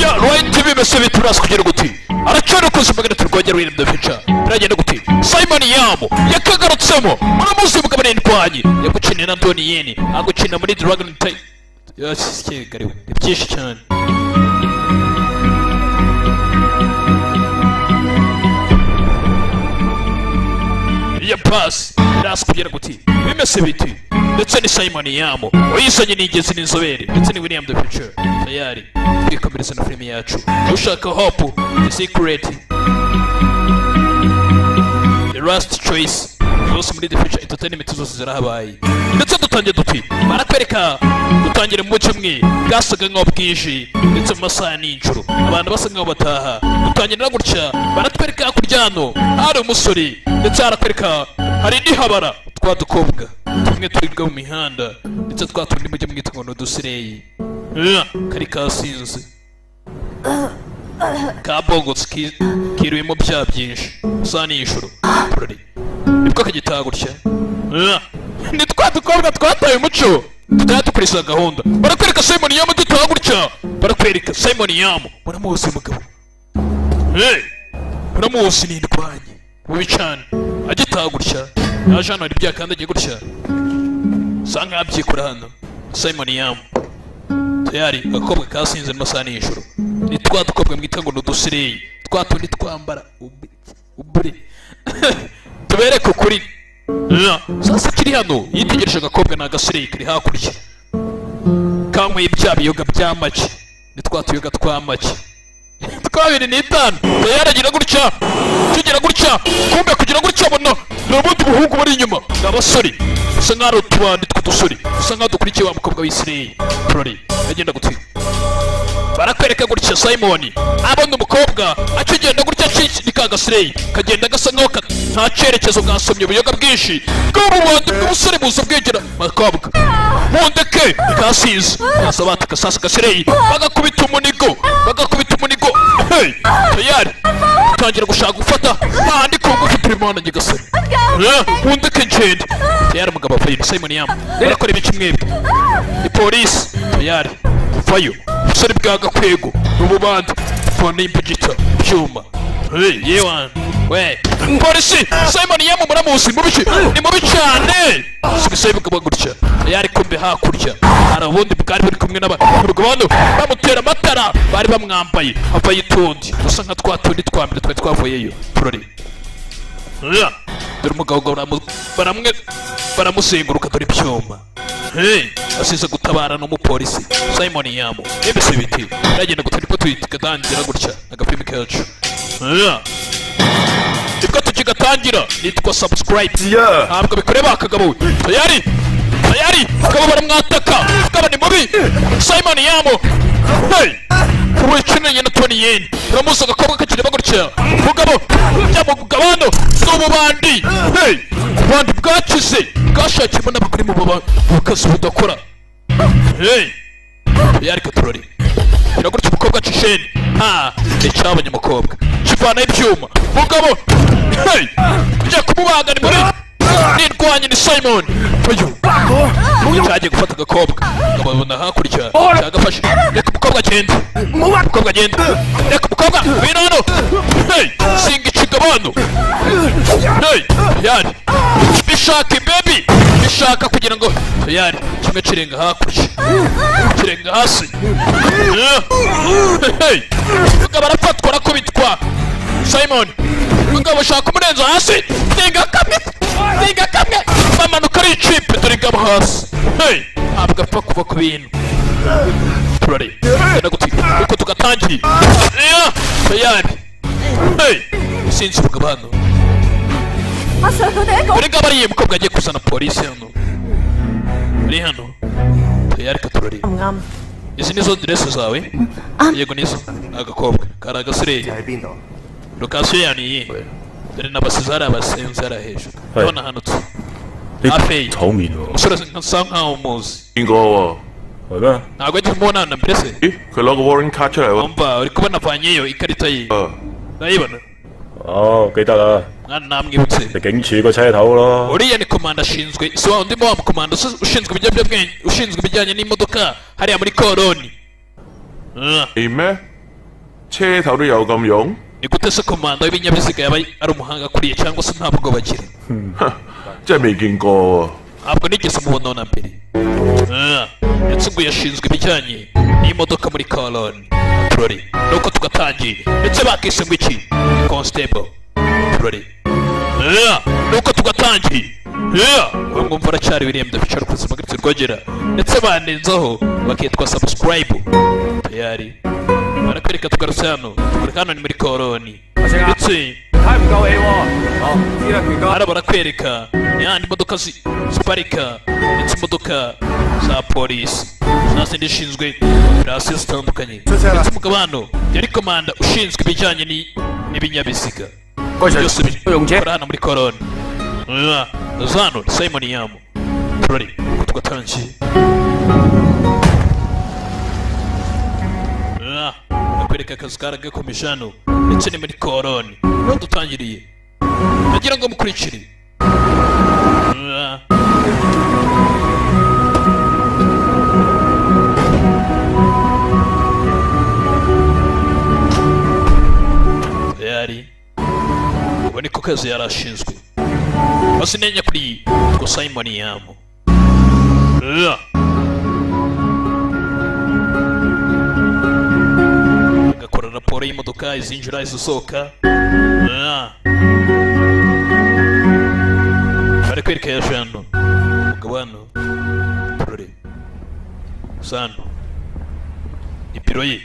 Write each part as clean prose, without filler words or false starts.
Future Right TV bese turasi kugira guti aracana kuza magana turwongera William the Future turagenda guti Simon Yamo yakagarutsemo muramuzi mugabo ni ndwanyi yagukinira na Donnie Yen agukina muri Dragon Type yashyikiye ni byinshi cyane. Ya pasi rasi kugira guti bimese biti ndetse ni Simon Yamo uyisanye n'igezi n'inzobere ndetse ni William the Future tayari twikomereza na filime yacu ushaka hope the secret the last choice zose muri the Future Entertainment zose zirahabaye ndetse dutangiye duti barakwereka dutangira mu mucyo umwe bwasaga nk'aho bwije ndetse mu masaha n'ijoro abantu basa nk'aho bataha dutangira gutya baratwereka hakurya hano hari umusore ndetse harakwereka hari n'ihabara twa dukobwa tumwe turiga mu mihanda ndetse twa tundi mujye mwita ngo ni udusireyi kari kasinze kabongotse kiruwemo bya byinshi saa n'ijoro nibwo kagitaha gutya ni twa dukobwa twataye umuco tutaya dukurikiza gahunda barakwereka Simon Yamo dutaha gutya barakwereka Simon Yamo muramuzi mugabo muramuzi ni indwanyi mubi cyane agitaha gutya yaje hano hari ibyakandagiye gutya sa nkaho abyikora hano Simon Yamo tayari agakobwa kasinze mu masaha n'ijoro ni twa dukobwa mwita ngo ni udusireyi twa tundi twambara ubure tubereke ukuri. Sasa kiri hano yitegereje agakobwa ni agasireyi kari hakurya kanyweye bya biyoga bya make ni twa tuyoga twa make twa 25 tayari agira gutya tugira gutya kumbe kugira gutya abona ni ubundi buhungu bari inyuma ni abasore bisa nkaho ari utubandi tw'udusore bisa nkaho dukurikiye wa mukobwa w'isireyi turori agenda gutya barakwereka gutya Simon abona umukobwa akigenda gutya ni ka gasireyi kagenda gasa nkaho nta cyerekezo bwasomye ubuyoga bwinshi bw'ububandi bw'ubusore buza bwegera bakobwa mundeke kasize baza bataka sasa gasireyi bagakubita umunigo hey tayari tangira gushaka gufata handi ku ngufu turimana nyagasore mundeke ngende tayari umugabo avayo Simon Yamo barakora ibice mwebwe ni polisi tayari vayo ubusore bwa gakwego n'ububandi fone y'imbugita ibyuma hey yewana we polisi Simon Yamo muramuzi mubi ni mubi cyane sibise bugaba gutya yari kumbe hakurya hari ubundi bwari buri kumwe n'abagabo bamutera amatara bari bamwambaye havayo itundi gusa nka twa tundi twa mbere twari twavuyeyo turori dore umugabo baramwe baramuzenguruka dore ibyuma hey asize gutabara n'umupolisi Simon Yamo ebese biti aragenda gutera ipo tugatangira gutya agapimi kacu nibwo tukigatangira nitwa subscribe ntabwo bikoreba akagabo tayari tayari kabo baramwataka kabo ni mubi Simon Yamo hey uwikinanye na Tony Yen uramuzi agakobwa kakireba gutya mugabo byamugabano n'ububandi hey ububandi bwakize bwashakiyemo n'abagore mu kazi budakora hey yari katurori kiragutya umukobwa cisheni ha icyabonye umukobwa kivana ibyuma mugabo hey bijya kumubaga ni muri nirwanye ni Simon uyu cyagiye gufata agakobwa ngababona hakurya cyagafashe reka umukobwa agende umukobwa agende reka umukobwa wino hano hey singa ikigabano hey yari bishaka baby bishaka kugira ngo yari kimwe kirenga hakurya kirenga hasi hey mugabo arafatwa arakubitwa Simon mugabo ushaka umurenzo hasi singa kamwe bamanuka ari ikipe dore ingabo hasi hey ntabwo apfa kuva ku bintu turare uko tugatangiye tayari hey sinzi ubugabo hano dore ingabo ariye mukobwa agiye kuzana polisi hano uri hano tayari katurare izi nizo direse zawe yego nizo agakobwa kari agasireyi lokasiyo yani iyi dore n'abasizi hari abasenzi hari hejuru ndabona hano tu hafi umusore nsa nkaho umuzi ntabwo ajya kumubona na mbere se umva uri kubona avanyeyo ikarita ye ndayibona mwana namwibutse uriya ni komanda ashinzwe si wa undi wa mukomanda ushinzwe ibiyobyabwenge ushinzwe ibijyanye n'imodoka hariya muri koroni 車頭都有咁用？ Ni gute se komanda w'ibinyabiziga yaba ari umuhanga kuriye cyangwa se nta bwoba agira? 真係未見過喎。 Ntabwo nigeze mubona na mbere. Ah, ndetse ngo yashinzwe ibijyanye n'imodoka muri Kowloon. Turori nuko tugatangiye, ndetse bakise ngo iki, constable. Turori. Ah, nuko tugatangiye. Ah, we mwumva aracyari William the Future kuzima gutse rwogera, ndetse banenzaho bakitwa subscribe tayari barakwereka. Tugarutse hano, tugaruka hano ni muri Kowloon, ndetse 睇唔夠氣喎。哦，知啦，權哥。 hano barakwereka ni handi imodoka ziparika, ndetse imodoka za polisi za zindi zishinzwe operasiyo zitandukanye. Ndetse umugabo hano yari komanda ushinzwe ibijyanye n'ibinyabiziga byose bikora hano muri Kowloon. Zano Simon Yam. Turari uko tugatangiye. Ah, bakwereka akazi karagakomeje hano, ndetse ni muri Kowloon niho dutangiriye. Ndagira ngo mukurikire. Ah. Tayari ubu niko kazi yari ashinzwe. Masinenya kuri ngo Simon Yam. Ah. Agakora raporo y'imodoka izinjira, izisohoka. Ah. Bari kwereka ya jano umugabo hano. Turore sano ni biro ye.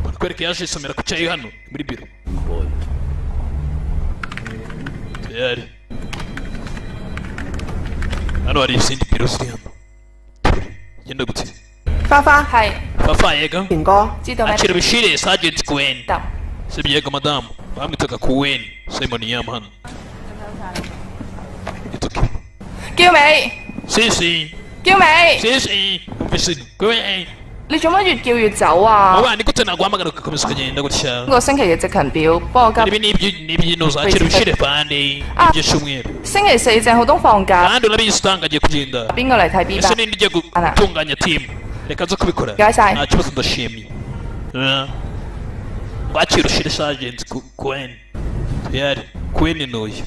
Bari kwereka yaje isomera ku cyayi hano muri biro tayari. Hano hari izindi biro ziri hano. Turore genda gute. 花花係 Fafa, yego. 權哥，知道咩？ Akira bishire, Sergeant Gwen. 得 Sibyo, yego madamu. Bamwitaga Kuwen. Simon Yam hano. Ituki. 叫美， Sisi. 叫美， Sisi. Umvise Gwen. 你做乜越叫越走啊？ Aba ni gute naguhamagara ugakomeza ukagenda gutya? 今個星期嘅值勤表幫我交。 Ibi ni ibyo ni iby'inoza. Akira bishire pande. Ah. Iby'icyumweru. 星期四鄭浩東放假， Kandi urabizi utanga agiye kugenda. 邊個嚟睇 B Ese 班？ ninde ugiye gutunganya team? Reka nze kubikora. 唔該晒。 Nta kibazo, ndashimye. Ah. Wakira ushire, Sergeant Gwen. Tayari Gwen nuyu.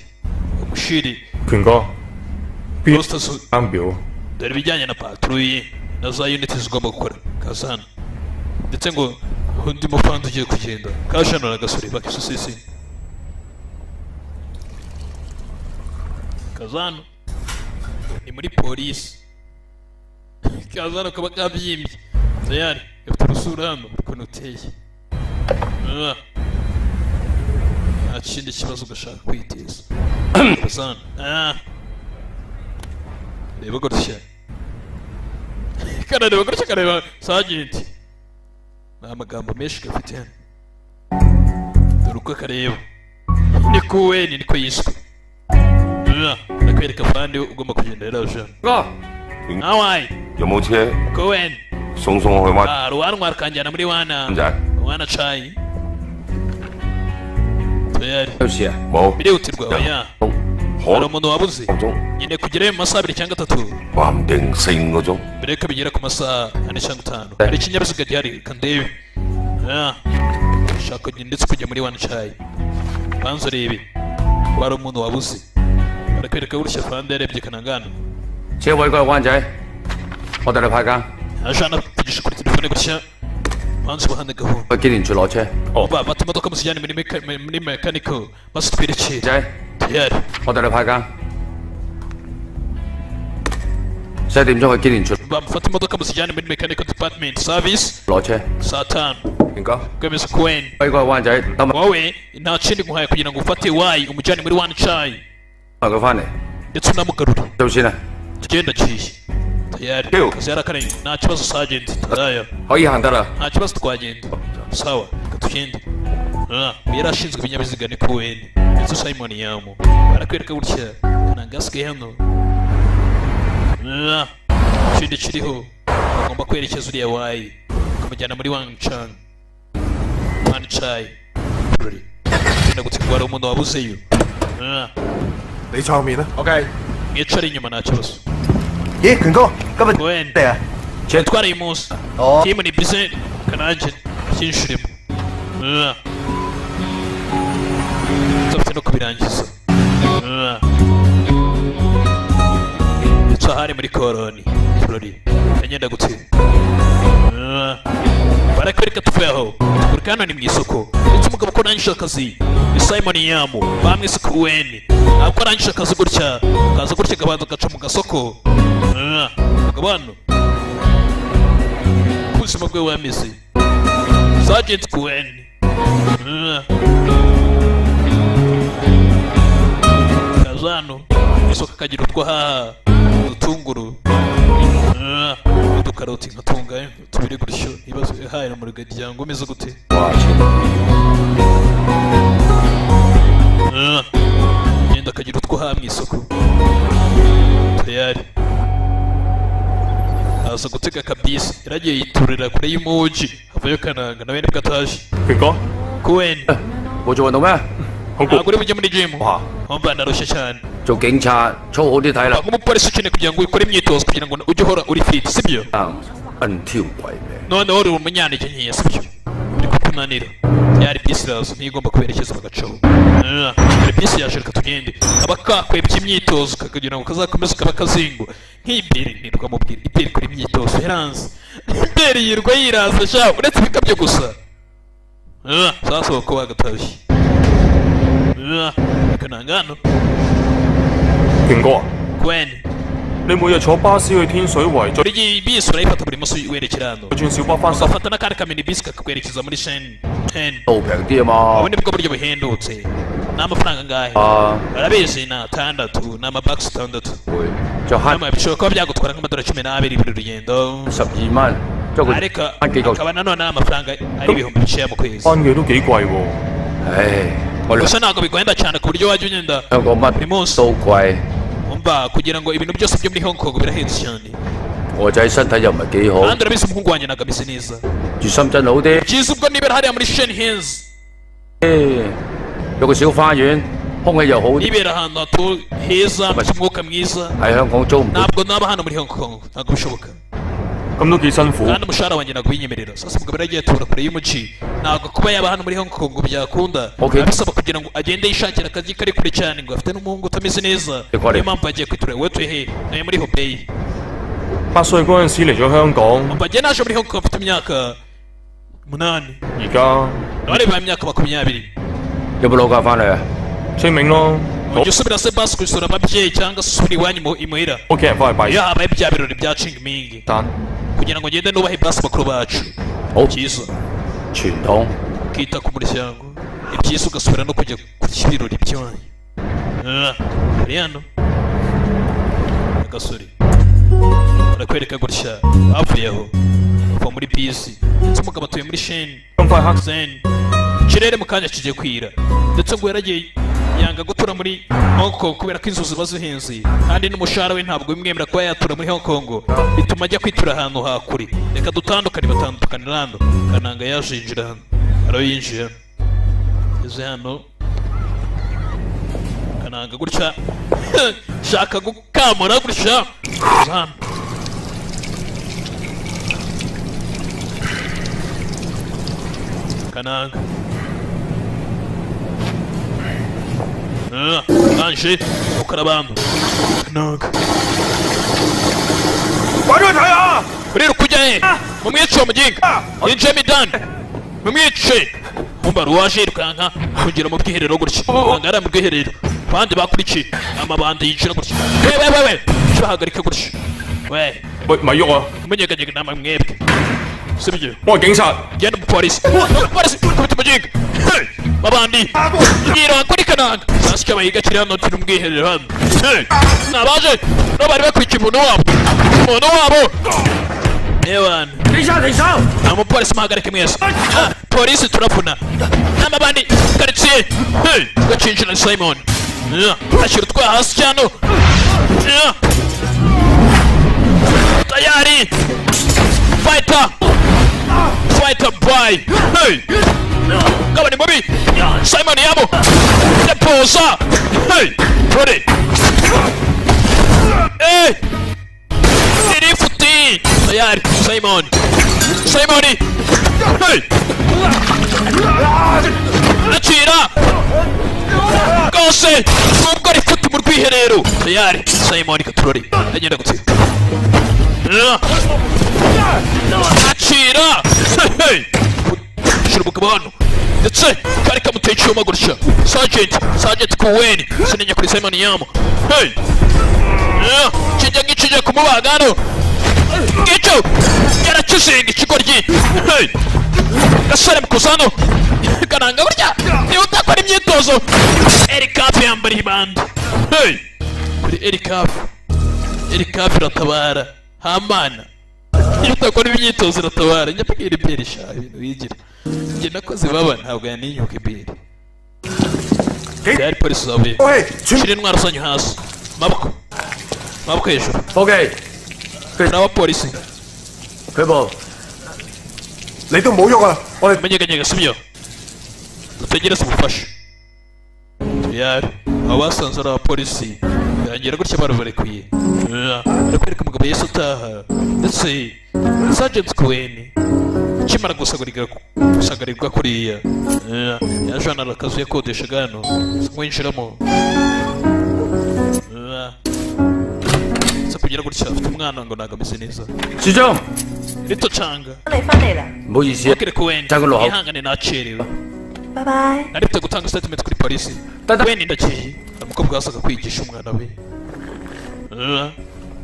Umushiri. 權哥，邊 Roster 單表？ Dore ibijyanye na patrouille na za unit zigomba gukora kaza hano, ndetse ngo undi mufandi ugiye kugenda kaje hano aragasore bakisosisi kaza hano ni muri polisi. Kaza hano kaba kabyimbye tayari gafite urusura hano ukuntu uteye. Ah. Nta kindi kibazo gashaka kwiteza kaza hano. Ah. Reba gutya, karareba gutya, kareba sergeant. Ni amagambo menshi gafite hano. Dore uko kareba ni kuweni niko yiswe. Ah, ndakwereka fandi ugomba kugenda rero jean. 哥， Nawayi. 有冇車 Kowen. 送送我去灣 Ah, ruwantwara akanjyana muri wana 仔？ wana cayi tayari. 有事啊？ 冇。 Birihutirwa? Oya, hari 可 umuntu wabuze 鐘， nyine kugerayo mu masaha 2 cyangwa 3. 話唔定四五個鐘。 Mbere yuko bigera ku masaha 4 cyangwa 5 hari ikinyabiziga gihari kandebe. Ah, shaka ndetse kujya muri wana cayi, banza urebe wari umuntu wabuze. Barakwereka gutya fande yarebye kanangana. 車位過去灣仔，我帶你派更， Aje anavugisha kuri telefone gutya, banza ubuhande gahunda. 去機電處攞車。 Ba bata imodoka muzijyane muri mechanical maze twerekere. 仔， Tayari. 我帶你派更。7點鐘去機電處 Bamufata imodoka muzijyane muri mechanical department service 攞車。 saa 5. 權哥， Kwemeza Kwen. 威過去灣仔，等埋 Wowe nta kindi nguhaye kugira ngo ufate wayi umujyane muri Wan Chai 佢翻嚟， ndetse unamugarure. 做先啊， Tugenda aciye tayari. Yo. Kazi yarakaranye, nta kibazo sergeant tayari. 可以行得啦。 Nta kibazo, twagenda. Sawa, reka tugende. Ah, uyu yari ashinzwe ibinyabiziga ni Cohen ndetse Simon Yamu. Barakwereka gutya kanangasigaye hano. Ah, ikindi kiriho bagomba kwerekeza uriya wayi bakamujyana muri Wan Chang Wan Chai. Genda gutegura hari umuntu wabuzeyo. Ah, 你坐後面啦。 OK。 mwicare inyuma, nta kibazo. 咦，權哥，今日 Gwen 嚟啊？ twara uyu munsi. 哦， Team ni busy kananje byinshirimo. Nzafite no kubirangiza. Ndetse ahari muri koroni Flori kagenda gutse. Barakwereka tuvuye aho tuguruka hano ni mu isoko, ndetse umugabo ko arangije akazi ni Simon Yamu bamwise Kuweni. Ntabwo arangije akazi gutya, kaza gutya kabanza gaca mu gasoko. Umugabo hano ubuzima bwe wameze Sergeant Kuweni. Kaza hano mu isoko akagira utwo haha, udutunguru, udukaroti nkatunga tubiri gutyo ibibazo hahira mu rugero umeze gute. 哇！全 Genda akagira utwo haha mu isoko tayari aza gutega akabisi yaragiye yiturira kure y'umuji avayo kananga nawe nibwo ataje. 權哥， Kuweni. 冇做運動咩？ 好攰 Ntabwo uri bujye muri gym? 哇！ Umva ndarushye cyane. 做警察操好啲體能。 Nk'umupolisi ukeneye kugira ngo ukore imyitozo kugira ngo ujye uhora uri fit, sibyo? 摁挑鬼命。 Noneho uri umunyantege nkeya, sibyo? Uri kukunanira yari bisi iraza niyo igomba kuberekeza bagacaho. Dore bisi yaje, reka tugende. Kaba kakwebye imyitozo kugira ngo kazakomeze kaba kazingwa nk'imbere nirwa mubwira iberi kuri imyitozo yaranze imbere yirwa yiraza sha uretse ibikabyo gusa. Sasa uko bagatashye. Reka hano. 權哥啊， Gwen. 你每日坐巴士去天水圍，再 Buri gihe bisi urayifata buri munsi werekera hano, 轉小巴翻十 ugafata n'akandi kamini bisi kakakwerekeza muri Shen Ten. 路平啲啊嘛 Ubu ni bwo buryo buhendutse. Ni amafaranga angahe? 啊， Barabizi ni atandatu, ni amabakisi atandatu. 會就慳 Nama bishobora kuba byagutwara nk'amadolari 12 buri rugendo. 12蚊，將佢 Ariko 慳幾嚿。 akaba nanone ari amafaranga ari ibihumbi bikeya mu kwezi. 翻嘅都幾貴喎。 唉，我哋 Gusa ntabwo biguhenda cyane ku buryo wajya ugenda 香港 buri 乜 munsi. 都貴， Umva kugira ngo ibintu byose byo muri Hong Kong birahenze cyane. 我仔身體又唔係幾好， Kandi urabizi umuhungu wanjye ntabwo ameze neza. 住深圳好啲， Byiza ubwo nibera hariya muri Shen Hills. 有個小花園，空氣又好啲。 Nibera ahantu hatu heza mfite umwuka mwiza. 喺香港租唔到。 Ntabwo naba hano muri Hong Kong, ntabwo bishoboka. 咁都幾辛苦。 Kandi umushahara wanjye ntabwo winyemerera. Sasa umugabo yaragiye atura kure y'umuji, ntabwo kuba yaba hano muri Hong Kong byakunda. Okay. Biba bisaba kugira ngo agende yishakira akazi kari kure cyane ngo afite n'umuhungu utameze neza. Ikore. Niyo mpamvu agiye kwitura we tuye he nayo muri Hubei. 8歲嗰陣時嚟咗香港， Umva njye naje muri Hong Kong mfite imyaka 8. 而家 None bibaye imyaka 20. 有冇攞假翻嚟啊？ 清明咯， Ujya usubira se basi gusura ababyeyi cyangwa se usubira iwanyu mu imuhira 屋企人翻去拜 iyo habaye bya birori bya Qingming 山。 kugira ngo ngende nubahe basi bakuru bacu. 好 Byiza 傳統。 ukita ku muryango ni byiza ugasubira no kujya ku birori by'iwanyu. Hari hano agasore barakwereka gutya bavuyeho bava muri bisi, ndetse umugabo atuye muri Sheni 咁快黑， Zen. Ikirere mu kanya kigiye kwira, ndetse ngo yaragiye yanga gutura muri Hong Kong kubera ko inzu ziba zihenze kandi n'umushahara we ntabwo bimwemerera kuba yatura muri Hong Kong, bituma ajya kwitura ahantu ha kure. Reka dutandukane, batandukanira hano. Kananga yaje yinjira hano, araho yinjiye hano ageze hano Kananga gutya shaka gukamura gutya ageze hano. Kananga Anje ukora abantu Kananga 快啲去睇下！ Uriruka ujya he? Mumwice uwo muginga yinjiyemo idani, mumwice. Umva ruwaje yirukanka kugera mu bwiherero gutya ntabwo ari mu bwiherero abandi bakurikiye amabandi yinjira gutya we we we we bahagarika gutya we. 喂，咪喐啊！ Munyeganyega nama mwebwe sibyo? 我係警察， Genda umupolisi, umupolisi kubita umuginga. Hey! Babandi yiruka kuri Kananga sasa icyo bahiga kiri hano turi mu bwiherero hano. Hey! Nabaje no bari bakurikiye umuntu wabo, umuntu wabo ewana. 停手停手！ Nta mupolisi muhagarike mwese. Polisi turavuna n'amabandi karitsiye. Hey! Gacinjira Simon. Yeah. Ashyira utwaha hasi cyane. Yeah. Tayari fighter fighter boy. Hey! Ngabo ni mubi Simon yabo deposa. Hey! Ready. Hey! Simon, Simon, hey! Acira rwose nubwo ari futi mu rwiherero. Tayari Simon katurori agenda gutsinda. Acira, hey! Shyira umugabo hano, ndetse kari kamuteye icyuma gutya. Sergeant, Sergeant Kuweni sinenya kuri Simon Yamu, hey! Kijya ngikijya kumubaga hano, ngicyo yarakizinga ikigoryi, hey! Gasore mukuzano kananga burya niba utakora imyitozo. Erikafu yambara ibandi, hey! Kuri Erikafu, Erikafu iratabara hamana. Iyo utakora imyitozo iratabara. Njya mbwira iberi sha, ibintu wigira njye nakoze baba ntabwo yaninyuka iberi. Byari polisi zavuye. Shyira intwaro zanyu hasi, maboko, maboko hejuru. OK， Turi abapolisi. 佢部你都唔好喐啊！我哋 Munyeganyega, sibyo? Dutegereze ubufasha. Tayari abo basanze ari abapolisi, birangira gutya barabarekuye. Barakwereka umugabo Yesu ataha, ndetse Sergeant Cohen akimara gusagarirwa kuriya, yaje hano, hari akazu yakodeshaga hano mwinjiramo. Ndetse kugira gutya afite umwana ngo ntabwo ameze neza. 處長， Rito canga. 你翻嚟啦，唔好意思啊， Wakire Cohen. Cyangwa uruhago. Ihangane, nacerewe. 拜拜。 Nari mfite gutanga statement kuri polisi. Dada. Wenda ndagiye. Hari umukobwa wasaga kwigisha umwana we.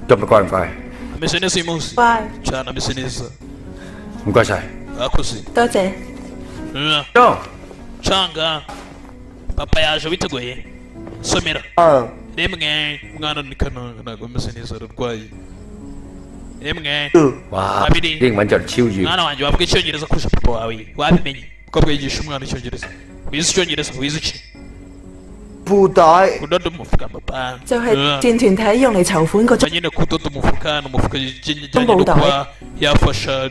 今日乖唔乖？ Ameze neza uyu munsi. 乖， Cyane, ameze neza. 唔該晒。 Bakoze. 多謝。 長， Canga papa yaje witeguye somera rimwe. Umwana ni kananga, ntabwo ameze neza, ararwaye. Rimwe. 哇， Babiri. 英文就超越。 Mwana wanjye, wavuga icyongereza kurusha papa wawe, wabimenye? Umukobwa yigisha umwana icyongereza. Wize icyongereza, wize iki? 褲帶 Kudoda umufuka, papa. 就係戰團體用嚟籌款個 Ba nyine kudoda umufuka, ni umufuka ujyanye no kuba yafasha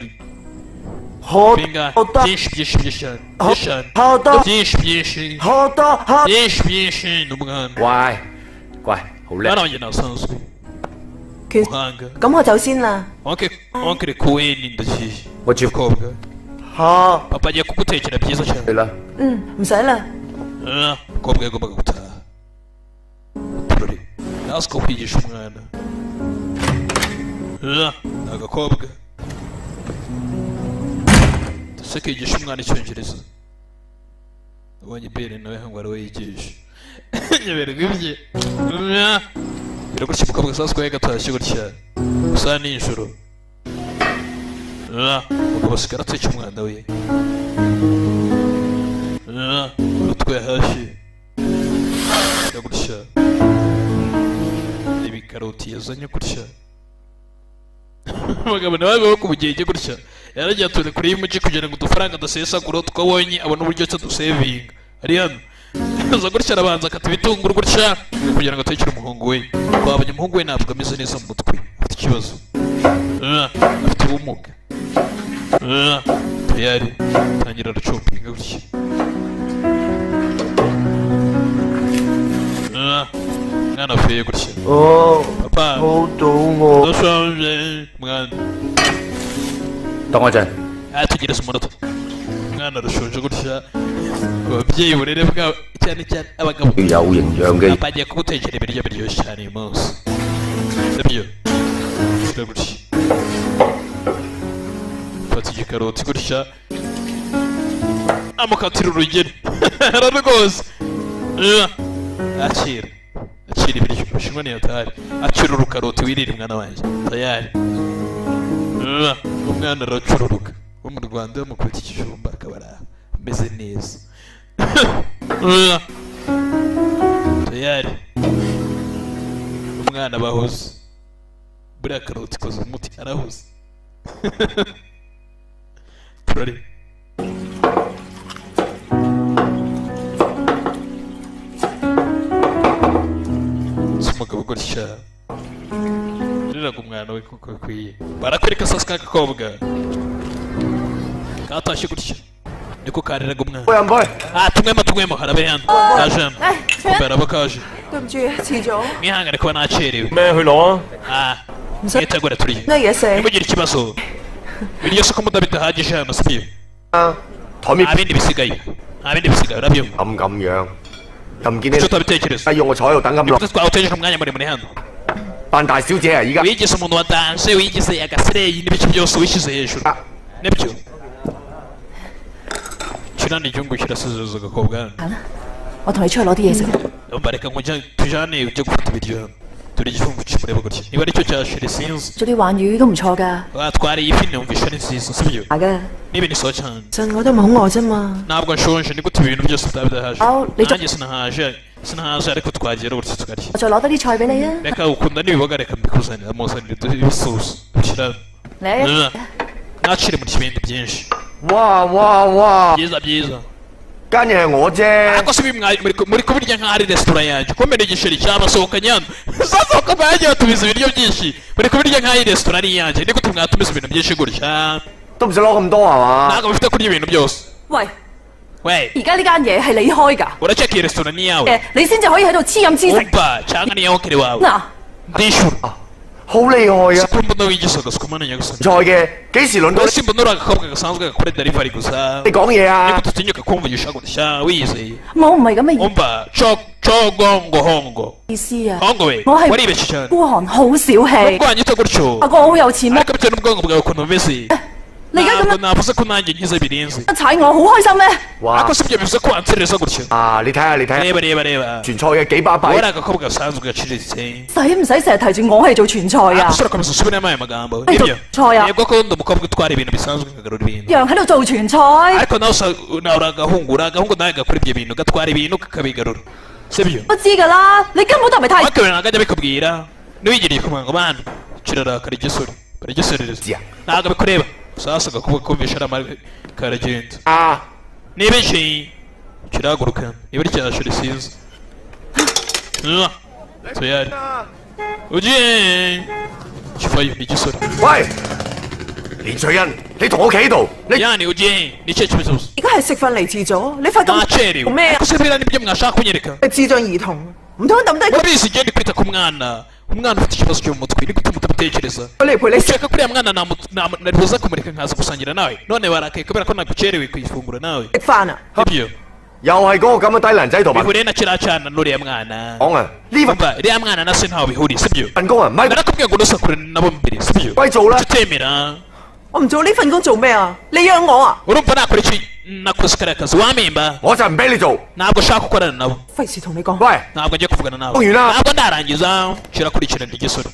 好 bingahe? 多 Byinshi, byinshi, byinshi cyane, byinshi cyane. 好多 Byinshi, byinshi. 好多好 Byinshi, byinshi, ni umwana. 乖，乖，好叻 Mwana。wanjye ntasanzwe 權， umuhanga. 咁我走先啦。 Oncle Kuweni, ndagiye. 我照 Mukobwa, 嚇 papa agiye kugutekera byiza cyane. 你啦。嗯，唔使啦。 Umukobwa yagombaga gutaha. Turore nazi ko kwigisha umwana. Ni agakobwa ndetse kigisha umwana icyongereza. Abonye bere nawe ngo ari we yigisha nyoberwa ibye. Rero gutya umukobwa sasa ko yagatashye gutya gusa nijoro. Umugabo asigara ateka umwana we. Umutwe yahashye gutya, ibikaroti yazanye gutya. Umugabo nawe abaho ku bugenge gutya, yaragiye atura kure y'umujyi kugira ngo udufaranga adasesagura twabonye abone uburyo cyo dusevinga. Ari hano aza gutya, arabanza akata ibitunguru gutya kugira ngo atekere umuhungu we. Twabonye umuhungu we ntabwo ameze neza mu mutwe, afite ikibazo. Afite ubumuga. Tayari tangira aracopinga gutya. Mwana avuye gutya. 哦， Papa, 好肚餓。 ndashonje mwana. 等我陣。 Ategereza umunota, umwana arashonje gutya. Ababyeyi uburere bwabo, cyane cyane abagabo. 有營養嘅 Papa agiye kugutekera ibiryo biryoshye cyane uyu munsi, sibyo? Shyira gutya, fata igikaroti gutya, amukatira urugeri rwose. Akira, akira ibiryo abashinwa ni hatari. Akira urukaroti wirire, mwana wanjye. Tayari umwana aracururuka. Wo mu Rwanda bamukubita ikijumba akaba ari aho ameze neza. Tayari umwana bahoze buriya karoti ikoze umuti, arahoze. Turare si umugabo gutya reraga umwana we kuko bikwiye. Barakwereka sasa ka gakobwa katashye gutya, niko kareraga umwana. 喂，唔該。 Ah, tunywemo, tunywemo, harabe hano kaje hano. 唉， Kumbe haraba kaje. 對唔住，遲咗。 Mwihangane kuba nacerewe. 咩去攞啊？ Ah, 唔使 mwitegure turye. 咩嘢食？ Ntimugire ikibazo. Ibiryo se ko mudabidahagije hano, sibyo? 台面 Nta bindi bisigaye, nta bindi bisigaye, urabyumva? 咁咁樣，又唔見你 Icyo utabitekereza. 哎用我坐喺度等咁耐， Nibwo twawutegereje umwanya muremure hano. 扮大小姐啊！而家 Wigize umuntu wa danse, wigize agasireyi n'ibice byose wishyize hejuru, nibyo? Kirani igihugu kirasuzuza agakobwa hano. 我同你出去攞啲嘢食。 Umva, reka ngo tujane ujye gufata ibiryo hano. Turi igifungo kimureba gutya, niba aricyo cya sheri sinzi. 做啲鯇魚都唔錯㗎， Watwariye ifi numvisha ari nziza, sibyo? 嘅。 Niba ni sawa cyane. 信我都唔好餓啫嘛。 Ntabwo nshonje, ni gute ibintu byose bitaba bidahaje? Aho, nicyo- Nanjye sinahaje, sinahaje, ariko twagera gutya tukarya. 我再攞多啲菜俾你啊。 Reka ukunda n'ibiboga, reka mbikuzanira, muzanira ibisosi dushyira. 嚟啊！ Mwacire muri ibindi byinshi. 哇哇哇！ Byiza byiza. 間嘢係我啫， Ariko si bimwa muri kubirya nk'aho ari resitora yanjye, komera igisheri cyabasohokanye hano, sasohoka mwagiye batumiza ibiryo byinshi, muri kubirya nk'aho ari resitora ari iyanjye. Ni gute mwatumiza ibintu byinshi gutya? 都唔使攞咁多係嘛？ Ntabwo bifite kurya ibintu byose. 喂， We, 而家呢間嘢係你開㗎， urakeka iyi resitora ni iyawe? 誒，你先至可以喺度黐飲黐食 Umva, cyangwa ni iyawe wawe? 嗱。 Ndishyura. 好厲害啊！ Siko mbona wigisoga, siko mbona nyagasani. 菜嘅幾時輪到 Mbese mbona uri agakobwa gasanzwe gakora delivery gusa. 你講嘢啊 Niko tutinyuka kumvugisha gutya wiyizeye? 我唔係咁嘅 Umva, cogongo hongo. 意思啊， Hongo we, 我係 waribeshye cyane. 孤寒好小氣 Nubwo，wanyita gutyo, 阿哥我好有錢咩？ ariko bitewe n'ubwonko bwawe ukuntu bumeze, 你而家咁 ntabwo 樣 navuze ko nanjye nkize birenze. 踩我，好開心咩？ 哇 Ariko si ibyo bivuze ko wanserereza gutyo. 啊！你睇下你睇下， Reba reba reba. 傳菜嘅幾巴 Wowe 閉 uri，agakobwa gasanzwe gaciriritse. 使唔使成日提住我係做傳菜啊？ Umusore akomeza usubiremo aya magambo. Ay, Nibyo. toya. Yego ko ndi umukobwa utwara ibintu bisanzwe nkagarura ibintu. 樣喺度做傳菜， Ariko nawe nawe uri agahungu, uri agahungu nawe gakora ibyo bintu, gatwara ibintu kakabigarura. Sibyo? 都知㗎啦，你根本都唔係太 Ariko ibintu ntabwo ajya abikubwira. Niwigiriye ku muhango bana. Kirarakara igisore. Baragiserereza. Yeah. Ntabwo bikureba. Sasa agakobwa kumvisha ari amajwi karagenda. 啊！ Niba iki kirahaguruka, niba ryashira sinzi. Tuyari. Ugiye kivayo ni igisore. 喂，連翠欣，你同我企喺度，你 Yani ugiye ni ikihe kibazo? 而家係食飯嚟遲咗，你發咁 Mwacerewe. 咩啊 Ariko se biriya nibyo mwashaka kunyereka? 係智障兒童，唔通抌低佢 Urabizi igenda kwita ku mwana, umwana ufite ikibazo cyo mu mutwe, ni gute mutabitekereza? 嚟陪你食？ Ushaka kuriya mwana naribuza kumureka nkaza gusangira nawe, none barakaye kubera ko nagucerewe ku ifunguro nawe. 食飯啊？ Nibyo. 又係嗰個咁嘅低能仔同埋 Bihuriye na kiriya cyana n'uriya mwana. 講啊！呢份 Umva, iriya mwana na se ntaho bihuriye, sibyo? 工啊，唔係 Narakubwiye ngo ntusakure nabo mbere, sibyo? 鬼做啦！ Tutemera. 我唔做呢份工做咩啊？你養我啊？ Urumva nakora iki nakoze kariya kazi wampemba? 我就唔俾你做。 Ntabwo ushaka gukorana nabo. 費事同你講。 喂， Ntabwo ngiye kuvugana nawe. 講完啦。 Ntabwo ndarangiza. Kirakurikirana igisoro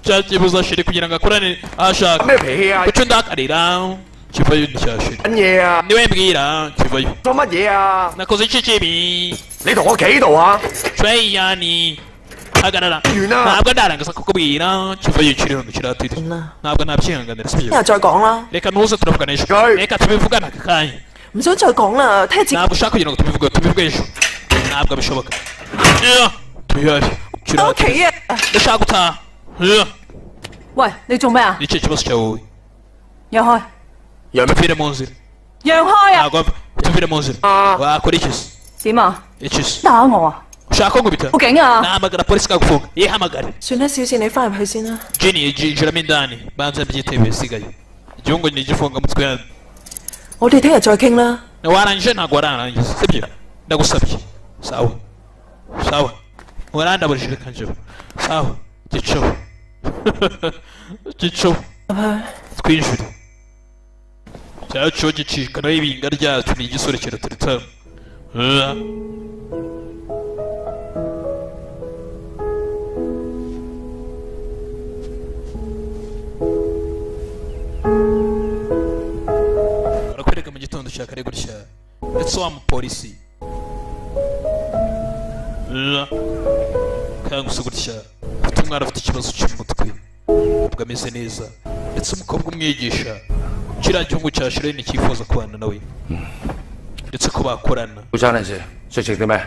cyakibuza shiri kugira ngo akorane aho ashaka. 咩脾氣啊？ Kuki undakarira? Kivayo nticya shiri. 緊嘢啊？ Niwe mbwira kivayo. 做乜嘢啊？ Nakoze iki kibi? 你同我企喺度啊！ Treyani hagarara. 完啦。 Ntabwo ndarangiza kukubwira. Kivayo kiri hano kiratira. Ntabwo nabyihanganira, sibyo? 聽日再講啦， Reka ntuze turavugana ejo. Go. Reka tubivugane aka kanya. 唔想再講啦，聽日自 Ntabwo ushaka kugira ngo tubivuge, tubivuge ejo. Ntabwo bishoboka. Yeah. Tuyari 翻屋企啊！ Ndashaka gutaha. Yeah. 喂，你做咩啊？ Ni ikihe kibazo cyawe wowe? 讓開， Tuvire mu nzira. 讓開啊！ Ntabwo tuvire mu nzira. Wakora iki se? 點啊？ Iki se? 打我啊！ Ushaka ko nkubita? 報警啊！ Nahamagara polisi ikagufunga. Yihamagare. 算啦，小倩你翻入去先啦。 Jenny yinjiramo indani, banza byitebe bisigaye. Igihugu ni igifunga mutwe hano. 我哋聽日再傾啦。 Warangije? Ntabwo wararangiza, sibyo? Ndagusabye. Sawa sawa, warandabujije, reka njyewe. Sawa, gicuba gicuba, twinjire. Cyacu gicika naho ibinga ryacu ni igisore kiraturitamo. Barakwereka mu gitondo cya kare gutya, ndetse wa mupolisi kangutse gutya, afite umwana afite ikibazo cy'umutwe, ntabwo ameze neza, ndetse umukobwa umwigisha kiriya gihugu cya Shirene cyifuza kubana nawe ndetse ko bakorana. 早餐嗰陣時，想食啲咩？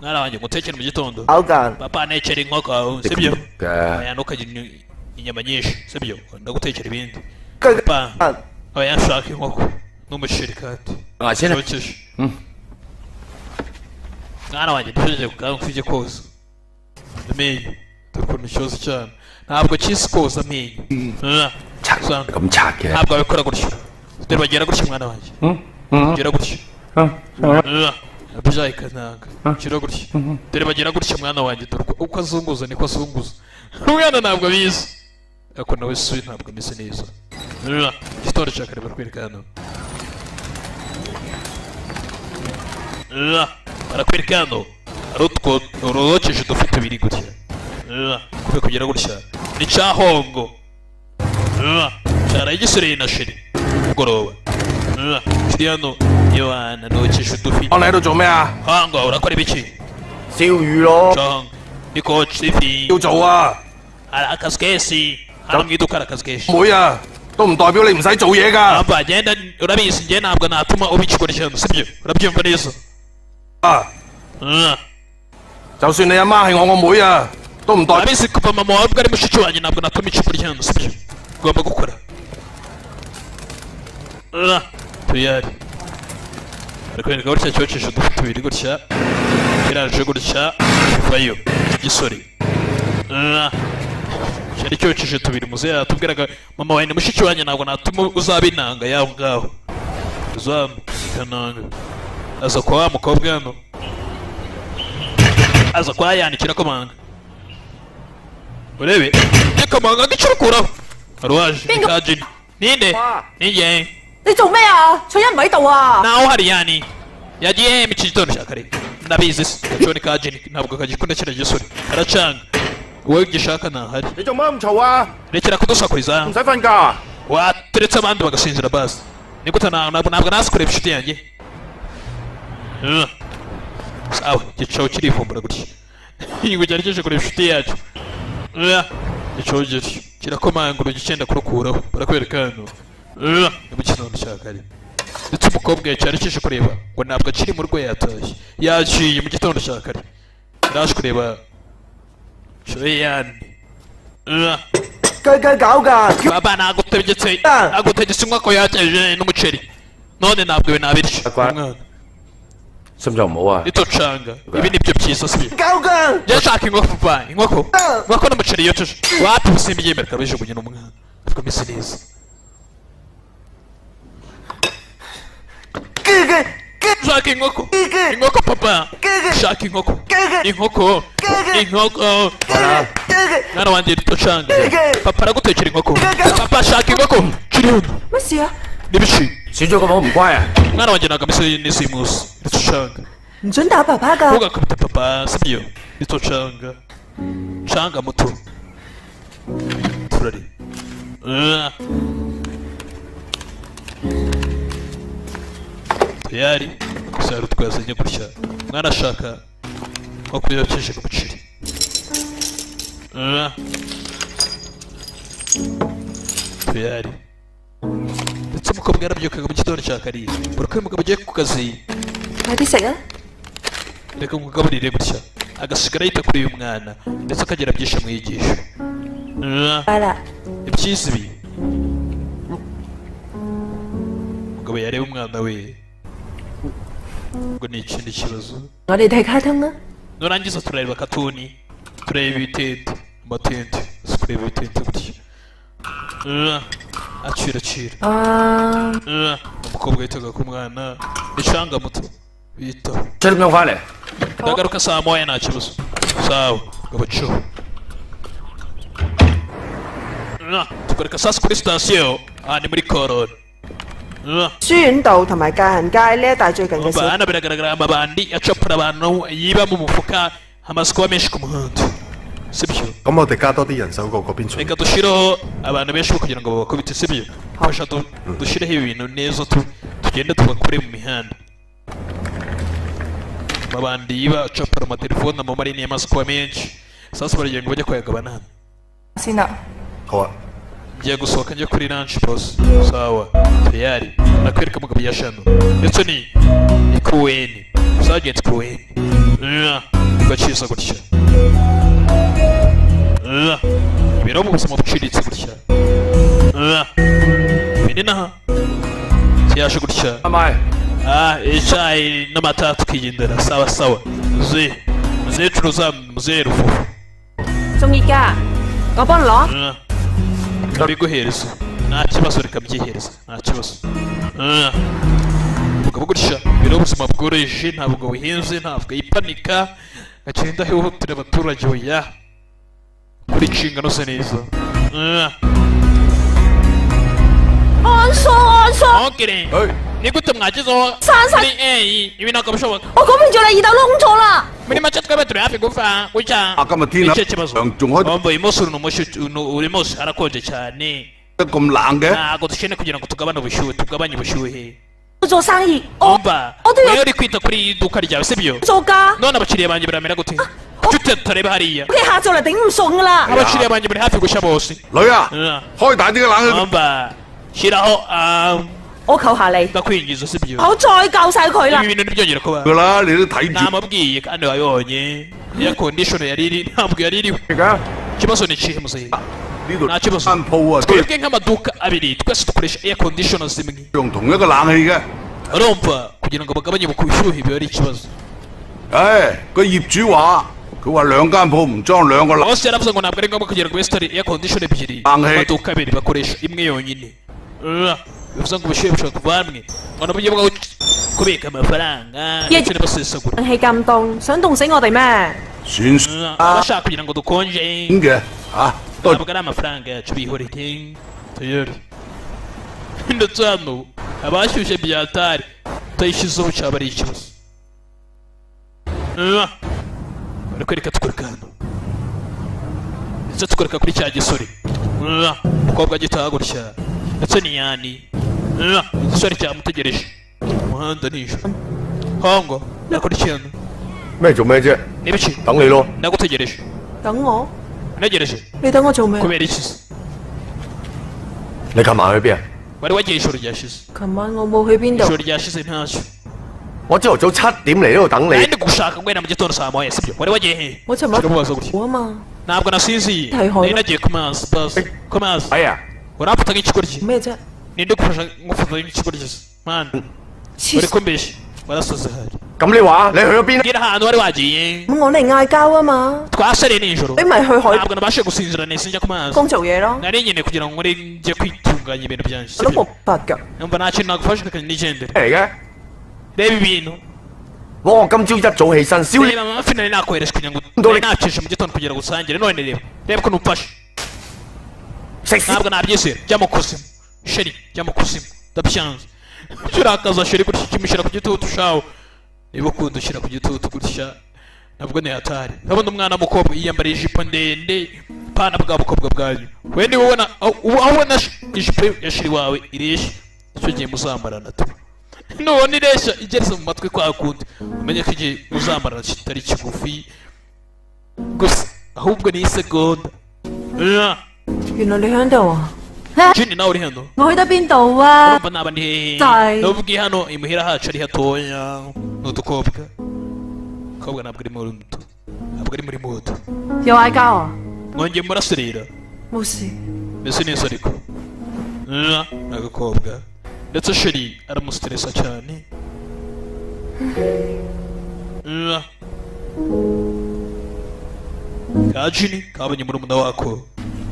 Mwana wanjye, ngutekere mu gitondo? 口間 Papa ntekera inkoko, sibyo? 嘅 Oya, ntukagire inyama nyinshi, sibyo? Ndagutekera ibindi. 雞 Papa oya, nshaka inkoko n'umuceri kandi 牙籤咧， cyokeje. Mwana wanjye, ntujye kuganza, ujye koza amenyo. Dore ukuntu cyoza cyane, ntabwo kisi koza amenyo. 賊咁賊嘅。 Ntabwo wabikora gutyo. Dore bagera gutya, mwana wanjye, gira gutya. Abyaye kananga, gira gutya. Dore bagira gutya, mwana wanjye. Dore uko azunguza, niko azunguza. Umwana ntabwo abizi, ariko nawe si ntabwo ameze neza. Igitondo cya kare barakwereka hano. Barakwereka hano hari utwo urokeje udufi tubiri gutya. Kubera kugira gutya ni cyahongo cyaraye gisoreye na sheri mugoroba kiri hano. Yohana, nokeje udufi. 我你喺度做咩啊？ Hongo, urakora ibiki? 燒魚咯。 Cyahongo ni coach ifi. 要做啊！ Hari akazi kenshi hano mu iduka, hari akazi kenshi. 妹啊，都唔代表你唔使做嘢㗎。 Aba genda, urabizi njye ntabwo natuma uba ikigoryi hano, sibyo? Urabyumva neza? 啊，就算你阿媽係我個妹啊，都唔代。 Urabizi kuva mama wawe ubwo ari mushiki wanjye, ntabwo natuma ikigoryi hano, sibyo? Ugomba gukora. Tuyari ari kwereka gutya, cyokeje udufi tubiri gutya, kiraje gutya kivayo igisore. Cyari cyokeje tubiri. Muzehe yatubwiraga mama wawe ni mushiki wanjye, ntabwo natuma uzaba inanga yaho ngaho uzamu kananga. Aza kwa wa mukobwa hano, aza kwa yanikira komanga, urebe ikomanga ngicurukuraho hari uwaje kajini ninde ninjye. 你做咩啊？翠欣唔喺度啊！ Naho hari yani yagiye mu gitondo cya kare, ndabizi se. Cyo ni kajini, ntabwo kagikunda kino gisore, aracanga wowe gishaka ntahari. 你做乜咁嘈啊？ Rekera kudusakuriza. 唔使瞓覺啊？ Waturetse abandi bagasinzira basi. Ni gute ntabwo nazi kureba inshuti yanjye? Sawa, igicaho kirivumbura gutya ngo cyari kije kureba inshuti yacu. Igicaho gityo kirakomanga urugi, cyenda kurukuraho. Barakwereka hano. Ni mu gitondo cya kare, ndetse umukobwa cyari kije kureba ngo ntabwo akiri mu rugo, yatashye, yaciye mu gitondo cya kare, yaje kureba Shoyani. 雞雞搞㗎。 Baba, ntagutegetse inkoko yokeje n'umuceri none, ntabwo ibi nabirya umwana. 心臟唔好啊！ Ritocanga, ibi nibyo byiza, sibyo? 搞㗎。 Njye nshaka inkoko papa, inkoko n'umuceri yokeje. Wapi, ubusimba ibyemera kabijugunye n'umwana ariko meze neza. Nshaka inkoko, inkoko papa, nshaka inkoko, inkoko, inkoko. Mwana wanjye ritocanga, papa aragutekera inkoko. Papa, shaka inkoko kiri hano. 乜事啊？ N'ibiki? 選咗個好唔乖啊！ Mwana wanjye ntabwo ameze neza uyu munsi, ritocanga. 唔准打爸爸㗎！ Ntugakubite papa, sibyo? Ritocanga, canga muto turari. Tayari gusa twazanye gutya, mwana ashaka nko kuyokeje umuceri. Tayari, ndetse umukobwa yarabyukaga mu gitondo cya kare buri uko uyu mugabo agiye ku kazi. 快啲食啊！ Reka nkugaburire gutya, agasigara yita kuri uyu mwana, ndetse akagira byinshi amwigisha. 拜啦！ Ibyiza ibi. Umugabo yareba umwana we ngo ni ikindi kibazo. 我哋睇卡通啊！ Nurangiza turareba katuni, tureba ibitente, amatente. Uzi kureba ibitente gutya. Acira acira. 啊！ Umukobwa yitaga ku mwana icanga muto bitaho. 七點鐘翻嚟。 Ndagaruka saa moya, nta kibazo. Sawa gabacu. Tugaruka sasa kuri sitasiyo, aha ni muri koroni. 書院道同埋界限街呢一帶最近嘅小 Hano biragaragara amabandi acapura abantu yiba mu mufuka, hamaze kuba menshi ku muhanda, sibyo? 咁我哋加多啲人手過嗰邊巡。 Reka dushyireho abantu benshi bo kugira ngo babakubite, sibyo? Fasha dushyireho ibintu neza, tugende tubakure mu mihanda. Amabandi yiba acapura amatelefone, amamarine yamaze kuba menshi. Sasa baragira ngo bajye kuyagabana hano. 先啦。 好啊。 Ngiye gusohoka njye kuri lunch, boss. Sawa, tayari nakwereka umugabo yashano, ndetse ni Kuweni, Sergeant Kuweni. Ugaciza gutya. Ibiro mu buzima buciriritse gutya. Ibi ni naha yaje gutya. Icyayi n'amata tukigendera. Sawa sawa, muzehe, muzehe curuza, muzehe rufufu. 中意㗎，我幫你攞。 Mbiguhereza. Nta kibazo, reka mbyihereza, nta kibazo. Ah. Umugabo gutya biro ubuzima bworoheje, ntabwo buhenze, ntabwo yipanika agenda ahihutira abaturage, oya, kuri inshingano ze neza. Ah. 安叔安叔， Ongere ni gute mwagezeho Sansa- muri eyi? Ibi ntabwo bishoboka. 我嗰邊做你耳朵窿咗啦。 Muri make twebwe turi hafi gupfa gutya. 啊，今日天 Icyo kibazo 氣仲開 Wumva uyu munsi uri umushyushyu, uyu munsi harakonje cyane. 得咁冷嘅？ Ntabwo dukeneye kugira ngo tugabane ubushyuhe, tugabanye ubushyuhe. 做生意，我 Umva, 我都要 wewe uri kwita kuri iri duka ryawe, sibyo? 做㗎。 None abakiriya banjye baramera gute? Kuki tutareba hariya? 屋企客就嚟頂唔順㗎啦。 Abakiriya banjye bari hafi gushya bose. 女啊， Ah. 開大啲個冷氣。 Umva, shyiraho 我求下你， ndakwinjiza, sibyo? 好再救晒佢啦。 Ibi bintu ntibyongere kuba. 噶啦，你都睇住。 Namubwiye kandi wabibonye, air condition yari iri ntabwo yari iriho. Ikibazo ni ikihe, muzehe? 呢度 Nta kibazo. 間鋪啊，都 Twebwe nk'amaduka abiri twese dukoresha air conditioner zimwe. 用同一個冷氣嘅。 Urumva kugira ngo bagabanye ubushyuhe biba ari ikibazo. 唉，個業主話佢話兩間鋪唔裝兩個冷 Bose yaravuze ngo ntabwo ari ngombwa kugira ngo wesitare air condition ebyiri. Ange. Amaduka abiri bakoresha imwe yonyine. Bivuze ngo ubushyuhe bushobora kuva hamwe ngo n'uburyo bwo kubika amafaranga Ye- ndetse n'abasesagura. 冷氣咁凍，想凍死我哋咩？ 算數 Abashaka kugira ngo dukonje 嘅嚇，都 ntabwo ari amafaranga yacu, bihorere tayari. Ndetse hano abashyushye byatari utayishyizeho cyaba ari ikibazo. Barakwereka, tukwereka hano ndetse tukwereka kuri cya gisore. Umukobwa agitaha gutya ndetse ni yani. Igisore cyamutegereje umuhanda nijoro hongo nakora hano. 咩做咩啫？ N'ibiki? 等你咯。 Ndagutegereje. 等我？ Ntegereje. 你等我做咩？ Kubera iki se? 你琴晚去邊啊？ Wari wagiye ijoro ryashize? 琴晚我冇去邊度 Ijoro ryashize ntacyo. 我朝頭早7點嚟呢度等你。 Nari ndi gushaka ngwena mu gitondo saa moya, sibyo? Wari wagiye he? 我尋晚 Kiramubaza gutya. 好啊嘛。 Ntabwo nasinziye. Tayihono. Nari nagiye ku mazi, basi ku mazi. 哎呀， Uramfata nk'ikigoryi? 咩啫？ Ninde gufasha ngufata nk'ikigoryi se mwana? 黐 Uri kumbeshya, warasoze hari. 咁你話你去咗邊啊？ Mbwira ahantu wari wagiye. 咁我嚟嗌交啊嘛， Twasariye nijoro. 你咪去海 Ntabwo nabashe gusinzira nahise njya ku mazi. 工做嘢咯， Nari nkeneye kugira ngo nkore njye kwitunganya ibintu byanjye, 我都 sibyo? 冇法㗎。 Numva nta kintu nagufasha, reka nigendere. 嚟嘅？ Reba ibintu. 我今朝一早起身燒 Reba amafi nari nakohereje kugira ngo Ndore- nari nacishe mu gitondo kugira ngo usangire, none reba reba ukuntu umfashe. 食屎！ Ntabwo nabyizera, jya mu kuzimu chérie, jya mu kuzimu, ndabyanze. Kirakaza chérie gutya kimushyira ku gitutu shawo. Niba ukunda ushyira ku gitutu gutya nabwo ni hatari. Urabona umwana w'umukobwa yiyambariye ijipo ndende, pana bwa bukobwa bwanyu. We niba ubona aho aho ubona ijipo ya chérie wawe ireshya, icyo gihe muzambarana tu. Nubona ireshya igeretse mu matwi kwa kundi, umenye ko igihe muzambarana kitari kigufi gusa, ahubwo ni isegonda. Ah. 原來你喺度啊！ Jini, nawe uri hano? 我去得邊度啊？ Urumva naba ndi hehe? Tai. Nubwo hano imuhira hacu ari hatoya, ni udukobwa kobwa, ntabwo ari muri muto, ntabwo ari muri muto. 又嗌交啊？ Mwongeye muraserera? 冇事， Mbese neza ariko. Ah, ni agakobwa ndetse chérie aramusiteresa cyane. Ah. Ka Jini kabonye murumuna wako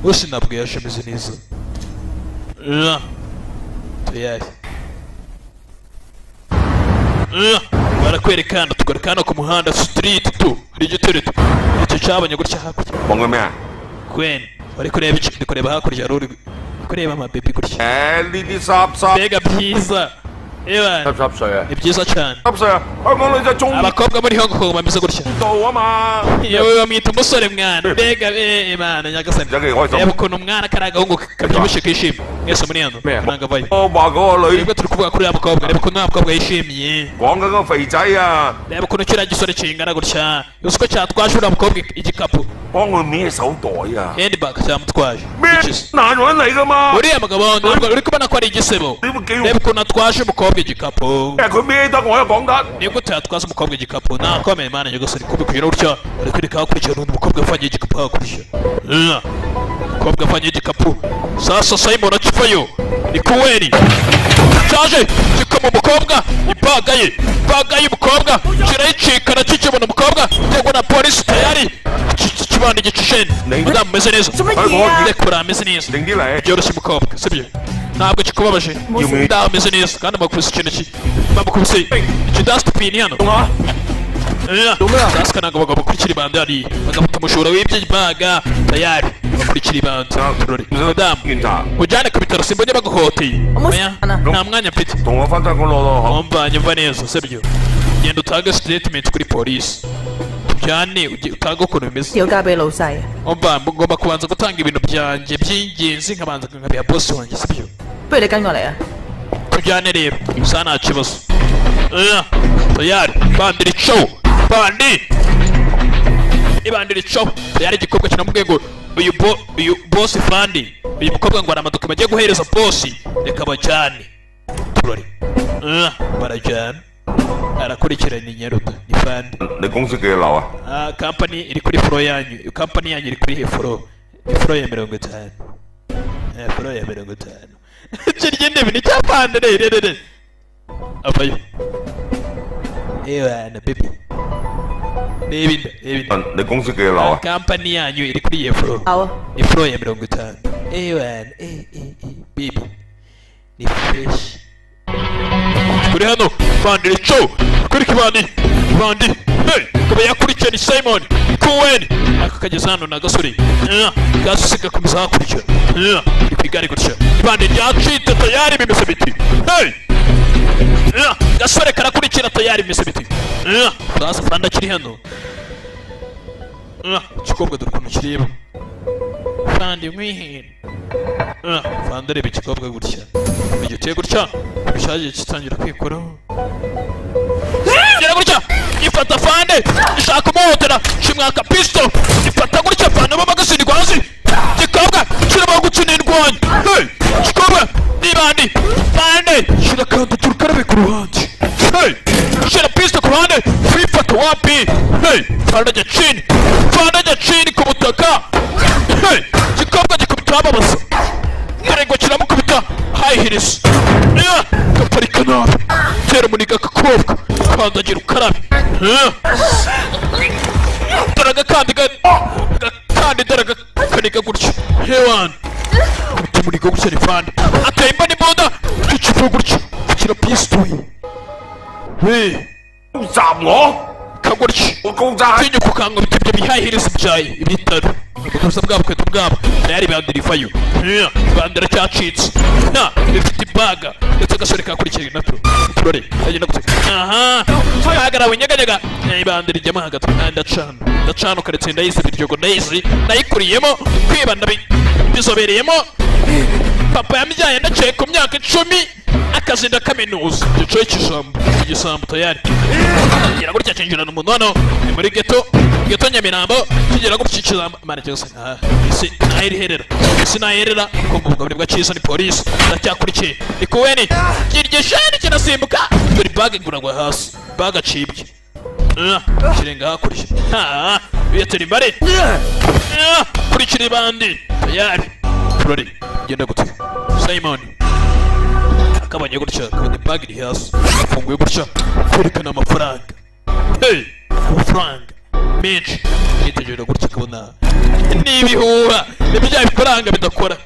bose ntabwo yaje ameze neza. Ah. Tayari. Ah, barakwereka hano, tugaruka hano ku muhanda street tu hari igitereko icyo cyabonye gutya hakurya. 望緊咩啊？ Gwen, bari kureba iki? Ndi kureba hakurya, hari uri kureba amabebi gutya. 誒，呢啲濕濕 Mbega byiza! Eba, 濕濕碎啊！ ni byiza cyane. 濕碎啊！香港女仔中意 Abakobwa muri Hong Kong bameze gutya. 到啊嘛。 Yewe, bamwita umusore mwana, mbega eh, Imana nyagasani! 有幾開心 Reba ukuntu umwana kari agahungu kabyibushye kishimye. Mwese muri hano ntabwo avayo. 我話嗰個女 Nibwo turi kuvuga kuri uriya mukobwa, reba ukuntu uriya mukobwa yishimye. 講緊個肥仔啊， Reba ukuntu kiriya gisore kingana gutya, uzi ko cyatwaje uriya mukobwa igikapu? 幫佢孭手袋啊！ Handbag cyamutwaje. 咩 Ikize. 男人嚟噶嘛？ Uriya mugabo ntabwo uri kubona ko ari igisebo? 你會幾 Reba ukuntu atwaje umukobwa igikapu. 佢孭得我又講得。 Ni gute yatwaza umukobwa igikapu? Nakomeye Mana nyagasani! Kubikubwira gutya, bari kwereka hakurya n'undi mukobwa avanye igikapu hakurya. Umukobwa avanye igikapu, sasa Simon akivayo ni kuweri cyaje kikoma umukobwa ibaga ye, ibaga y'umukobwa kirayicikana kikibona umukobwa cyangwa na polisi tayari kibana igicisheni. Mudamu meze neza? Rekura, ameze neza. 定啲嚟。 Byoroshye umukobwa, sibyo? Ntabwo kikubabaje? Ndameze neza kandi bamukubise ikintu ki, bamukubise ikidustbin hano. Sasa ntabwo bagomba gukurikira ibandi hariya, bagafata umujura w'ibyo baga tayari bakurikira ibandi. Turore madamu, ujyane ku bitaro, simbonye baguhoteye. Oya, nta mwanya mfite. 同我翻差館攞咯。 Umva, nyumva neza, sibyo? Genda utange statement kuri polisi, tujyane utange ukuntu bimeze. 要交俾老細。 Umva, ngomba kubanza gutanga ibintu byanjye by'ingenzi, nkabanza nkabiha boss wanjye, sibyo? 不如你跟我嚟啊！ Tujyane rero, gusa nta kibazo. Tayari bandira ico bandi ibandira ico tayari. Igikobwa kiramubwiye ngo uyu boss fandi, uyu mukobwa ngo hari amadokima agiye guhereza boss, reka bajyane. Turore. Barajyana, arakurikirana inyaruta ni fandi. 你公司幾樓啊？ Ah, company iri kuri floor yanyu, company yanyu iri kuri floor, ni floor ya 50. Floor ya 50. Kirya intebe ni cyapande re re re re avayo. Ewana baby, reba inda, reba inda. 你公司幾樓啊？ Company yanyu iri kuri iyo floor? 好啊。 Ni floor ya 50. Ewana, eh eh eh, baby, ni fresh kuri hano. Bandira ico kuri kibandi bandi, hey, akaba yakurikiye ni Simon Cohen. Aka kageze hano ni agasore gasuse gakomeza hakurya. Iri ku igare gutya, ibandi ryacitse tayari, bimeze biti. Hey, gasore karakurikira tayari, bimeze biti. Sasa fanda kiri hano. Igikobwa dore ukuntu kireba fandi mwihere. Fanda areba igikobwa gutya, igiteye gutya bishaje, kitangira kwikoraho. Gera gutya ifata fande, ishaka umuhotera, shimwaka pisto, ifata gutya fande bo bagasinirwa hasi. Gikobwa kirimo gukina indwanyi. Hey, gikobwa nibandi fande shira kandagira ukarabe ku ruhande. Hey, shira pisto ku ruhande, kwifata wapi. Hey, fande ajya chini, fande ajya chini ku butaka. Hey, gikobwa gikubita amabasa, dore ngo kiramukubita high heels. Yeah, gaparika nabi, tera umuniga akakobwa kandagira ukarabe. Yeah. Dore agakandi gakandi, dore agakaniga gutya hewan, kubita umuniga gutya ni fande atemba n'imbunda ikiva gutya kira pistoyi we. 襲我？ Kagutya. 我高炸！ Tinyuka ukankubita ibyo bihahiriza ibyaye ibitaro ubusa bwabo, kweto bwabo tayari bandira ivayo. Yeah, bandira cyacitse na ifite ibaga ndetse agasore kakurikiye natwo. Turore agenda gutya, aha hagarawe nyeganyega. Ibandira ijyamo hagati. Ah, ndacana ndacana ukaretse, ndayizi biryogo, ndayizi, nayikuriyemo kwiba, ndabizobereyemo. Papa yambyaye ndaciye ku myaka 10, akazi ndakaminuza, igice cy'ijambo igisambo tayari. Kigera gutya kinjirana umuntu hano, ni muri ghetto, ghetto Nyamirambo. Kigera gutya ikizamba mana cyose, ah, isi nayiherera, isi nayiherera. Kumva ubwo bwa cyiza ni polisi ndacyakurikiye, ni kuweni kirya shani kirasimbuka. Dore bag iguragwa hasi, bag acibye. Ah, kirenga hakurya. Ah, biyatera imbare. Ah, kurikira ibandi tayari. Turore genda gutya Simon akabonye gutya, akabona bag iri hasi afunguye gutya, kwerekana amafaranga. Hey, amafaranga menshi. Yitegereza gutya akabona ni ibihuha, ni bya bifaranga bidakora.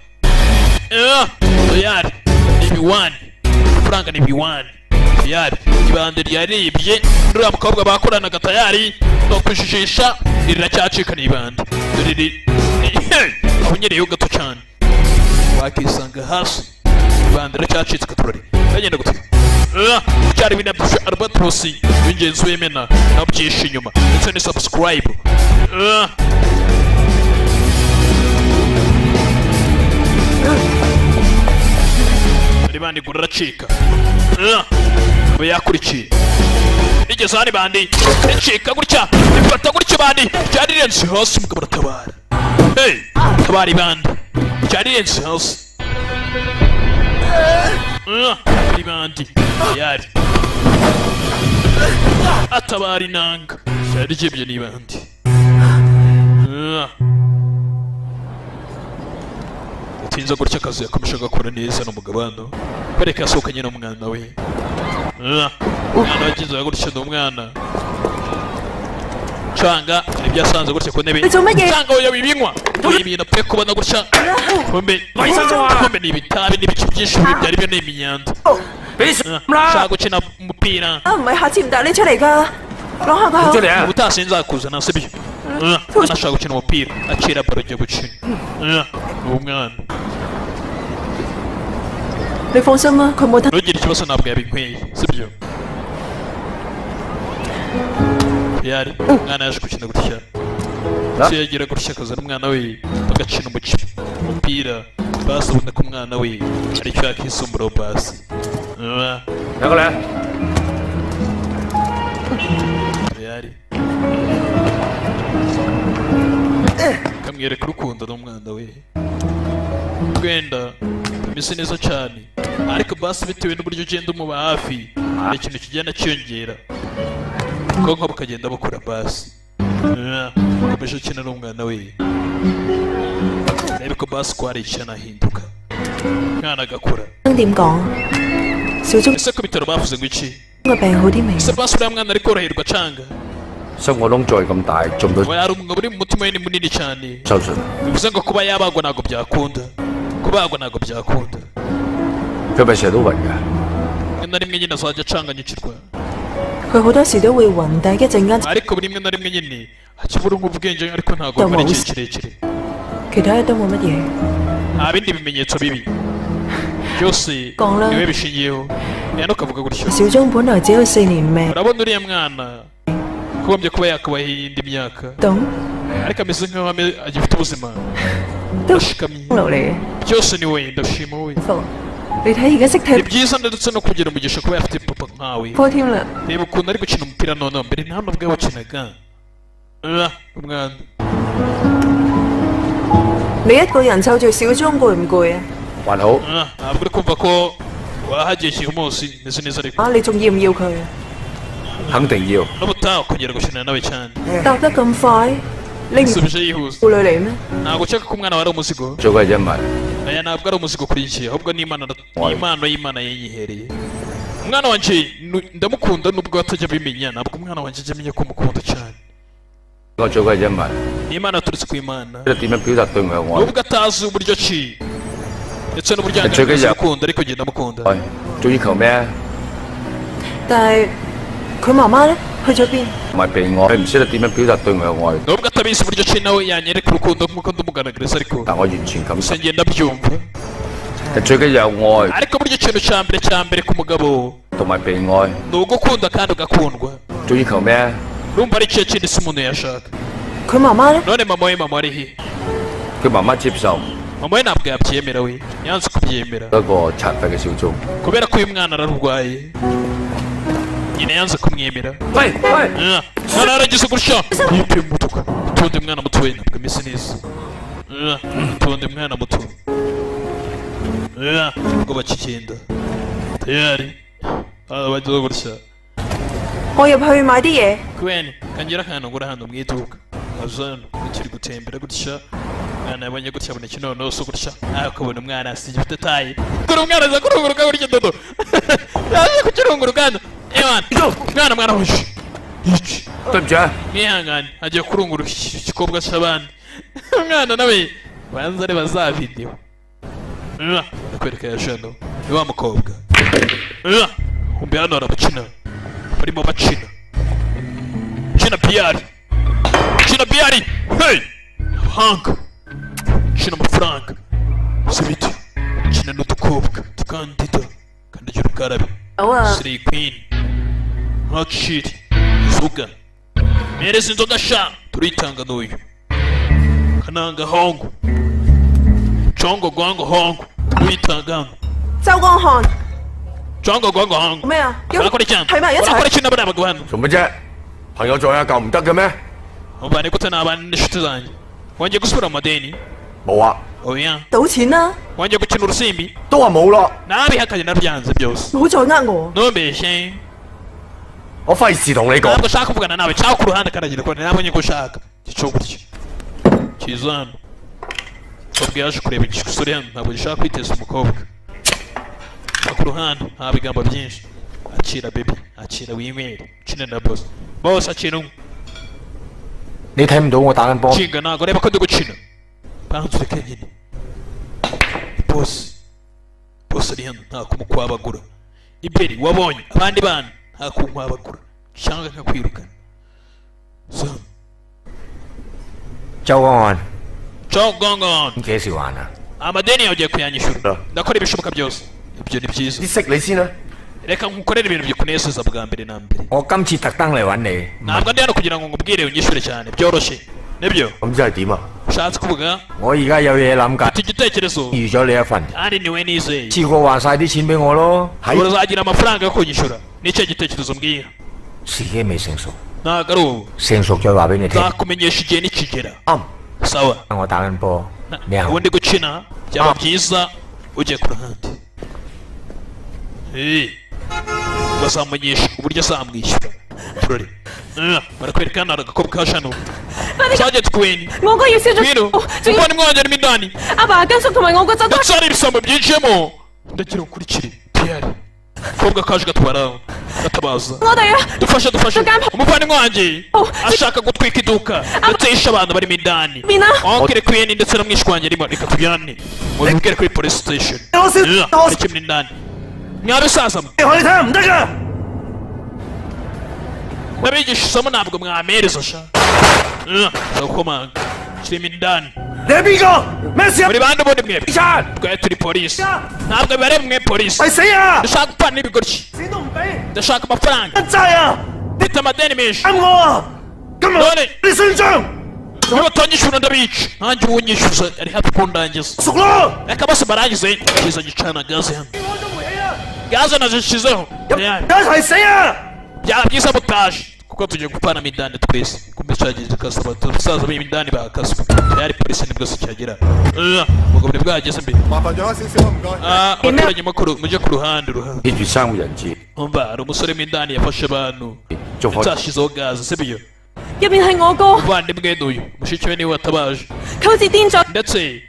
Ah, tayari ni ibiwani, amafaranga ni ibiwani tayari. Ibande ryaribye nuriya mukobwa bakoranaga tayari no kujijisha, riracyacika ni ibande. Dore ri ahonyereyeho gato cyane wakisanga hasi, ibande riracyacitse katurari bagenda gutya. Ah, byari binabyo Albatros w'ingenzi w'imena nabyishe inyuma ndetse ni subscribe. Ah. Ribandi guraracika. Ah, aba yakurikiye rigeze hano, ibandi ricika gutya, rifata gutya ibandi ryari rirenze hasi, umugabo aratabara. Hey, tabara ibandi ryari rirenze hasi. Ah, ibandi yari atabara inanga ryari ryibye n'ibandi. Ah. Yatinze gutya akazi yakomeje agakora neza n'umugabo hano kwereka yasohokanye n'umwana we. Ah, umwana wagize gutya ni umwana. Canga ibyo yasanze gutya ku ntebe. 你做乜嘢？ Canga oya wibinywa. Ibintu pe kubona gutya. Kumbe kumbe ni ibitabi n'ibice byinshi byari byo ni imyanda. Shaka gukina umupira. 啊，唔係下次唔帶你出嚟㗎，攞下個口。出嚟啊！ Ubutaha sinzakuzana sibyo? Nashaka gukina umupira akira baro agiye gukina. Uwo mwana. 你放心啦，佢冇得。 Ntugire ikibazo ntabwo yabinyweye sibyo? Yari umwana yaje gukina gutya. Se yagira gutya akazana umwana we bagakina umukino umupira basi ubona ko umwana we hari icyo yakisumburaho basi. 兩個嚟。 Yari kamwereka urukundo n'umwana we wenda ameze neza cyane ariko basi bitewe n'uburyo ugenda umuba hafi hari ikintu kigenda cyiyongera ubwonko bukagenda bukura basi. Ukomeje ukina n'umwana we arebe ko basi ko hari ikintu ahinduka umwana agakura. 點講？小鐘 Ese ku bitaro bavuze ngo iki? 個病好啲未？ Ese basi uriya mwana ari koroherwa canga? 心個窿再咁大，做唔到 Hari umugabo uri mu mutima we ni munini cyane 手術。 bivuze ngo kuba yabagwa ntabwo byakunda, kubagwa ntabwo byakunda. 佢咪成日都暈㗎。 Rimwe na rimwe nyine azajya acanganyukirwa. 佢好多時都會暈，但係一陣間 Ariko buri rimwe na rimwe nyine akibura ubwenge ariko ntabwo bimara igihe kirekire. 其他都冇乜嘢。 Nta bindi bimenyetso bibi byose Kongla. niwe bishingiyeho rero ukavuga gutyo. 小鐘本來只有4年命， Urabona uriya mwana kugombye kuba yakabaho iyindi myaka 懂 ariko ameze nk'aho agifite ubuzima 都 ashikamye 落嚟嘅。 byose ni we ndashima we. 服，你睇而家識 Ni 踢 byiza ndetse no kugira umugisha kuba yafite papa nkawe. 波添啦。 Reba ukuntu ari gukina umupira noneho mbere nta nubwo yawukinaga. Umwana 你一個人湊住小鐘攰唔攰啊？還好。 Ntabwo uri kumva ko wahagiye uyu munsi meze neza ariko 啊，你仲要唔要佢啊？肯定要。 n'ubutaha ukongera gukina nawe cyane. 答得咁快，你唔 Nsubije yihuse. 顧慮嚟咩？ Ntabwo ushaka ko umwana wawe ari umuzigo. 最緊係因為 Aya ntabwo ari umuzigo kuri njye ahubwo ni impano ni impano y'Imana yanyihereye. Umwana wanjye ndamukunda nubwo atajya abimenya ntabwo umwana wanjye ajya amenya ko mukunda cyane. 我最緊係因為 Ni impano yaturutse ku Imana. 點樣表達對我嘅愛。 Nubwo atazi uburyo ki ndetse n'uburyo 最緊要 yangaragaza urukundo ariko njye ndamukunda. 愛，仲要求咩啊？但係佢媽媽咧去咗邊？ 唔係被愛，佢唔識得點樣表達對我嘅愛， Nubwo atabizi uburyo ki nawe yanyereka urukundo nk'uko ndumugaragariza ariko 但我完全感受 gusa。njye ndabyumva. 最緊要有愛 Ariko burya ikintu cya mbere ku mugabo 同埋被愛， ni ugukunda kandi ugakundwa. 仲要求咩啊？ Urumva ari ikihe kindi se umuntu yashaka? 佢媽媽咧？ None mama we mama ari he? 佢媽媽接受 Mama we ntabwo yabyemera we yanze kubyemera 一個殘廢嘅小鐘。 kubera ko uyu mwana ararwaye nyina yanze kumwemera. 喂喂， Mwana yaragize gutya yipima umutuku utundi mwana muto we ntabwo ameze neza. Utundi mwana muto ubwo bakigenda tayari bagize gutya. 我入去買啲嘢。 Gwen kangira akantu ngura hano mu iduka aza hano ukiri gutembera gutya umwana yabonye gutya abona ikinonoso gutya nawe ukabona umwana asiga ifite taye dore umwana aza kurunguruka gutya dodo yaje kukirunguruka hano ewana mwana mwana wuje iki 對唔住啊， mwihangane agiye kurunguruka iki gikobwa cy'abandi umwana nawe banza areba za videwo ndakwereka ya jano ni wa mukobwa. Umbe hano harabakina barimo bakina kina biyari kina biyari hey abahanga kina amafaranga sibiti kina n'udukobwa tukandida kandagira ukarabe. 好啊， Slay Queen Hot shit inzoga mpereza inzoga sha turitanga n'uyu kananga hongo congo gwango hongo turitanga hano 周江漢 congo gwango hongo 咩啊？ barakora iki hano 睇埋一齊 barakora iki n'abariya bagabo hano 做乜啫？朋友在下舊唔得嘅咩？ umva ni gute nabana n'inshuti zanjye wongeye gusubira mu madeni? 冇啊， Oya 賭錢啦， wongeye gukina urusimbi? 都話冇咯， Nabihakanye narabyanze byose. 唔好再呃我。 Ntumbeshe. 我費事同你講。 Ntabwo ushaka kuvugana nawe cyangwa ku ruhande karagira ko nabonye ko ushaka gico gutya kiza hano umukobwa yaje kureba igisore hano ntabwo gishaka kwiteza umukobwa. Ca ku ruhande nta bigambo byinshi akira baby akira winywere ukina na boss bose akira umwe. 你睇唔到我打緊波？ Kinga, ntabwo reba ko ndi gukina. Banza ureke nyine. Bosi, bosi ari hano, nta kumukwabagura iberi wabonye abandi bana, nta kunkwabagura cyangwa nkakwirukana. So 周公案 Chogongon. 幾時還啊？ Amadeni yawe ugiye kuyanyishyura. Ndakora ibishoboka byose. Ibyo ni byiza. 啲識你先啦。 Reka nkukorere ibintu bikunezeza bwa mbere na mbere. 我今次特登嚟揾你， Ntabwo ndi hano kugira ngo nkubwire unyishyure cyane byoroshye, nibyo? 咁即係點啊？ Ushatse kuvuga? 我而家有嘢諗緊， Mfite igitekerezo. 預咗你一份， Kandi niwe nizeye. 次過還晒啲錢俾我咯。 Urazagira amafaranga yo kunyishyura. Nicyo gitekerezo mbwira. 時機未成熟， Ntabwo ari ubu. 成熟再話俾你聽。 Nzakumenyesha igihe nikigera. Sawa. 我打緊波，你行 Ubu ndi gukina, byaba byiza ugiye ku ruhande. Eh, bazamumenyesha uburyo azamwishyura. Turore. Barakwereka hano hari agakobwa kaje hano. Sergeant Queen. 我哥要燒咗 Ngwino. 仲要 Umuvandimwe wanjye arimo indani. 阿爸根叔同埋我個仔都 Ndetse hari ibisambo byinjiyemo. Ndagira ukurikire tayari. Akobwa kaje gatwara gatabaza. 我哋啊！ Dufashe, dufashe, umuvandimwe wanjye ashaka gutwika iduka ndetse yishe abantu barimo indani. Mina. Onkere Queen ndetse na mwishwa wanjye arimo, reka tujyane mubibwire kuri police station. Arikimwe indani mwabisaza mwe. 你睇唔得噶！ Ndabigisha isomo, ntabwo mwamereza sha. Ndakomanga kirimo indani. 你係邊個？咩事啊？ Muri bande ubundi mwebwe? Twari turi polisi, ntabwo bibare mwe polisi. 係死啊！ Ndashaka gupfana n'ibigoryi. 錢都唔俾， Ndashaka amafaranga. 真債啊！ Mfite amadeni menshi. 啱我啊！今日 None 你算賬 niba utanyishyura ndabica. Nanjye uwunyishyuza ari hafi kundangiza. 熟咯！ Reka bose barangize. Kiza gicana gaze hano, gaze nazishyizeho tayari. 一齊死啊！ Byaba byiza mutaje kuko tugiye gupanamo indani twese. Kumbe cyagize kasaba abasaza b'indani bakaswe tayari. Polisi nibwo se cyagera, ubwo buri bwageze mbere. 麻煩讓開少少啊，唔該。 Ah, abaturage makuru mujye ku ruhande ruhande. 挾住三個人質， Umva, hari umusore w'indani yafashe abantu 做 ndetse yashyizeho gaze, sibyo? 入面係我哥， Umuvandimwe n'uyu mushiki we niwe watabaje. 佢好似癲咗 Ndetse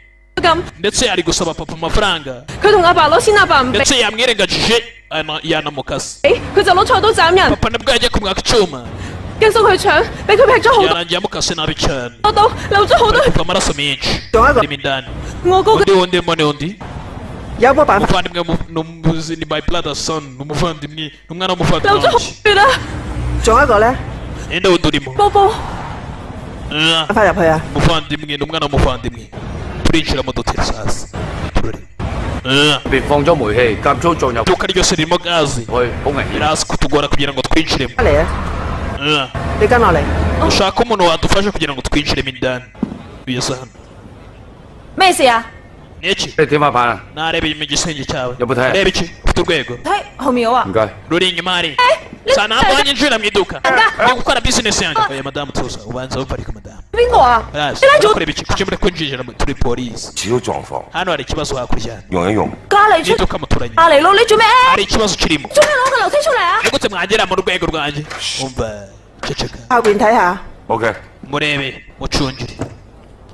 咁， ndetse ari gusaba papa amafaranga. 佢同阿爸攞錢，阿爸唔俾， Ndetse yamwirengagije, yanamukase. 佢就攞菜刀斬人， Papa nibwo yagiye kumwaka icyuma. 跟叔去搶，俾佢劈咗好 Yarangiye amukase nabi cyane. 多刀，流咗好多血。 Kuva amaraso menshi arimo indani. 我哥 Undi wundi mo ni undi 有冇辦法？ umuvandimwe ni my brother son, ni umuvandimwe, ni umwana w'umuvandimwe 流咗好 wanjye. 血啊！仲有一個咧， Ninde wundi urimo? 波波， Ah, 翻入去啊！ umuvandimwe ni umwana w'umuvandimwe. Turinjira mu duteri sasa, turore. Ah, 入邊放咗煤氣，夾粗撞入 Iduka ryose ririmo gaze, 去，好危險。 biraza kutugora kugira ngo twinjiremo. 嚟啊！ Ah, 你跟落嚟， ushaka umuntu wadufasha kugira ngo twinjiremo indani. Ugeze hano. 咩事啊？ Ni iki? 你點法辦啊？ Nareba inyuma igisenge cyawe. 有冇睇？ Reba iki? Ufite urwego 睇後面有啊！ 唔該。 ruri inyuma hari sa. Ntabwo wanyinjira mu iduka, ndi gukora business yanjye. Oya madamu, tuza ubanza wumva ariko madamu. 邊個啊？ Barazi 你拉住 urakora ibiki? Kuki muri kwinjira turi polisi? 少狀況， Hano hari ikibazo hakurya. 用一用。 加你出 Iduka muturanye 下嚟咯！你做咩？ hari ikibazo kirimo. 做咩攞個樓梯出嚟啊？ Ni gute mwagera mu rwego rwanjye? Umva, ceceka. 後邊睇下。 OK， Murebe mucungire.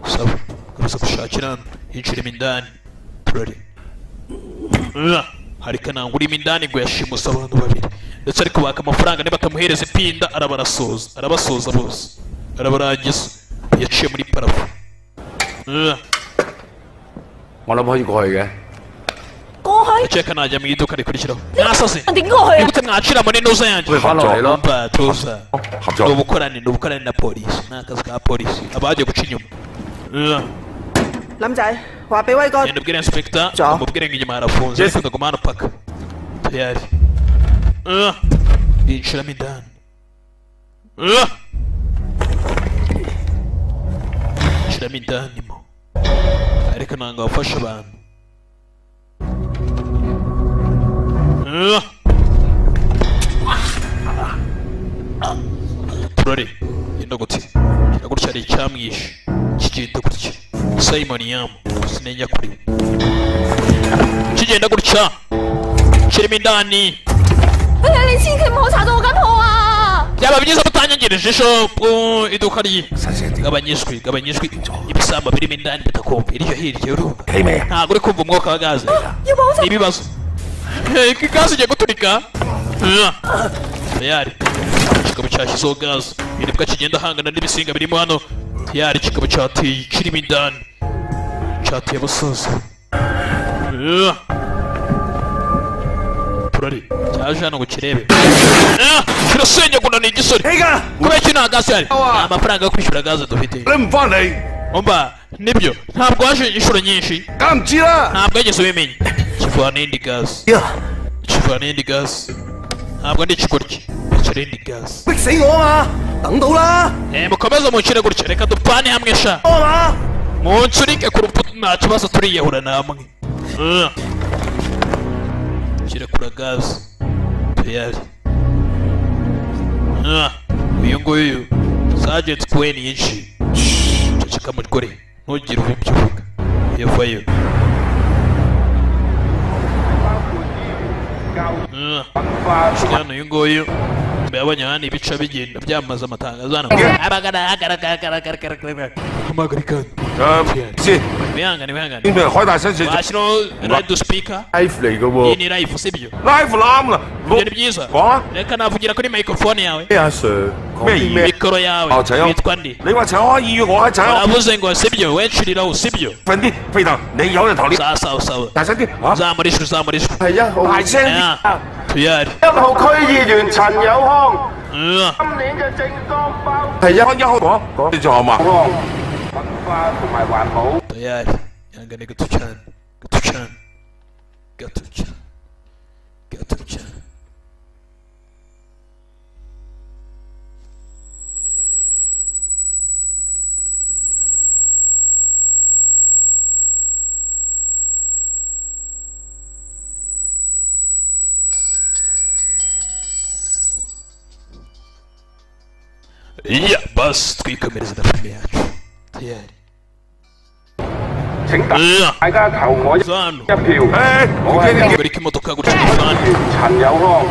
Sawa, komeza gushakira hano. Hinjiremo indani, turare. Hari kananga urimo indani ngo yashimuse abantu babiri ndetse ari kubaka amafaranga. Niba batamuhereza ipinda arabarasoza, arabasoza bose, arabarangiza. Yaciye muri parafo. 我諗可以過去嘅。 過去 Ndakeka najya mu iduka rikurikiraho. Mwasaze. 點過去 Ni 啊？ gute mwacira muri nuza yanjye? 喂，翻落嚟咯。 Umva, tuza. 合作 Ni ubukorane na polisi, ni akazi ka polisi abagiye guca inyuma. 林仔，話俾威哥 Genda ubwire inspector, Ciao. umubwire ngo inyuma harafunze, ariko ndaguma hano paka tayari. Yinjiramo indani. Yinjiramo indani mo, ariko ntabwo wafasha abantu. Turore genda gute, genda gutya, hari icyamwishe kigenda gutya. Simon Yam sinenya kuri kigenda gutya kirimo indani. 哎呀，你千祈唔好查到我間鋪啊！ Byaba byiza mutanyangirije ishopu, iduka rye. Gabanya ijwi, gabanya ijwi, ibisambo birimo indani bitakumva. Iryo hirya urumva? 企未啊？ Ntabwo uri kumva umwuka wa gaze? 要報 Ni ibibazo. Gaze igiye guturika. Tayari. Kikaba cyashyizeho gaze, nibwo kigenda ahangana n'ibisinga birimo hano. Tiyari kikaba cyateye kirimo indani, cyateye abasaza. Turari cyaje hano ngo kirebe. Kirasenyagura, ni igisore. Kubera iki nta gaze ihari? Nta mafaranga yo kwishyura gaze dufite. 你唔翻嚟， Umva, nibyo, ntabwo waje inshuro nyinshi, 梗唔知啦。 ntabwo yigeze ubimenya. Kivana iyindi gaze, kivana iyindi gaze. Ntabwo ndi ikigoryi, rekera iyindi gaze. 逼死我啊嘛！等到啦， Eh, mukomeze munshyire gutya, reka dupfane hamwe sha. 啊嘛！ Munsurike ku rupfu, nta kibazo, turiyahura namwe. Kirekura gaze tayari. Uyu nguyu Sergeant Quinn yinjiye. Ceceka mugore, ntugire ubibyo uvuga. Yavayo. Hano uyu nguyu yabonye hano ibica bigenda byamamaza amatangazo hano. Hamagarika. 先， Wihangane, wihangane. 邊度開大聲少少 Washyiraho radio speaker. Live 嚟嘅 Iyi 喎。 ni live, sibyo? ，live 啱啦， Ibyo ni byiza. 講啊， Reka navugira kuri microphone yawe. 阿 Sir 講咩啲咩？ Mikoro yawe. 哦，陳 Witwa nde? 你話陳開意願，我喺陳開， Uravuze ngo sibyo, wencuriraho sibyo? 瞓啲，飛頭，你有人頭你 Sawa sawa sawa. 大聲啲嚇， Zamura ijwi, zamura ijwi. 係1號大聲啲。 Ah, tuyari. 1號區議員陳友康， Ah, 今年嘅政綱包係一1號講講，你做好嘛？括文化同埋環保。 Tayari. Ihangane gato cyane. Gato cyane. Gato cyane. Gato cyane. Ya, basi twikomereze na filime yacu. Tayari. 請大家投我一 Zano. 票。 誒，我係你 Hagarika imodoka gutya ifani. 陳友康。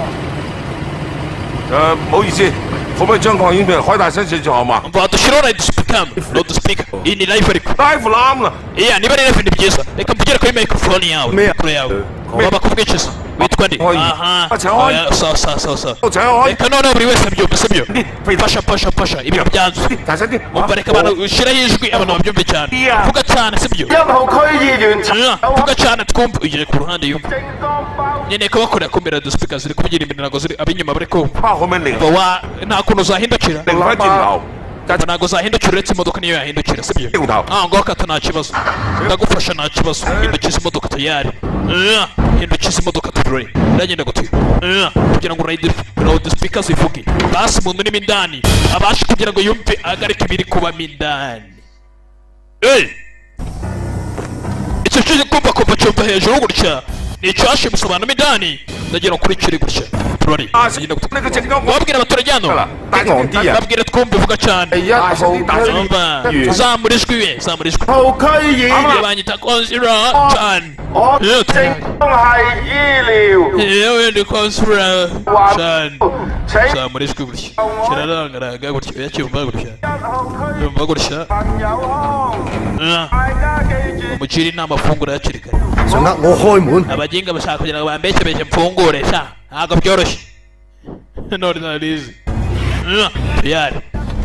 誒，唔好意思，可唔可以將擴音器開大聲少少好嘛 Umva, dushyiraho loud speaker, loud speaker. Iyi ni live ariko. ？live 啱啦， Iya, niba ari live ni byiza. Reka mvugire kuri microphone yawe.咩 Mikoro yawe. Waba kuvuga iki se? Witwa nde? Oyi. Aha. Acha, oyi. Oya, sawa sawa sawa sawa. 陳開， Reka noneho buri wese abyumve, sibyo? 飛頭， Fasha fasha fasha, ibintu byanze. 大聲啲， Umva, reka abantu ushyiraho ijwi abantu babyumve cyane. Iya. Vuga cyane, sibyo? 1號區議員陳 Ah, 友康 vuga cyane twumve. Ugere ku ruhande yumve. 政綱包 Nkeneye kubakorera kumera speaker ziri kuvugira imbere, ntabwo ziri ab'inyuma bari kumva. 花可唔可以擰 Umva, wa nta kuntu uzahindukira. 擰翻轉頭？ Umva, ntabwo uzahindukira uretse imodoka niyo yahindukira, sibyo? 掉頭。 Ah, ngo kata nta kibazo, ndagufasha nta kibazo. Hindukiza imodoka tayari. Ah, hindukiza imodoka turore ndagenda guti. Ah, kugira ngo loud speaker zivuge, basi umuntu urimo indani abashe kugira ngo yumve ahagarike ibiri kubamo indani. Hey! Icyo cyo kumva kumva cyumva hejuru gutya ni icyashimuse abantu mo indani. Ndagira ngo ukurikire gutya turore ndagenda guti. 呢個政綱 Wabwira abaturage hano. 啦，大聲啲，激昂啲啊！ Babwire twumve, vuga cyane. 係1號區 Umva, 議員， zamura ijwi we, zamura ijwi. 號區議員， Banyita Konsira cyane. 我政綱係醫療 Yewe ndi Konsira cyane. 請 Zamura ijwi gutya kirarangaraga gutya uyacyumva gutya yumva gutya. 陳友康， Ah, 大家記住。 umugire inama afungura hakiri kare. 想呃我開門？ Abaginga bashaka kugira ngo bambeshyebeshye mfungure sha, ntabwo byoroshye none narizi. Ah, tuyari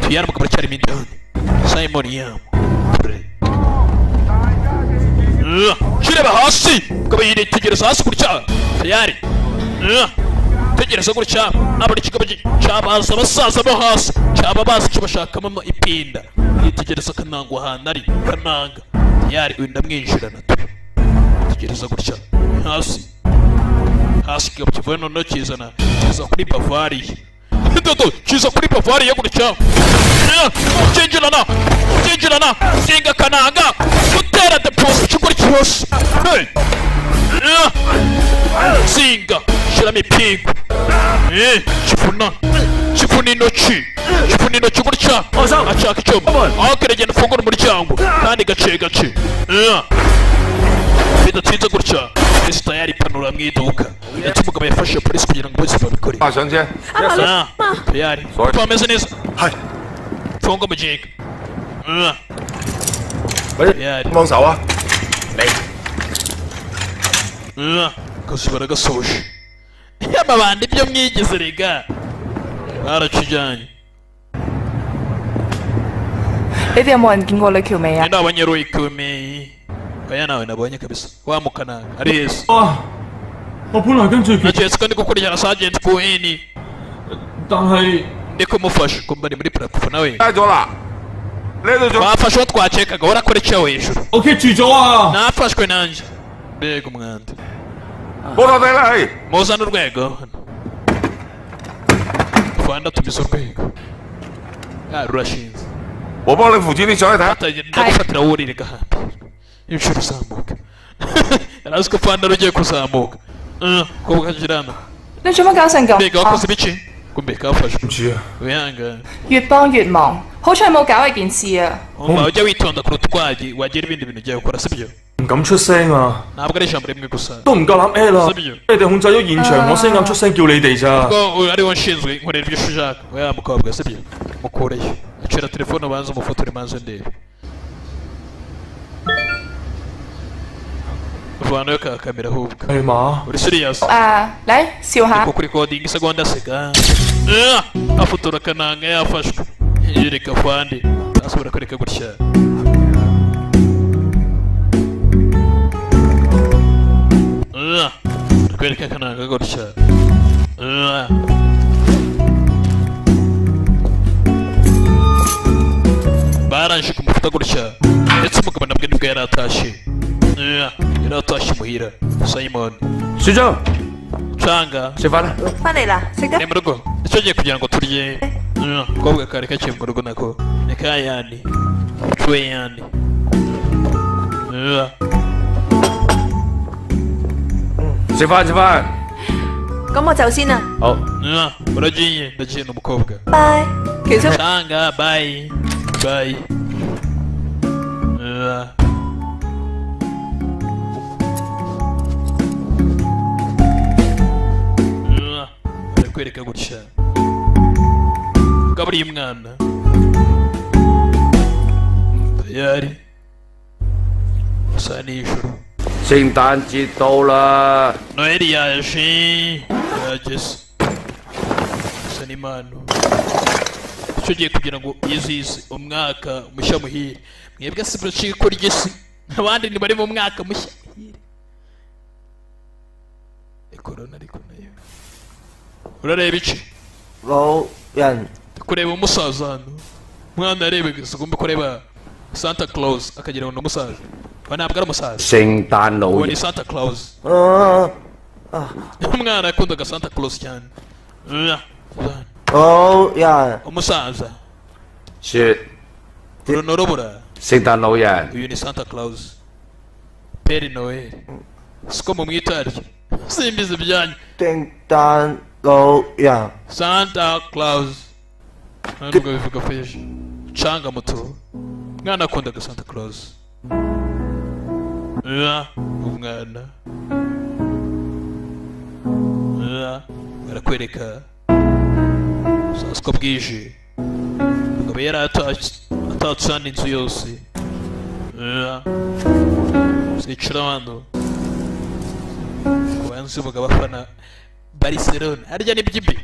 tuyari, mugabo aracyarimo indani. Simon Yam kireba hasi, mugabo yitegereza hasi gutya. Tayari. Ah, tegereza gutya abona ikigabo cyabaza abasaza bo hasi cyaba bazi icyo bashakamo ipinda. Yitegereza kananga ahantu ari kananga. Tayari uyu ndamwinjirana tu. Tegereza gutya hasi hasi, ikigabo kivuye noneho kizana kiza kuri Bavariya dodo, kiza kuri Bavariya gutya. Cyinjirana cyinjirana singa kananga gutera deposi ikigori cyose. Hey! Singa shyiramo ipingu. Eh, kivuna kivuna intoki, kivuna intoki gutya ashaka icyuma aho kiragenda ufungura umuryango kandi gace gace. Eh, bidatinze gutya polisi tayari ipanura mu iduka, ndetse umugabo yafashe polisi kugira ngo bose babikore. 啊，上車。 Ah, tayari. Papa ameze neza. Funga umuginga. Ah, 喂， tayari. 幫手啊！ Ah, akazi baragasoje amabandi ibyo mwigize rega. Barakijyanye. 你哋有冇人見過呂喬美啊？ Nabonye Ruikumei. Oya, nawe nabonye kabisa wa mukananga ari yesu. 我本來跟住佢， Naketse ko ndi gukurikirana Sergeant Cohen, 但係 ndi kumufasha kumba ni muri platoon nawe. 拉咗啦，呢度做 Bafashe uwo twakekaga urakora icyo hejuru. 我 keep 住咗啊！ Nafashwe nanjye, mbega umwanda. 冇頭頂啦，係 Muzane urwego hano. Rwanda, tumize urwego. Ah, rurashinze. 我幫你扶住啲上去睇。 Ndagufatira wurire gahambira inshuro uzamuka. Yari azi ko fanda rugiye kuzamuka. Ko bwagirana. 你做乜搞成咁？ Mbega wakoze ibiki? Kumbe kafashwe. 唔住啊！ Wihangane. 越幫越忙，好彩冇搞呢件事啊！ Umva, ujya witonda kuruta uko wagira ibindi bintu ugiye gukora, sibyo? 唔敢出聲啊！ Ntabwo ari ijambo rimwe gusa. 都唔夠膽 at 啦！ Sibyo. 你哋控制咗現場，我先敢出聲叫你哋咋。 Ubwo uyu ariwo nshinzwe nkorera ibyo ushaka oya mukobwa, sibyo? Mukureyo acira telefone, ubanze umufotore, manze ndebe vanayo ka kamera ahubwo. 係嘛？ Uri serious? 啊，嚟笑下。 Kuko kurikodinga isegonda aseka. Ah, afotora akananga yafashwe yereka fande asubira kwereka gutya. Ah, kwereka akananga gutya. Ah. Barangije kumufata gutya, ndetse umugabo nabwo nibwo yari atashye. Ah, yari atashye muhira Simon. 處長， Canga. 食飯啦！ 翻嚟啦，食得 Ni mu rugo icyo gihe kugira ngo turye. Kobwa kari kakiri mu rugo nako ni kayandi cweyandi. 食飯食飯， 咁我走先啦， 好。 Uragiye? Ndagiye n'umukobwa. 拜。其實 Canga, bye bye. Barakwereka gutya gaburiye umwana tayari saa nijoro. 聖誕節到啦， Noheli yaje, yageze, gusa n'impano icyo gihe kugira ngo yizihize umwaka mushya muhire. Mwebwe si buracika kurya isi, abandi ntibari mu mwaka mushya muhire. Korona ariko nayo urareba iki? 老人 Kureba umusaza hano. Umwana yarebaga ugomba kureba Santa Claus akagira ngo ni umusaza. Wa, ntabwo ari umusaza. 聖誕老 Uwo ni 人。 Santa Claus. 啊 Umwana yakundaga Santa Claus cyane. 老人 Umusaza. 雪， Uru ni urubura. 聖誕老人。 Uyu ni Santa Claus, Père Noel, siko mumwita aryo, simbizi ibyanyu. 聖誕老人 Santa Claus nta nubwo bivuga feje canga muto. Umwana akundaga Santa Claus. Umwana. Barakwereka saa sita bwije, umugabo yari atatse hano inzu yose. Zicara hano kubanza umugabo afana Barcelona harya ni byibi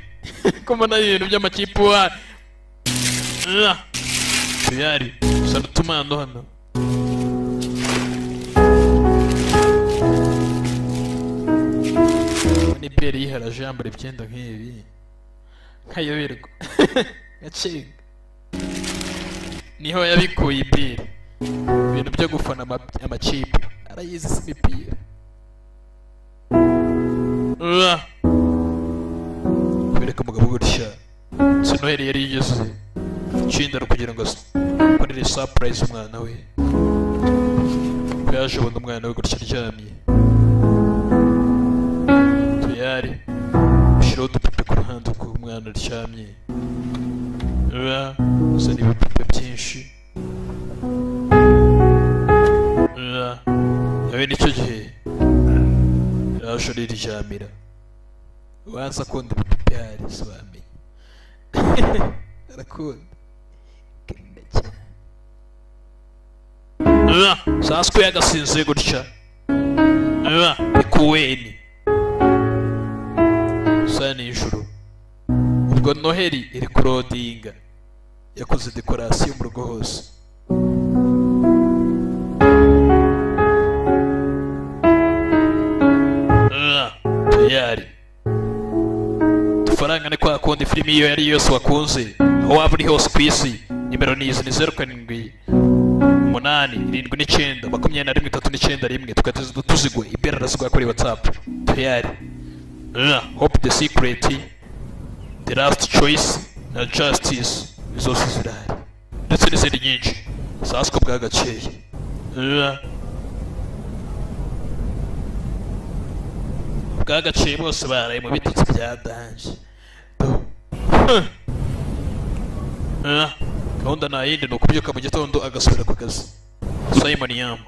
ko mbona ibintu by'amakipe wa tayari gusa n'utumando hano. Ni peri yiharaje yambara ibyenda nk'ibi nkayoberwa gacenga niho yabikuye ipira ibintu byo gufana amakipe arayizi si imipira. Kwereka umugabo gutya si Noheli yari yigeze ikindaro kugira ngo akorere surprise umwana we, ko yaje abona umwana we gutya aryamye tayari ushyiraho udupupe ku ruhande uko umwana aryamye. Gusa ni ibipupe byinshi. Nawe nicyo gihe yaje ariryamira ubanza akunda ibipupe hari si wamenya arakunda akunda cyane. Saa sita yagasinziye gutya. Ni kuweni saa nijoro. Ubwo Noheli iri kurodinga, yakoze dekorasiyo mu rugo hose. Tayari udufaranga ni kwa kundi. Filimi iyo yari yose wakunze, aho waba uri hose ku isi, nimero ni izi: ni 0787 9 21 391, tugahita tuzigwa imbere, arazigwa kuri WhatsApp. Tayari Hope, The Secret, The Last Choice na Justice zose zirahari, ndetse n'izindi nyinshi. Sasiko bwagakeye. Bwagaciye bose baraye mu bitutsi bya danger. Gahunda nta yindi, ni ukubyuka mu gitondo agasubira ku kazi. Simon Yam,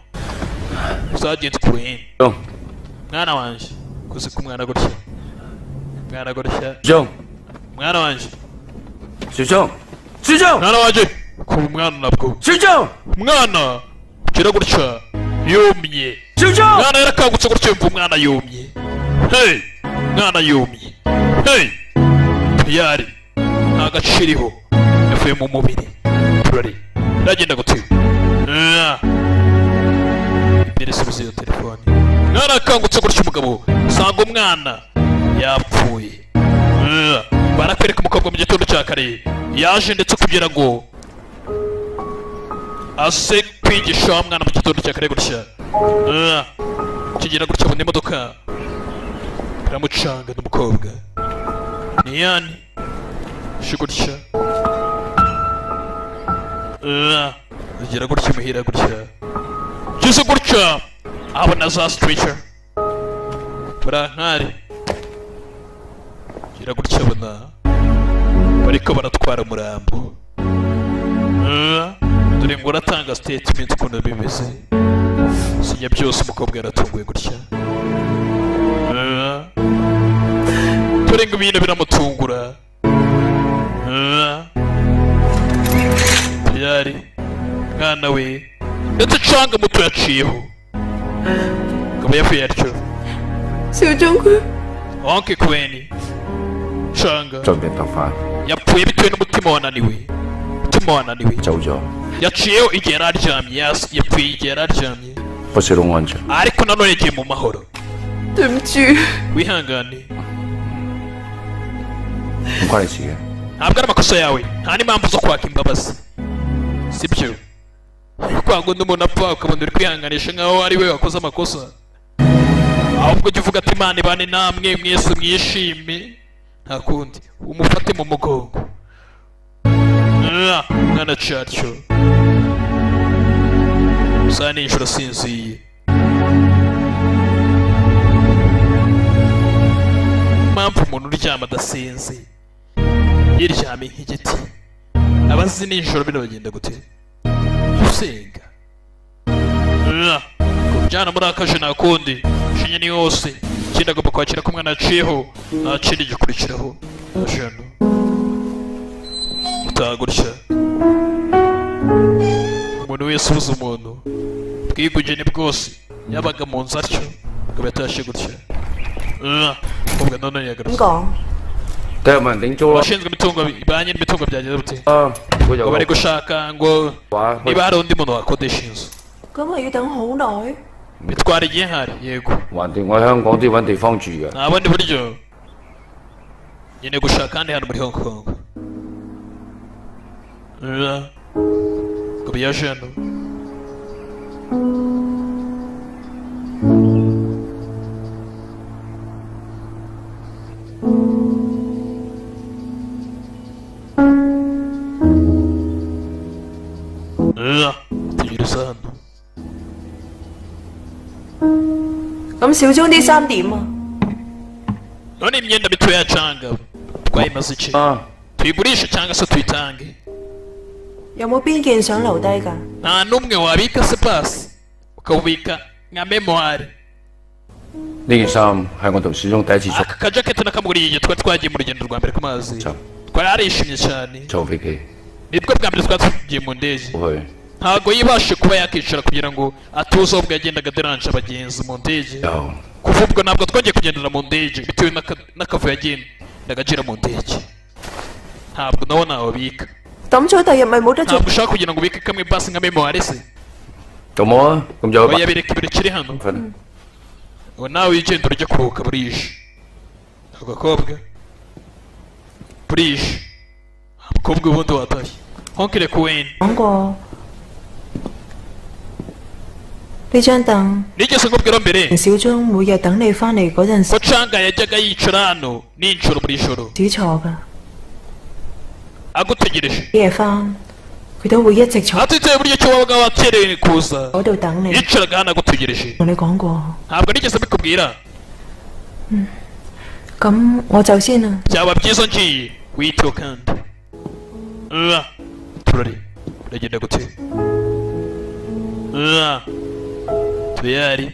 Sergeant Queen. Mwana wanje, kuzi ko umwana gutya, mwana gutya. John. Mwana wanje. John. John. Mwana wanje, kuba umwana nabwo. John. Mwana gira gutya yumye. John. Mwana yarakangutse gutya, yumva umwana yumye. Hey, mwana yumye. Hey, tayari nta gaciriho yavuye mu mubiri. Turari iragenda gute? Imbere, subiza iyo telefone. Mwana akangutse gutya, umugabo usanga umwana yapfuye. Barakwereka umukobwa mu gitondo cya kare yaje, ndetse kugira ngo aze kwigisha wa mwana mu gitondo cya kare gutya. Kigira gutya abona imodoka iramucanga n'umukobwa niyani gutya. Gira gutya imuhira gutya, kize gutya abona za stretcher burankari. Gira gutya abona bariko baratwara umurambo. Dore ngo uratanga statement ukuntu bimeze, sinya byose. Umukobwa yaratunguwe gutya, dore ngo ibintu biramutungura. Tayari mwana we, ndetse canga muto yaciyeho akaba yapfuye atyo. 小鐘佢 Onke Queen canga 進病突發 yapfuye bitewe n'umutima wananiwe, umutima wananiwe. 走咗， Yaciyeho igihe yari aryamye, yapfuye igihe yari aryamye, 不死都安詳。 ariko nanone yagiye mu mahoro. 對唔住， Wihangane. 唔關你事嘅。 Ntabwo ari amakosa yawe, nta n'impamvu zo kwaka imbabazi, sibyo? Kwanga undi umuntu apfa ukabona uri kwihanganisha nkaho ari we wakoze amakosa, ahubwo ujya uvuga ati Imana ibane namwe mwese mwishime. Nta kundi, umufate mu mugongo. Mwana catyo saa nijoro asinziye. Impamvu umuntu uryama adasinze, yiryamiye nk'igiti, aba azi nijoro birabagenda gute? Usenga kubyana muri akaje, nta kundi, shinya ni yose. Ikindi agomba kwakira ko umwana yaciyeho, nta kindi gikurikiraho. Jano utaha gutya, umuntu wese ubuze umuntu, bwigugene bwose yabaga mu nzu atyo, akaba yatashye gutya. Umukobwa none yagarutse. 點講？ 睇下有冇人頂租啦。 Abashinzwe imitungo, ba nyir'imitungo byagenze bute? 啊，佢 Ngo 有 bari gushaka ngo 話 niba hari undi muntu wakodesha inzu. 咁咪要等好耐？ Bitwara igihe hari, yego. 橫掂我喺香港都要揾地方住嘅。 Nta bundi buryo, nkeneye gushaka ahandi hantu muri Hong Kong. Ngo yaje hano. Tegereza hano. 咁小鐘啲衫點啊？ None imyenda mito yacanga twayimaze iki? 啊， Tuyigurishe cyangwa se tuyitange? 有冇邊件想留低㗎？ Nta n'umwe wabika se pasi ukawubika nka memoire? 呢件衫係我同小鐘第一次坐 Aka kajaketi nakamuguriye igihe twari twagiye mu rugendo rwa mbere ku mazi, twari yarishimye cyane. 坐飛機 Nibwo bwa mbere twari tugiye mu ndege. 去， Ntabwo yibashe kuba yakicara kugira ngo atuze, ahubwo yagendaga aderanje abagenzi mu ndege. 又 Kuva ubwo ntabwo twongeye kugendera mu ndege bitewe n'akavuyo yagendaga agira mu ndege. Ntabwo nawo nawabika. 抌咗第日咪冇得做 Ntabwo ushaka kugira ngo ubike kamwe basi nka mémoire se? 咁好啊，咁就 Oya, bireka birekere hano. 瞓啦。 Ngo nawe wigenda urujya kuruhuka, burije. Ako gakobwa burije, umukobwa ubundi watashye honkere kuweni. 講過呢張凳， Nigeze nkubwira mbere 小鐘每日等你翻嚟嗰陣 ko Canga yajyaga yicara hano nijoro, buri joro 時坐㗎， agutegereje. 夜翻佢都會一直坐 Atitaye uburyo ki wabaga wakerewe kuza, 喺度等你。 yicaraga hano agutegereje. 同你講過， Ntabwo nigeze mbikubwira. 咁我走先啦。 Byaba byiza ngiye witeho kandi. Turari uragenda gute? Tuyari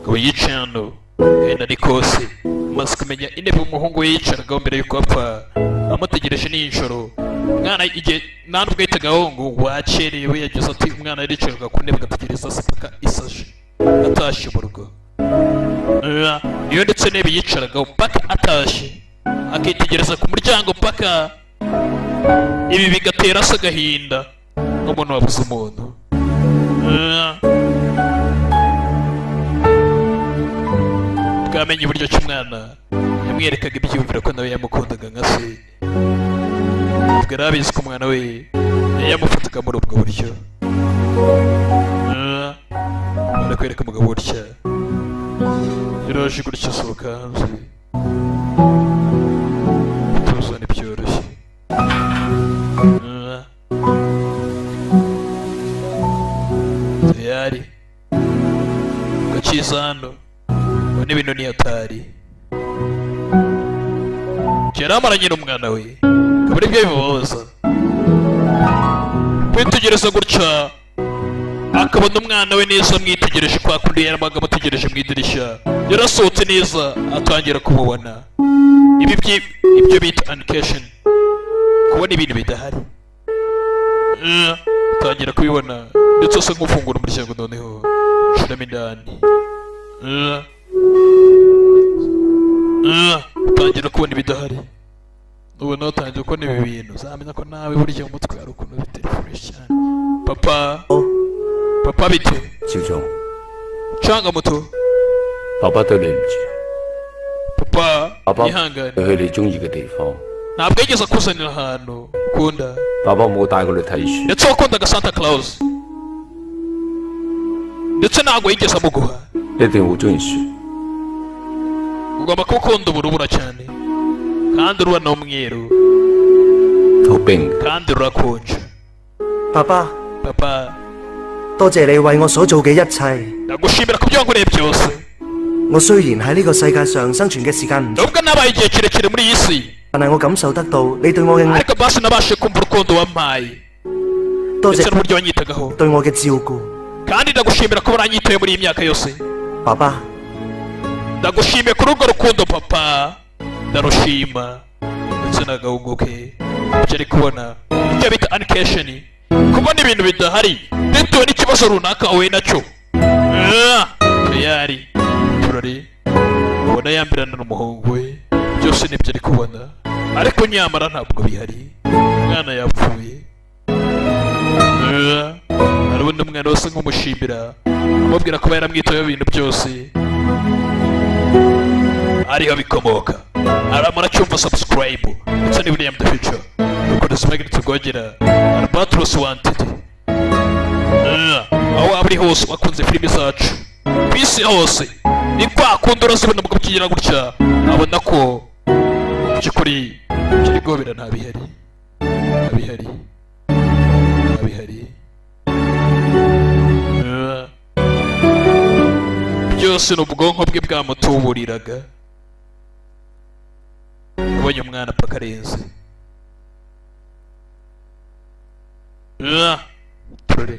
ngo yicaye hano wenda ni kose amaze kumenya intebe umuhungu we yicaragaho mbere yuko apfa, amutegereje nijoro. Umwana igihe nta nubwo yitagaho ngo wakerewe, yagize ati umwana yaricaraga ku ntebe agategereza se paka isaje atashye mu rugo. Niyo ndetse intebe yicaragaho paka atashye, akitegereza ku muryango paka. Ibi bigatera se agahinda nk'umuntu wabuze umuntu. Twamenye uburyo ki umwana yamwerekaga ibyiyumviro ko nawe yamukundaga nka se. Ubwo yari abizi ko umwana we yamufataga muri ubwo buryo. Barakwereka umugabo gutya yaraje gutya asohoka hanze, tuza ntibyoroshye. Tayari gakiza hano ubona ibintu ni hatari. Yari amaranye n'umwana we, akaba aribyo bimubabaza kwitegereza gutya akabona umwana we neza amwitegereje kwa kundi yarabaga amutegereje mu idirishya. Yarasohotse neza atangira kumubona. Ibi ibyo bita anikesheni, kubona ibintu bidahari. Atangira kubibona ndetse asa nk'ufungura umuryango noneho nshiramo indani. Utangira kubona ibidahari, ubona utangiye kubona ibi bintu uzamenya ko nawe burya mu mutwe hari ukuntu bitari fresh cyane. Papa, papa bite? 少總， Canga muto. 爸爸對你唔住， Papa, 爸爸 ihangane. 去你中意嘅地方， Ntabwo yigeze akuzanira ahantu ukunda, 爸爸冇帶過你睇書， ndetse wakundaga Santa Claus, ndetse ntabwo yigeze amuguha. 一定好中意雪。 Ugomba kuba ukunda urubura cyane, kandi uruba ni umweru, 好冰。 kandi rurakonja. 爸爸， Papa, 多謝你為我所做嘅一切。 ndagushimira ku byo wankoreye byose. 我雖然喺呢個世界上生存嘅時間唔長， Nubwo nabaye igihe kirekire muri iyi si, 但係我感受得到你對我嘅愛， ariko basi nabashije kumva urukundo wampaye 多 ndetse 謝 n'uburyo wanyitagaho, 對我嘅照顧。 kandi ndagushimira kuba uranyitaye muri iyi myaka yose. 爸爸， Ndagushimiye kuri urwo rukundo papa, ndarushima. Ndetse n'agahungu ke ibyo ari kubona icyo bita anikesheni, kubona ibintu bidahari bitewe n'ikibazo runaka wahuye nacyo. Tayari turari ubona yambirana n'umuhungu we, byose nibyo ari kubona, ariko nyamara ntabwo bihari, umwana yapfuye. Arabona umwana wese nk'umushimira, amubwira kuba yaramwitayeho ibintu byose ariho bikomoka. Aramara acyumva subscribe ndetse ni William the Future rukoresha magnet rwogera Albatros Wanted. Aho waba uri hose wakunze filimi zacu ku isi hose, ni kwa kundi urazibona ubwo bukigira gutya abona ko mu by'ukuri ibyo ari gobera nta bihari, nta bihari, nta bihari. Byose ni ubwonko bwe bwamutuburiraga. Yabonye umwana paka arenze. Turore.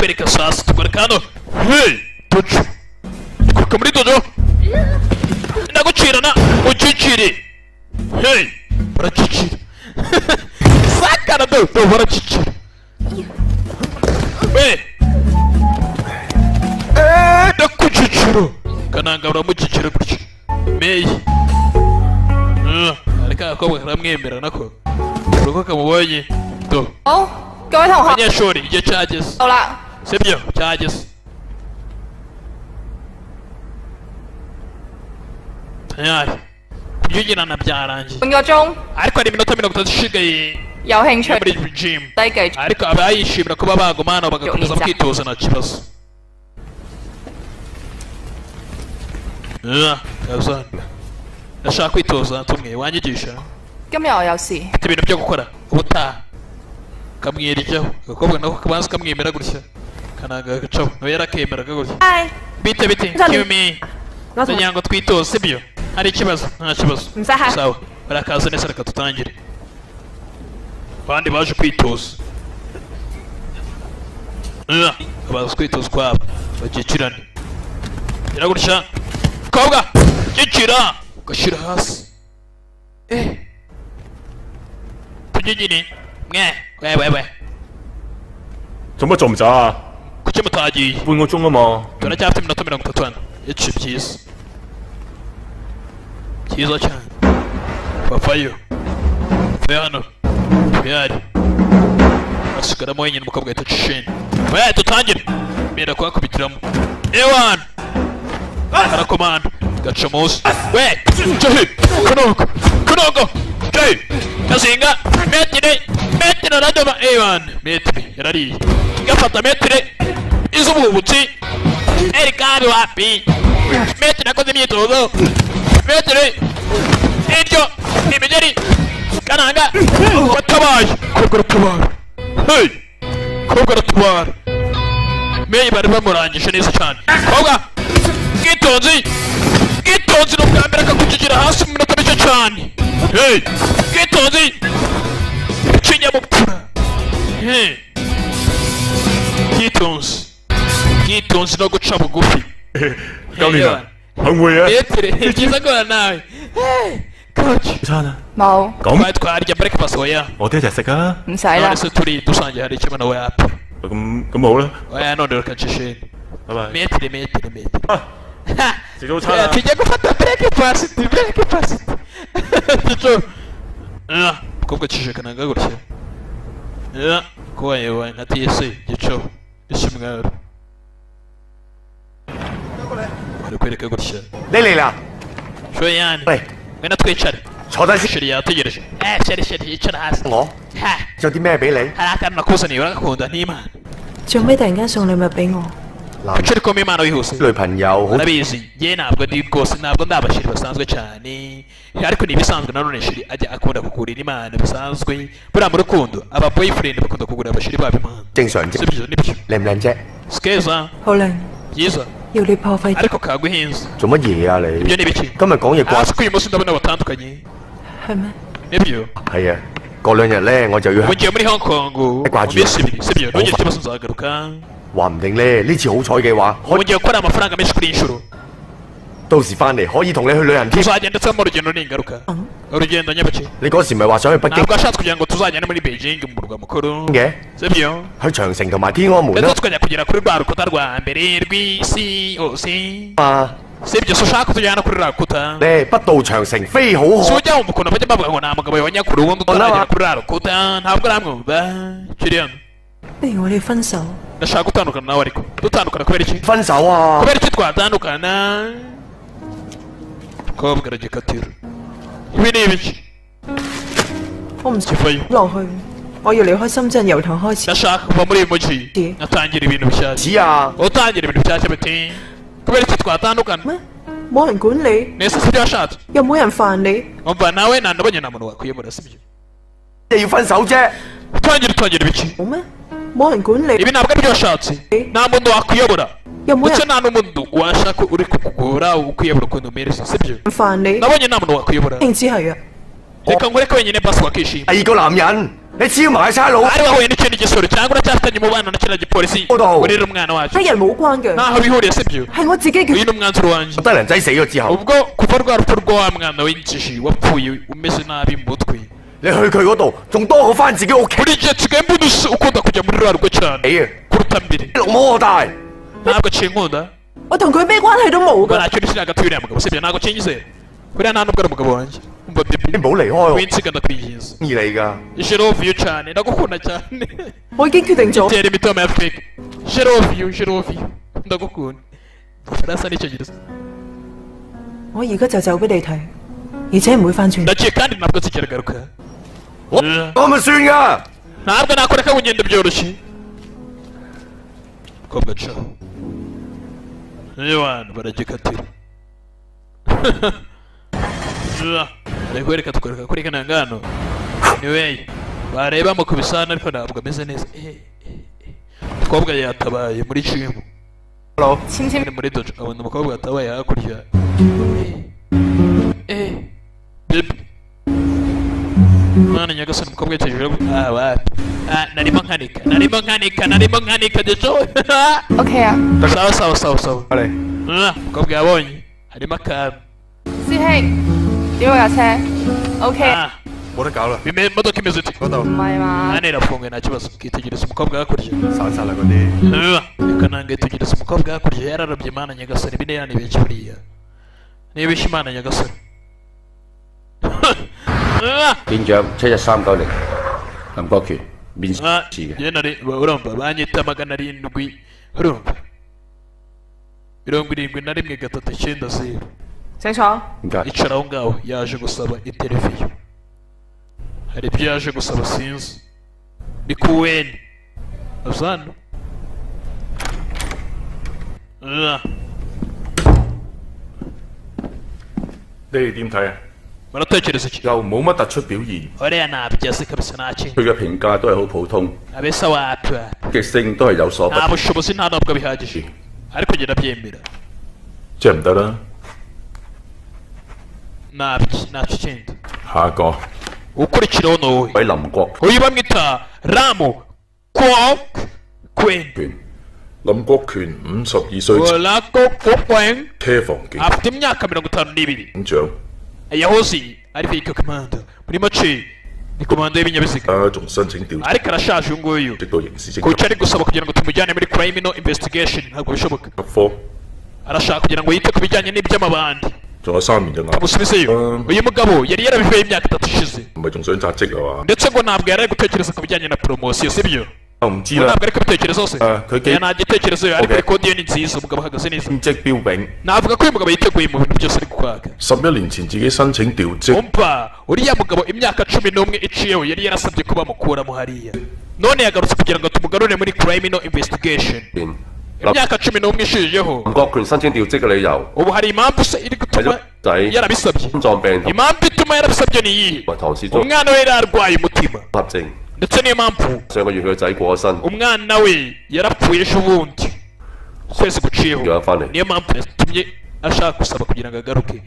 Ndakwereka sasa, tugaruka hano. Hey, dojo, tugaruka muri dojo, ndagucirana ucicire. Hey, baracicira sakara do do, baracicira we, ndakucicira kananga, uramucicira gutya meyi. Ariko agakobwa karamwemera nako uruko kamubonye do. 好，各位同學， Abanyeshuri, igihe cyageze. 到啦。 Sibyo, cyageze tayari, kubyugirana byarangiye. 半個鐘， Ariko hari iminota 30 ishigaye 有興趣 yo muri gym, 低記住。 ariko abayishimira kuba baguma hano bagakomeza kwitoza nta kibazo. Ah, kazana ndashaka kwitoza, tumwe wanyigisha? 今日我有事， Mfite ibintu byo gukora ubutaha. Kamwiriryaho agakobwa nako kabanza kamwemera gutya, kananga gacaho nawe yarakemeraga gutya. 嗨， Bite bite? Nzani. Kimi, ndagira ngo twitoze, sibyo? Hari ikibazo? Nta kibazo. Nzaha. Sawa, barakaza neza, reka dutangire. Abandi baje kwitoza. Ah, baza kwitoza ukwabo bakikirane. Gira gutya kobwa, kikira ugashyira hasi. Eh, tugigine mwe we we we. 做乜做唔走啊？ Kuki mutagiye? 半個鐘啊嘛。 Turacyafite iminota 30 hano. Ici byiza byiza cyane, bavayo vayo hano tuyari asigaramo wenyine. Umukobwa ahita acisheni we, dutangire mbera kuhakubitiramo. Ewana arakomanda gaca munsi we, jahi kunogo kunogo, jahi kazinga metire metire aradoma. Ewana metire yarariye, gafata metire iz'ubuhubutsi. Erikabi wapi metire akoze imyitozo, metire iryo imigeri kananga watabaye. Kobwa aratabara, hey, kobwa aratabara. Meyi bari bamurangije neza cyane. Kobwa bwitonzi, bwitonzi, ni ubwa mbere akakukigira hasi mu minota mike cyane. Hey, bwitonzi, ikinyabupfura. Hey, bwitonzi, bwitonzi no guca bugufi. 教練啊，幸會啊！ Metire byiza guhura nawe. Hey, coach. 餐啊！ 冇， 咁 Twari twarya breakfast oya. 我哋一齊食啊！ 唔使啦 None。se turi dusangiye hari ikibazo wapi? 咁咁好啦， Oya, none reka nshishene. 拜拜。 Metire metire metire. 食早餐啊！ Tujya gufata breakfast, breakfast. Gico. Ah, umukobwa acishikanaga gutya. Ah, kuba yewe nka TSA gico. Ishimwaro. Bari kwereka gutya. 你嚟啦， Shoyani. 嚟 Ngwino twicare. 坐低先。 Sheri yategereje. Eh, sheri sheri yicara hasi. 我 Ha, 有啲咩俾你？ hari akantu nakuzaniye uragakunda n'Imana. 做咩突然間送禮物俾我？ 男 Kuki uri kumpa impano wihuse? 女朋友好 Urabizi njye ntabwo ndi rwose, ntabwo ndi abashiri basanzwe cyane, ariko ni ibisanzwe nanone shiri ajya akunda kugurira imana bisanzwe. Buriya mu rukundo aba boyfriend bakunda kugurira abashiri babo impano. 正常啫， Sibyo nibyo. 靚唔靚啫？ Sikeza. 好靚， Byiza. 要你破費 Ariko kaguhinze. 做乜嘢啊你？ Ibyo ni ibiki? 今日講嘢掛 Hasi ko uyu munsi ndabona batandukanye. 係咩？ Nibyo. 係啊，過兩日咧我就要 Ubu ngiye muri Hong Kong mu Kwagiye. minsi 2, sibyo? Ntugire ikibazo, nzagaruka. 話唔定咧呢次好彩嘅話， Ubu 可 ngiye gukora amafaranga menshi kuri iyi nshuro. 到時翻嚟可以同你去旅行添。 Tuzagenda ndetse mu rugendo ningaruka, urugendo nyabaki. 你嗰時咪話想去北京 Ntabwo washatse kugira ngo tuzagende muri Beijing mu murwa mukuru, 嘅， sibyo? 去長城同埋天安門 Ndetse 啦 tukajya kugera kuri rwa rukuta rwa mbere rw'isi hose, 嘛。 sibyo? So ushaka kutujyana kuri rwa rukuta? 咧不到長城非好 Si 漢。 ujya wumva ukuntu bajya bavuga ngo nta mugabo wa nyakuri ubundi utaragera kuri rwa rukuta? Ntabwo uramwumva kiri hano. 不如我哋分手。 Ndashaka gutandukana nawe, ariko dutandukana kubera iki? 分手啊！ Kubera iki twatandukana? Kobwa aragikatira, ibi ni ibiki? 我唔想 Kivayo. 落去，我要離開深圳，由頭開始。 Ndashaka kuva muri uyu mujyi ngatangira ibintu bishyashya. 子啊！ Utangira ibintu bishyashya biti kubera iki twatandukana? 咩？冇人管你， Nese sibyo washatse? 又冇人煩你， Umva nawe nandabonye nta muntu wakwiyobora, sibyo? 你要分手啫？ Utangira utangira ibiki? 冇咩？冇人管你， Ibi ntabwo aribyo washatse. Nta muntu wakwiyobora, 又冇 ndetse 人 nta n'umuntu washaka uri kukugora ukwiyobora ukuntu umereze, sibyo? 煩你， Nabonye nta muntu wakwiyobora. 定只係啊！ Reka nkureke wenyine basi wakishima. 第二個男人你黐埋差佬， Ari wahuye n'ikindi gisoro cyangwa uracyafitanye umubano na kiriya gipolisi urera umwana wacu? 黑人冇關嘅， Ntaho bihuriye, sibyo? 係我自己決 Uyu ni umwanzuro wanjye. 低能仔死咗之後， Ubwo kuva rwa rupfu rwa wa mwana w'injiji wapfuye umeze nabi mu mutwe, 你去佢嗰度仲多過翻自己屋企 buri gihe nsigaye mbona ukunda kujya muri rwa rugo cyane 啊！ kuruta mbere. 綠魔大， Ntabwo cinkunda. 我同佢咩關係都冇 Ubwo 㗎。 nta kintu kiri hagati y'uriya mugabo, sibyo? Ntabwo cinyizera, buriya nta nubwo ari umugabo wanjye. Umva 你 baby, 唔好離開我， winsiga ndakwinginze. 中意你㗎。 Je love you cyane, ndagukunda cyane. 我已經決定咗， Tera imitoma ya fake. Je love you, je love you, ndagukunda. Igifaransa n'icyongereza. 我而家就走俾你睇，而且唔會翻轉。 Ndagiye kandi ntabwo nzigera garuka. 我我咪算㗎。 Ntabwo nakureka ngo ugende byoroshye. Mukobwa caho abantu baragikatira. Ari kwereka tukwereka kuri kano ngano niweye bareba mu kubisana, ariko ntabwo ameze neza. Eh, eh, eh. Umukobwa yatabaye muri gym. Hello，簽簽 Ni muri dojo, abona umukobwa yatabaye hakurya. Eh, baby, mwana nyagasani, umukobwa yitegereje. Ah, wapi? Ah, narimo nkanika, narimo nkanika, narimo nkanika dejo. OK 啊， Sawa sawa sawa sawa. 嚟。 Ah, umukobwa yabonye harimo akantu. 師兄點我架車？OK， Ah, 冇得搞啦， imodoka imeze ute? 嗰度唔係嘛？ Hano irafunguye, nta kibazo. Ukitegereza umukobwa hakurya. 散晒啦嗰啲。 Ah, reka nange itegereza umukobwa hakurya yararabye. Imana nyagasani, bine yani benshi buriya nibishe Imana nyagasani. Ah! 警長71390，林國權面試 Ah, 嘅。 njye nari urumva banyita 700, urumva, 71390. 請坐。 唔該。 Icara aho ngaho. Yaje gusaba interview, hari ibyo yaje gusaba, sinzi ni kuweni azano. Ah, 你哋點睇啊？ Muratekereza iki? 又冇乜突出表現， Uriya ntabyo azi kabisa, nta kintu. 佢嘅評價都係好普通， Abesa wapi wapi. 極性都係有所不 Nta bushobozi, nta nubwo bihagije, ariko njye ndabyemera. 即係唔得啦。 Ntabyo, ntacyo kindi. 下一個 Ukurikiraho ni wowe. 位林國 Uyu bamwita Ramu Kwok Kwen. 權，林國權52歲， Rako Kwok. 車房警 Afite imyaka 52. 長， Yahoze ari vehicle commander, muri make ni komando y'ibinyabiziga. 啊，仲申請調 Ariko arashaje uyu nguyu. 職到刑事偵 Kuki ari gusaba kugira ngo tumujyane muri criminal investigation? Ntabwo bishoboka. 緝科， Arashaka kugira ngo yite ku bijyanye n'iby'amabandi. 仲有3年就啱。 Tumusubizeyo. Uyu mugabo yari yarabivuye imyaka 3 ishize. 唔係仲想扎職啊嘛？ Ndetse ngo ntabwo yari ari gutekereza ku bijyanye na promotion, sibyo? 我唔知 Ngo 啦 ntabwo ari kubitekereza hose. 啊佢幾 Oya, nta gitekerezo yo, ariko Okay. record ye ni nziza, umugabo ahagaze neza. 職標炳， Navuga ko uyu mugabo yiteguye mu bintu byose ari kwaka. 11年前自己申請調職， Umva, uriya mugabo imyaka 11 iciyeho yari yarasabye ko bamukuramo hariya, none yagarutse kugira ngo tumugarure muri criminal investigation. Imyaka 11 ishijeho. 林國權申請調職嘅理由 Ubu hari impamvu se iri 係 gutuma 咗仔 yarabisabye? 心臟病同 Impamvu ituma yarabisabye ni iyihe? 埋唐氏綜 Umwana we yari arwaye umutima, 合症， ndetse niyo mpamvu 上個月佢個仔過咗身， umwana we yarapfuye ejo bundi ukwezi guciyeho. 叫翻嚟。 Niyo mpamvu yatumye ashaka gusaba kugira ngo agaruke.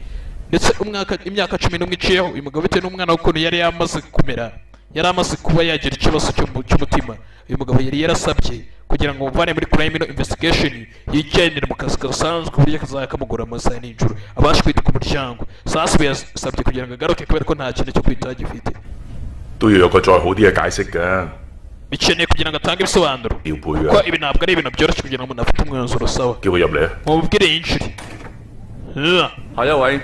Ndetse umwaka imyaka 11 iciyeho, uyu mugabo bitewe n'umwana w'ukuntu yari yamaze kumera, yari amaze kuba yagira ikibazo cy'umutima, uyu mugabo yari yarasabye kugira ngo muvane muri criminal investigation yigendere mu kazi gasanzwe, ku buryo kazajya kamugora amasaha ya nijoro, abashe kwita ku muryango. Sasa ubu yasabye kugira ngo agaruke kubera ko nta kintu cyo kwitaho agifite. 都要有個再好啲嘅解釋嘅， Bikeneye kugira ngo atange ibisobanuro, 調配 kuko 嘅， ibi ntabwo ari ibintu byoroshye kugira ngo umuntu afate umwanzuro. Sawa. 叫佢入嚟啊！ Mubwire yinjire. 下一位，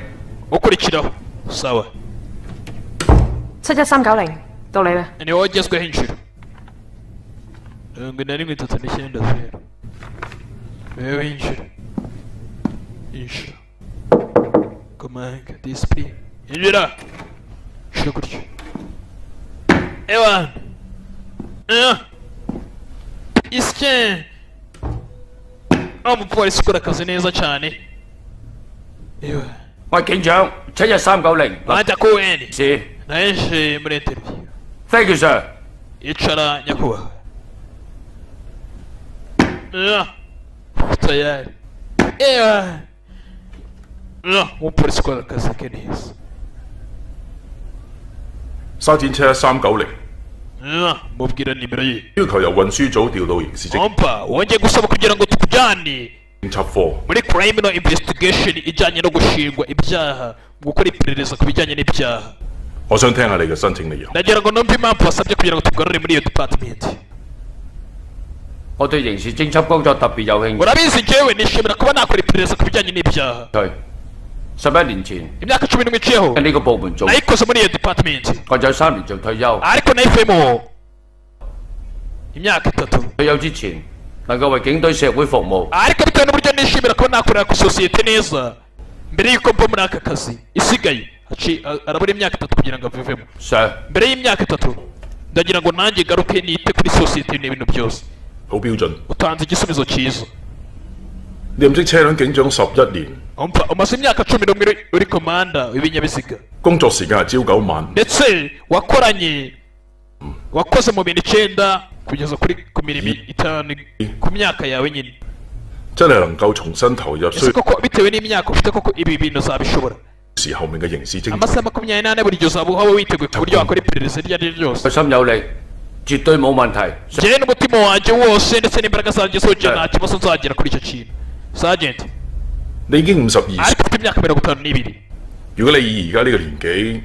Ukurikiraho, sawa. 71390，到你啦。 Ni wowe ugezweho inshuro 71390. Wewe injira, injira, komanga disipurine, injira, injira gutyo. Ewana, isye umupolisi ukora akazi neza cyane, ewa. 喂，警長71390， Bajya kuweni. 是 Naje muri interview. ，thank you sir。 Icara nyakubahwa. Ah, tayari. Ewa. Ah, umupolisi ukora akazi ke neza. 沙展71390， Mubwira nimero ye. 要求由運輸組調到刑事偵 Ompa, wongeye gusaba kugira ngo tukujyane 察科。 muri criminal investigation ijyanye no gushingwa ibyaha, gukora iperereza ku bijyanye n'ibyaha. 我想聽下你嘅申請理由。 Ndagira ngo numve impamvu wasabye kugira ngo tugarure muri iyo department. 我對刑事偵緝工作特別有興 Urabizi, njyewe nishimira kuba nakora iperereza ku bijyanye n'ibyaha. 趣。11年前 Imyaka 11 iciyeho 喺呢個部門做， nayikoze muri iyo department, 我有3年就退休。 ariko nayivuyemo imyaka 3. 退休之前能夠為警隊社會服務， Ariko bitewe n'uburyo nishimira kuba nakorera ku sosiyete neza mbere y'uko mva muri aka kazi, isigaye arabura imyaka 3 kugira ngo avivemo. Sir， Mbere y'imyaka 3 ndagira ngo nanjye ngaruke nite kuri sosiyete n'ibintu byose. 好標準。 Utanze igisubizo cyiza. 你任職車輛警長11年， Umva, umaze imyaka 11 uri komanda w'ibinyabiziga, 工作時間係朝九晚五。 ndetse wakoranye wakoze mu bintu icyenda kugeza kuri ku mirimo itanu ku myaka yawe nyine. 真係能夠重新投入 Ese 需 koko bitewe n'imyaka ufite, koko ibi bintu uzabishobora? 時後面嘅刑事偵 Amasaha 24 buri gihe uzaba uhaba witeguye ku buryo wakora iperereza iryo ari ryo ryose? 有心有力，絕對冇問題。 Njyewe n'umutima wanjye wose ndetse n'imbaraga zanjye zose, nta kibazo nzagera kuri icyo kintu, Sergeant. 你已經52歲， Ariko ufite imyaka 52。 如果你以而家呢個年紀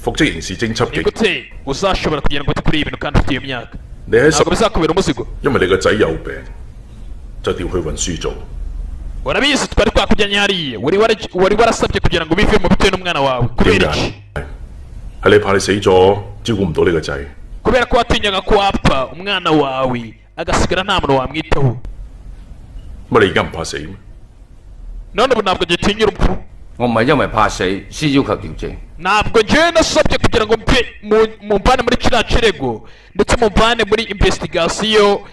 復職刑事偵緝 Ni 警， gute uzashobora kugira ngo ute kuri ibi bintu kandi ufite iyo myaka? 你喺十 Ntabwo bizakubera umuzigo? 因為你個仔有病，就調去運輸組。 Urabizi, twari twakujyanye hariya, wari warasabye kugira ngo bivemo bitewe n'umwana wawe. Kubera 點 iki? 解？係你怕你死咗照顧唔到你個仔。 Kubera ko watinyaga ko wapfa, umwana wawe agasigara nta muntu wamwitaho. 乜你而家唔怕死咩？ None ubu ntabwo gitinya urupfu? 我唔係因為怕死先要求調職。 Ntabwo njyewe nasabye kugira ngo mve mumvane muri kiriya kirego, ndetse mumvane muri investigation yo,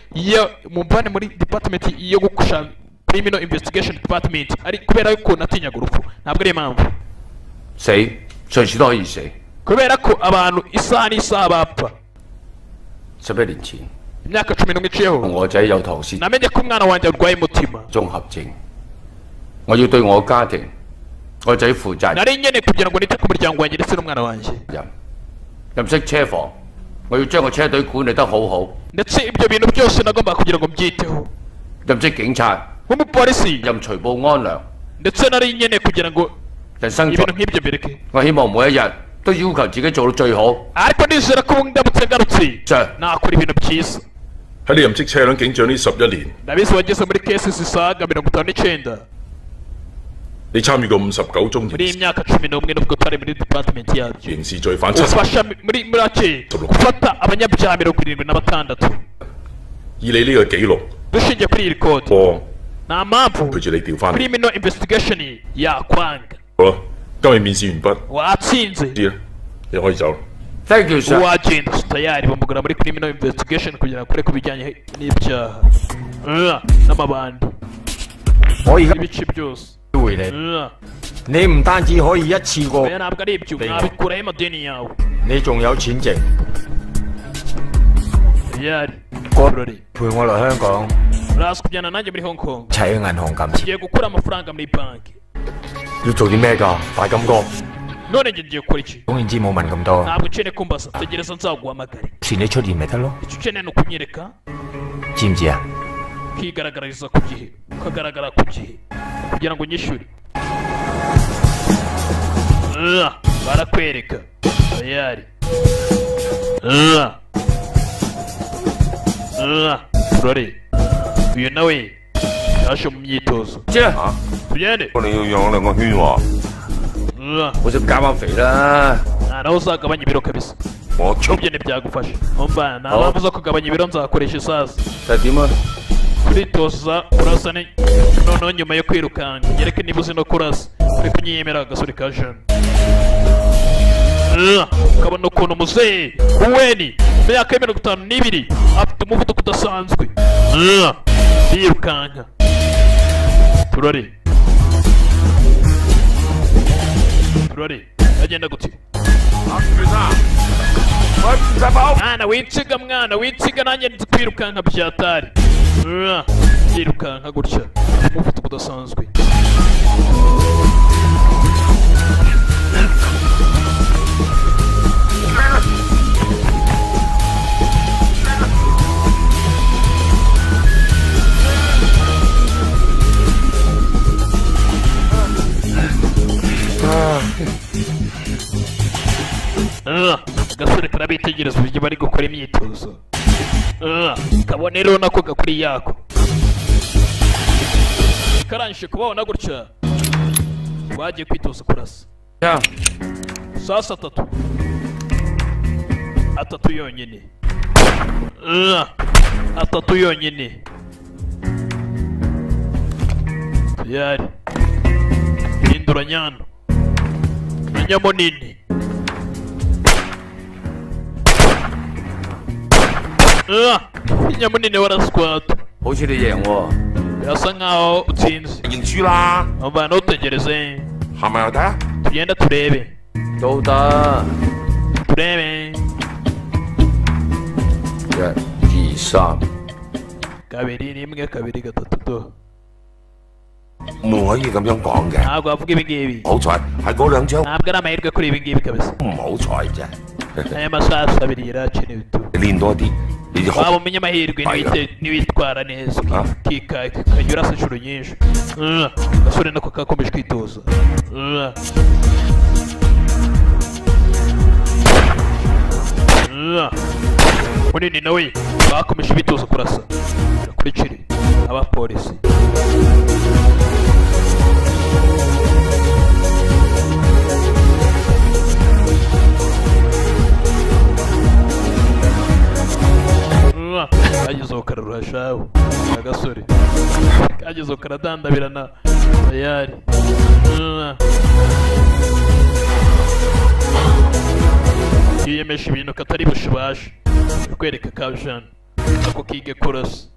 mumvane muri department yo gukusha criminal investigation department, ari kubera yuko natinyaga urupfu. Ntabwo ari impamvu. 死隨時都可以死。 Kubera ko abantu isaha n'isaha bapfa. 11年前， Imyaka 11 iciyeho, 我仔有唐氏 namenye ko umwana wanjye arwaye umutima. 綜合症，我要對我家庭、我仔負責 Nari nkeneye kugira ngo nite ku muryango wanjye ndetse n'umwana wanjye. 任。任識車房，我要將個車隊管理得好好。 Ndetse ibyo bintu byose nagombaga kugira ngo mbyiteho. 任職警察， Nk'umupolisi, 任除暴安良。 ndetse nari nkeneye kugira ngo 人生 ibintu nk'ibyo mbireke. 我希望每一日都要求自己做到最好。 Ariko nizera ko ubu ndamutse ngarutse Sir， nakora ibintu byiza. 喺你任職車輛警長呢11年， Ndabizi wageze muri case zisaga 59. 你參與過59宗 Muri iyi myaka 11, nubwo utari muri department yabyo, 刑事罪犯七 ufasha muri make gufata abanyabyaha 76. 以你呢個記錄， Dushingiye kuri iyi record, 我 nta mpamvu 拒絕你調翻嚟。 criminal investigation yakwanga. 好啦，今日面試完畢， Watsinze. 知啦，你可以走啦。 Thank you, sir。 Wagenda tayari bamugura muri criminal investigation kugira ngo akore ku bijyanye n'ibyaha n'amabandi 我而家 ibice byose. 回你，你唔單止可以一次過 Oya, ntabwo ari ibyo, mwabikuraho amadeni yawe. 你仲有錢剩， Tayari 過陪我來香港， uraza kujyana nanjye muri Hong Kong. 一齊去銀行撳錢。 Tugiye gukura amafaranga muri banki. 要做啲咩㗎？大金哥， None njye ngiye gukora iki? 總言之冇問咁多， Ntabwo ukeneye kumbaza, tegereza nzaguhamagare. 前你出現咪得咯， Icyo ukeneye ni ukunyereka, 知唔知啊？ ukigaragariza ku gihe, ukagaragara ku gihe kugira ngo unyishyure. Barakwereka tayari. Turore uyu nawe yaje mu myitozo. 啫， Tugende. 你要養兩個圈喎。 我想減下肥啦。 Nta nawe uzagabanya ibiro kabisa. 我出 Ibyo ntibyagufasha. Umva, nta mpamvu zo kugabanya ibiro, nzakoresha isazi. 就點啊？ Kuritoza kurasa ni noneho nyuma yo kwirukanka yereke niba uzi no kurasa. Uri kunyiyemera, agasore ka jeune. Ukabona ukuntu muzehe Kuweni mu myaka ya 52 afite umuvuduko udasanzwe. Yirukanka. Turore, turore agenda gute. Mwana winsiga, mwana winsiga, nanjye nzi kwirukanka byatari. Yirukanka gutya, umuvuduko udasanzwe. Agasore karabitegereza uburyo bari gukora imyitozo. Kabone rero nako gakuri yako karangije kubabona gutya, bagiye kwitoza kurasa. Sasa atatu atatu yonyine. Atatu yonyine tayari hindura nyano na nyamunini. Nyamunini waraswata. 好似你贏喎。 Birasa nkaho utsinze. 認輸啦， Umva, ntutegereze. 係咪又睇啊？ Tugenda turebe. 都得。 Turebe. 一、二、三。 Kabiri, rimwe, kabiri, gatatu, do. 唔可以咁樣講嘅。 Ntabwo bavuga ibi ngibi. 好彩係嗰兩張 Ntabwo ari amahirwe kuri ibi ngibi kabisa. 唔好彩啫。 Aya masasu abiri yarakenewe tu. 你練多啲，你就 Waba umenya amahirwe Ayira. niwitwara neza ukika ukajya urasa inshuro nyinshi. Agasore nako kakomeje kwitoza. Munini nawe bakomeje bitoza kurasa. Kurikire abapolisi. Kagezeho kararushaho agasore kagezeho karadandabirana tayari. Yiyemeje ibintu katari bushibashe kwereka ka Jean ako kige kurasa,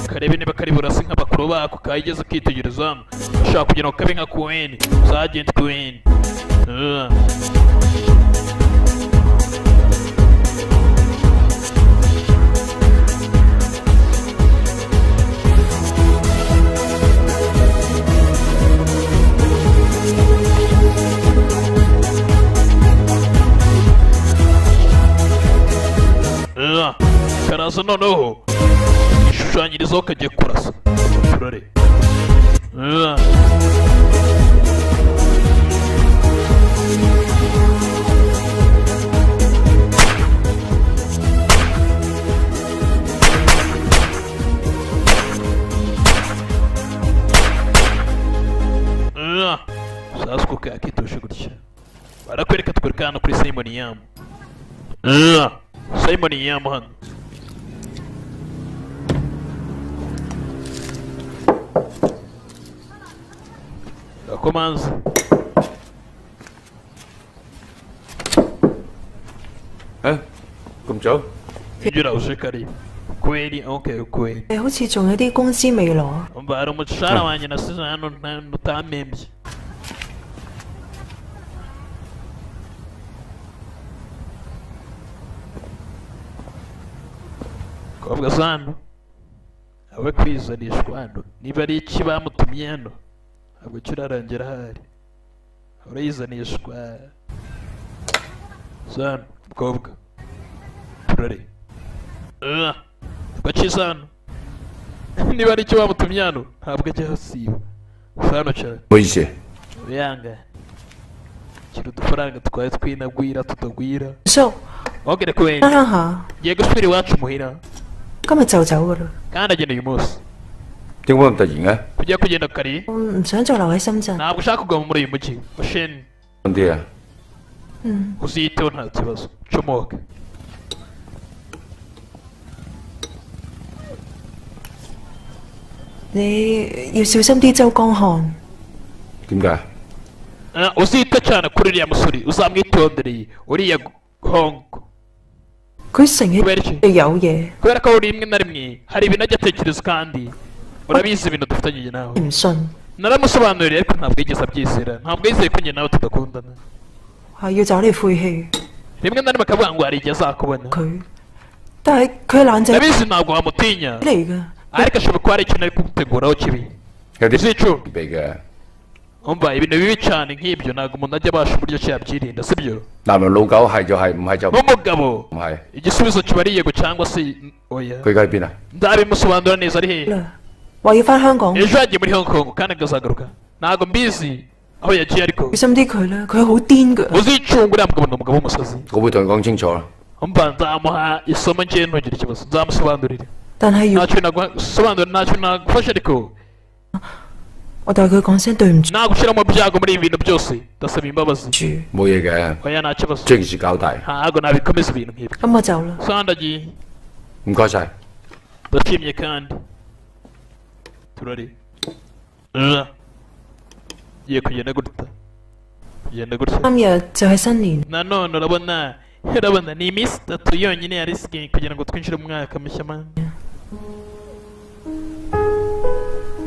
karebe niba kari burase nk'abakuru bako kayigeze kitegereza hano, ashaka kugira ngo kabe nka Queen, Sergeant Queen. Karaza noneho ishushanyirizaho kagiye kurasa turore. Sasa uko kakitoshe gutya barakwereka, tukwereka hano kuri Simon Yam. Simon Yam hano. Gakomanzi. 誒，咁早？ Injira uje kare. Kweli, okay, kweli. 你好似仲有啲工資未攞。 Umva, hari umushahara wanjye nasize hano utampembye. Kobwa zano abe kwizanishwa hano, niba ari iki bamutumye hano ntabwo kirarangira, ahari urayizanishwa zano mukobwa turare gaciza hano, niba ari icyo bamutumye hano ntabwo ajya hasiba hano cyane. 唔好意思。 Wihangane, kira udufaranga twawe twinagwira tutagwira. 叔， Wongere kubera 翻鄉下， ngiye gusubira iwacu muhira. 今日就走噶啦。 Kandi agenda uyu munsi. 點解咁突然嘅？ Ugiye kugenda kare. 我唔想再留喺深圳。 Ntabwo ushaka kuguma muri uyu mujyi usheni. 咁啲啊？ 嗯， Uziyiteho nta kibazo, comoke. 你要小心啲，周江漢。 點解？ Uzite cyane kuri uriya musore, uzamwitondereye uriya hongo. 佢成日 Kubera iki? 有嘢， Kubera ko rimwe na rimwe hari ibintu ajya atekereza, kandi urabizi ibintu dufitanye njye nawe. 唔信， Naramusobanuriye ariko ntabwo yigeze abyizera, ntabwo yizeye ko njye nawe tudakundana. 話要找你晦氣。 Rimwe na rimwe akavuga ngo hari igihe azakubona. 佢，但係佢係懶仔 Ndabizi ntabwo wamutinya, 嚟㗎。 ariko ashobora kuba hari ikintu ari kuguteguraho kibi. 有啲 Uzicunge. 備嘅。 Umva, ibintu bibi cyane nk'ibyo ntabwo umuntu ajya abasha uburyo ki yabyirinda, sibyo? 男人老狗係就係，唔係就唔 Nk'umugabo 係。 igisubizo kiba ari yego cyangwa se oya. 佢而家喺邊啊？ Nzabimusobanura neza, ari hehe? 話要翻香港。 Ejo yagiye muri Hong Kong kandi akazagaruka, ntabwo mbizi. Aho yagiye ariko. 小心啲佢啦，佢好癲噶。 Uzicunga uriya mugabo, ni umugabo w'umusazi. 我會同佢講清楚啦。 Umva, nzamuha isomo ngewe, ntugire ikibazo, nzamusobanurira. 但係要 Ntacyo nagusobanurira, ntacyo nagufasha ariko 我代佢講聲對唔住。 nagushyira mu byago muri ibi bintu byose, ndasaba imbabazi. 冇嘢嘅， Oya, nta kibazo. 將件事搞大。 Ntabwo nabikomeza ibintu nk'ibi. 咁我走啦。 Sawa, ndagiye. 唔該晒。 Ndashimye kandi turari ngiye kugenda gutya, kugenda gutya. 今日就係新年， Nanone urabona ni iminsi 3 yonyine yari isigaye kugira ngo twinjire mu mwaka mushya man.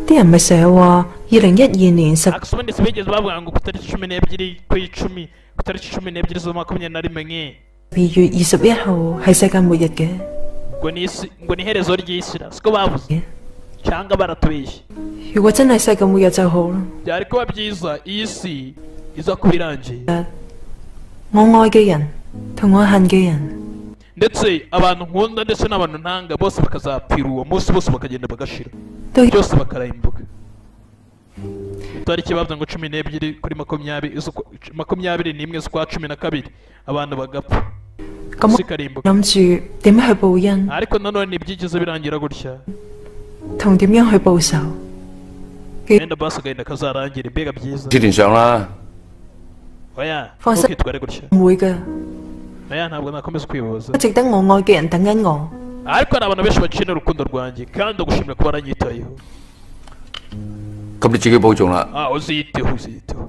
啲人咪成日話2012年10 Ariko ubundi si bigeze bavuga ngo ku itariki 12 ku 10, ku itariki 12 z'ukwa 21 2月21號係世界末日嘅。 ngo ni isi, ngo ni iherezo ry'isi ra, siko bavuze cyangwa baratubeshye? 如果真係世界末日就好啦。 Byari kuba byiza iyi si iza kuba irangiye. 我愛嘅人同我恨嘅人 Ndetse abantu nkunda ndetse n'abantu ntanga bose bakazapfira uwo munsi, bose bakagenda bagashira, 都 byose bakarimbuka. Itariki bavuze ngo 12 kuri 20 21 z'ukwa 12, abantu bagapfa, 咁 isi ikarimbuka. 諗住點樣去報恩， Ariko nanone ntibyigeze birangira gutya. 同點樣去報仇。 Wenda basi agahinda kazarangira, mbega byiza. 之前上啦， Oya, 放心 ntukitware gutya. 唔會㗎， Oya, ntabwo nakomeza kwibabaza. 值得我愛嘅人等緊我。 Ariko hari abantu benshi bakenera urukundo rwanjye, kandi ndagushimira kuba waranyitayeho. 咁你自己保重啦。 Ah, uziyiteho, uziyiteho.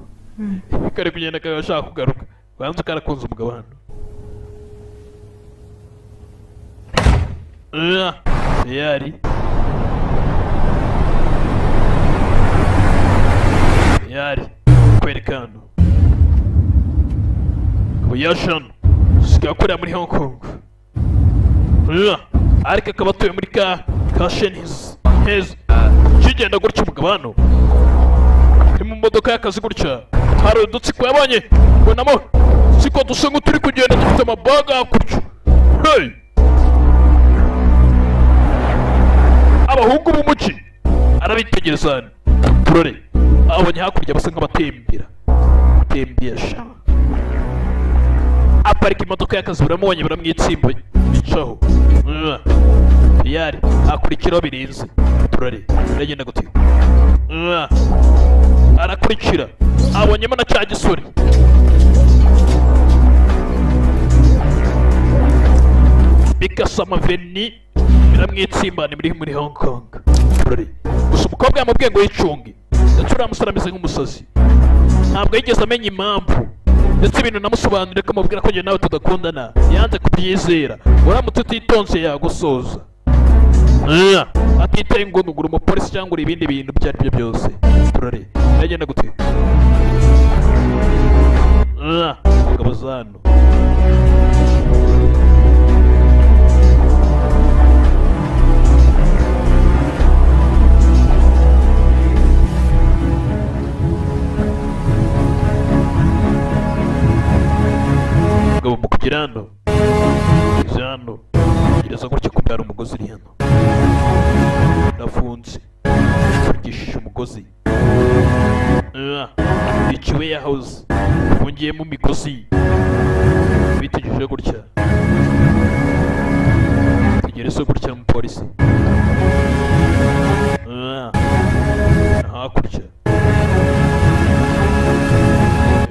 Kari kugenda kaba ashaka kugaruka, banza karakunze umugabo hano. Yari yari kwereka hano akaba yaje hano, sigaye akorera muri Hong Kong. Ariko akaba atuye muri ka Shenizi heza. Kigenda gutya, umugabo hano ni mu modoka y'akazi gutya, hari udutsiko yabonye, ubonamo siko dusa nk'uturi kugenda dufite amabaga hakurya. Hey! Abahungu b'umujyi arabitegereza hano, turore abonye hakurya basa nk'abatembera tembesha. Aparika imodoka y'akazi, baramubonye, baramwitsimba, bicaho. Yari akurikiraho birinze, turare aragenda gute. Arakurikira, abonyemo na cya gisore. Bikasa amaveni, biramwitsimbana muri Hong Kong, turare. Gusa umukobwa yamubwiye ngo yicunge, ndetse uriya musore ameze nk'umusazi, ntabwo yigeze amenya impamvu, ndetse ibintu namusobanuriye ko amubwira ko njye nawe tudakundana, yanze kubyizera. Uramutse utitonze yagusoza. Atitaye ngo nugura umupolisi cyangwa uri ibindi bintu ibyo ari byo byose. Turare yagenda gute. Ingabo zano ngabo mu kugera hano, izi hano gereza gutya, kumbe hari umugozi uri hano nafunze, mfungishije umugozi. Iki warehouse ifungiyemo imigozi, bitegereje gutya, tegereza gutya n'umupolisi. Hakurya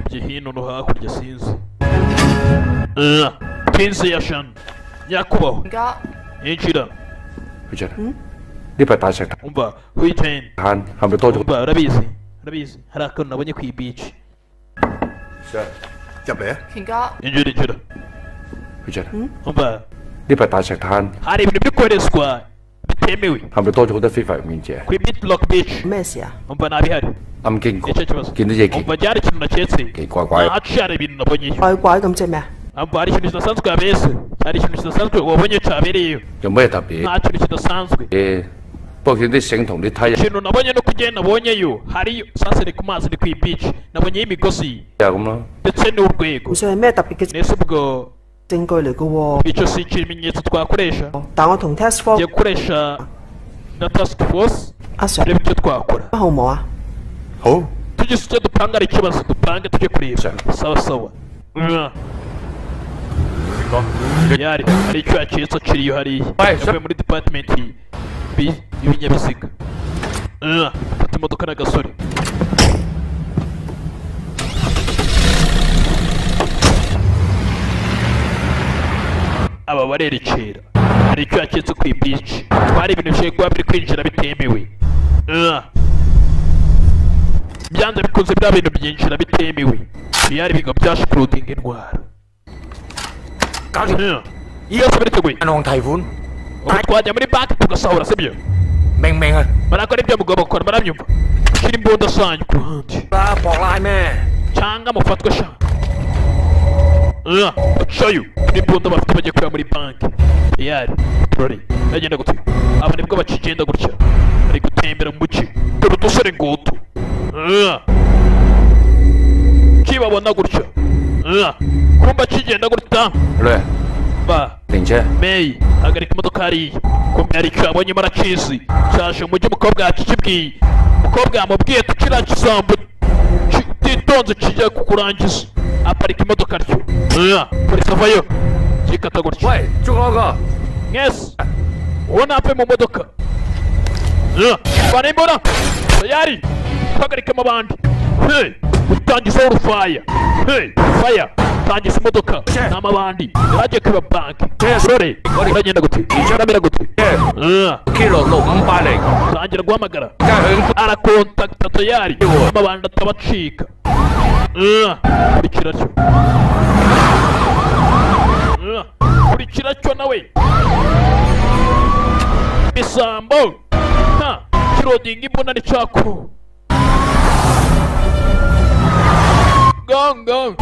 ibyo hino no hakurya sinzi. Tinze ya shana nyakubahwa. 唔該。 Yinjira. 許俊，呢塊大石 Umva Huiten, 灘係咪多咗？ Umva, urabizi hari akantu nabonye ku beach. 入嚟啊！權哥， Injira, injira. 許俊， Umva, 呢塊大石灘 hari ibintu biri koherezwa bitemewe 係咪多咗好多非法入境者？ kuri Midlock Beach. 咩事啊？ Umva, ntabihari. 啱經過 Nicyo kibazo. 見到嘢奇 Umva, byari ikintu naketse. 奇怪怪。 Ntaci hari ibintu nabonyeyo. 怪怪咁即係咩啊？ Umva, hari ikintu kidasanzwe yabereye, hari ikintu kidasanzwe wabonye cyabereyeyo. 有咩特別？ Nta kintu kidasanzwe. 不過見啲繩同啲梯 Ikintu nabonye no kugenda nabonyeyo, hariyo sasa ni ku mazi, ni ku beach, nabonyeyo imigozi 啊咁咯。 ndetse n'urwego. 唔算係咩特別嘅 Nese ubwo 證據嚟嘅喎。 icyo si ikimenyetso twakoresha. 但我同 task force Ngiye gukoresha na task force 阿 Sir turebe icyo twakora. 好唔好啊？好， Tugize icyo dupanga ari ikibazo, dupange tujye kureba. Sawa sawa. Yari hari icyo yacitse aciriye hariya. Yavuye muri department y'ibinyabiziga. Fata imodoka n'agasore. Aba barerekera hari icyo yaketse ku ibici, hari ibintu bishobora kuba biri kwinjira bitemewe. Byanze bikunze bya bintu byinjira bitemewe, biyari bigo byashikurudinga intwaro yose biriteguye. Ubu twajya muri banki tugasahura, sibyo? Barakora ibyo mugomba gukora, barabyumva. Shyira imbunda zanyu ku ruhande cyangwa mufatwe sha. Bacayo n'imbunda bafite bajya kureba muri banki. Yari turore bagenda gute. Aba nibwo bakigenda gutya, bari gutembera mu muci. Dore udusore ngutu kibabona gutya, kumba kigenda gutya. Ba May hagarika imodoka hariya. Kumbe hari icyo yabonye maracizi cyaje mu mujyi. Umukobwa yakikibwiye, umukobwa yamubwiye tukiriya kisambo titonze kijya kukurangiza. Aparika imodoka atyo, polisi avayo kikata gutya. Mwese uwo napfe mu modoka vana imbona tayari, hagarika amabandi. Hey, utangizaho urufaya. Hey, faya tangiza imodoka n'amabandi yagiye kwiba banki. Rore uragenda gute, uramera gute? Tangira guhamagara, arakontakita tayari, amabandi atabacika. Kurikira cyo, kurikira cyo nawe bisambo. Ha kirodinga imbona ni cako gongo.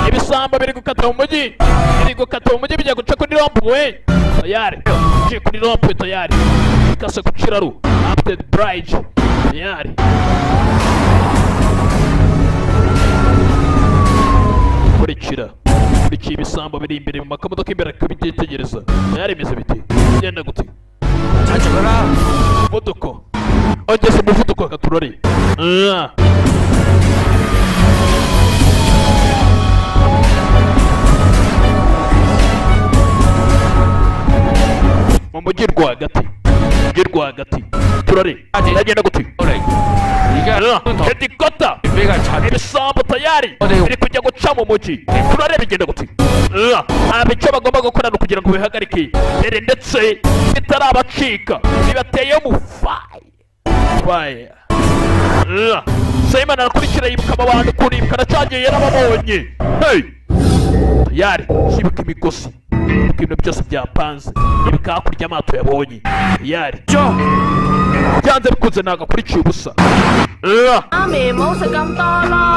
Ibisambo biri gukata mu mujyi, biri gukata mu mujyi bijya guca kuri rompwe tayari, je kuri rompwe tayari, ikase ku kiraro Hampstead Bridge tayari. Kurikira kurikira ibisambo biri imbere mu makamodoka imbere akabyitegereza. Tayari bimeze biti, genda gute umuvuduko, ongeza umuvuduko akaturore. Mu mujyi rwagati, mujyi rwagati turare ndagenda gute. Helikopter ibisambo tayari biri kujya guca mu mujyi, turare bigenda gute. Aba icyo bagomba gukora ni ukugira ngo bihagarike mbere ndetse bitarabacika, bibateye mu fire. Simon arakurikira, yibuka abantu ukuntu yibuka aracyagiye yarababonye. Hey tayari yibuka imigozi, yibuka ibintu byose byapanze, yibuka hakurya amato yabonye. Tayari byanze bikunze ntabwo akurikiye ubusa.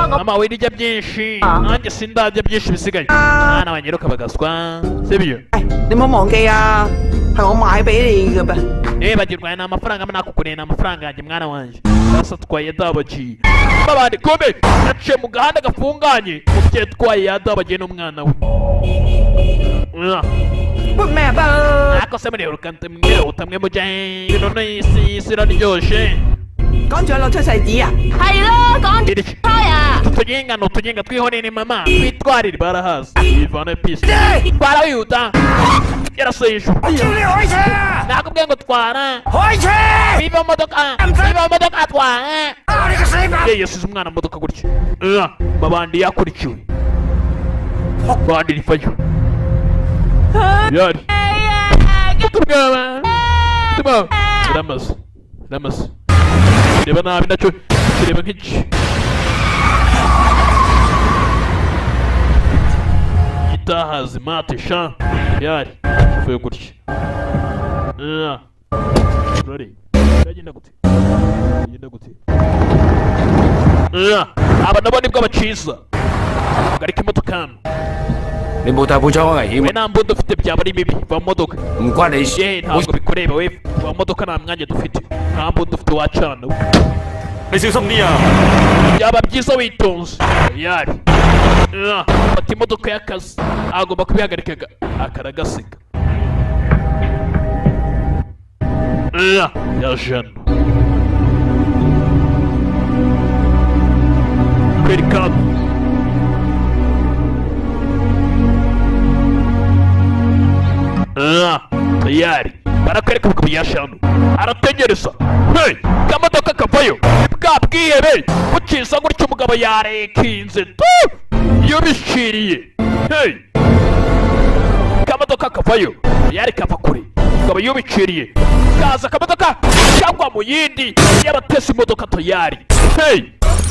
Mama wirya byinshi, nanjye sindabya byinshi bisigaye. Mwana wanjye ruka bagaswa, sibyo? Nibagirwa ni amafaranga nakukoreye, ni amafaranga yanjye mwana wanjye. Sasa twaye dabagiye babandi kumbe yaciye mu gahanda gafunganye, umubyeyi twaye yadabagiye n'umwana we. Ako se murihuta mwe mujya ibintu n'isi isi iraryoshe. Utuginga ni utuginga twihorere mama, twitwarire barahazi. Ivana pisi twara wihuta, yaraseye ijuru. Nakubwiye ngo twara, biva mu modoka, biva mu modoka twara. Yasize umwana mu modoka gutya. Babandi yakurikiwe, bandi rifayo yari tubwaba tubwaba. Ramaze ramaze reba nabi nacyo kireba nk'iki itahazi mate sha yari kivuye gutya. Rori iragenda gute, iragenda gute. Aba nabo nibwo baciza hagarika imodoka hano. We nta mbunda ufite byaba ari bibi, va mu modoka. Ntabwo bikureba we, va mu modoka nta mwanya dufite, nta mbunda ufite wacana. Byaba byiza witonze. Yari fata imodoka y'akazi, agomba kubihagarika akaragasiga. Ya jana Barakwereka hano. Ah, tayari barakwereka umugabo yaje hano arategereza. Hey, kamodoka kavayo bwa bwihebe bukiza gutyo, umugabo yarekinze tu yubishiriye. Hey, kamodoka kavayo yari kava kure, umugabo yubiciriye kaza akamodoka cyangwa mu yindi y'abatesi imodoka tayari. Hey,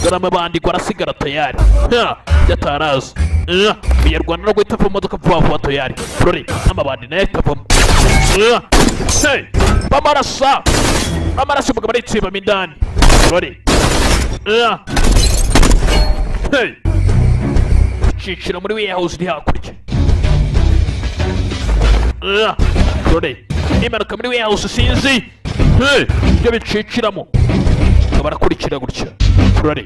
dore amabandi arasigara tayari. Ha, yataraza Umunyarwanda no guhita ava mu modoka vuba vuba tayari. Dore amabandi nayo ahita avamo. Hey, bamarasa bamarasa, umugabo aritsibamo indani. Dore hey, cicira muri warehouse iri hakurya. Dore imanuka muri warehouse sinzi. Hey, ibyo biciciramo barakurikira gutya. Dore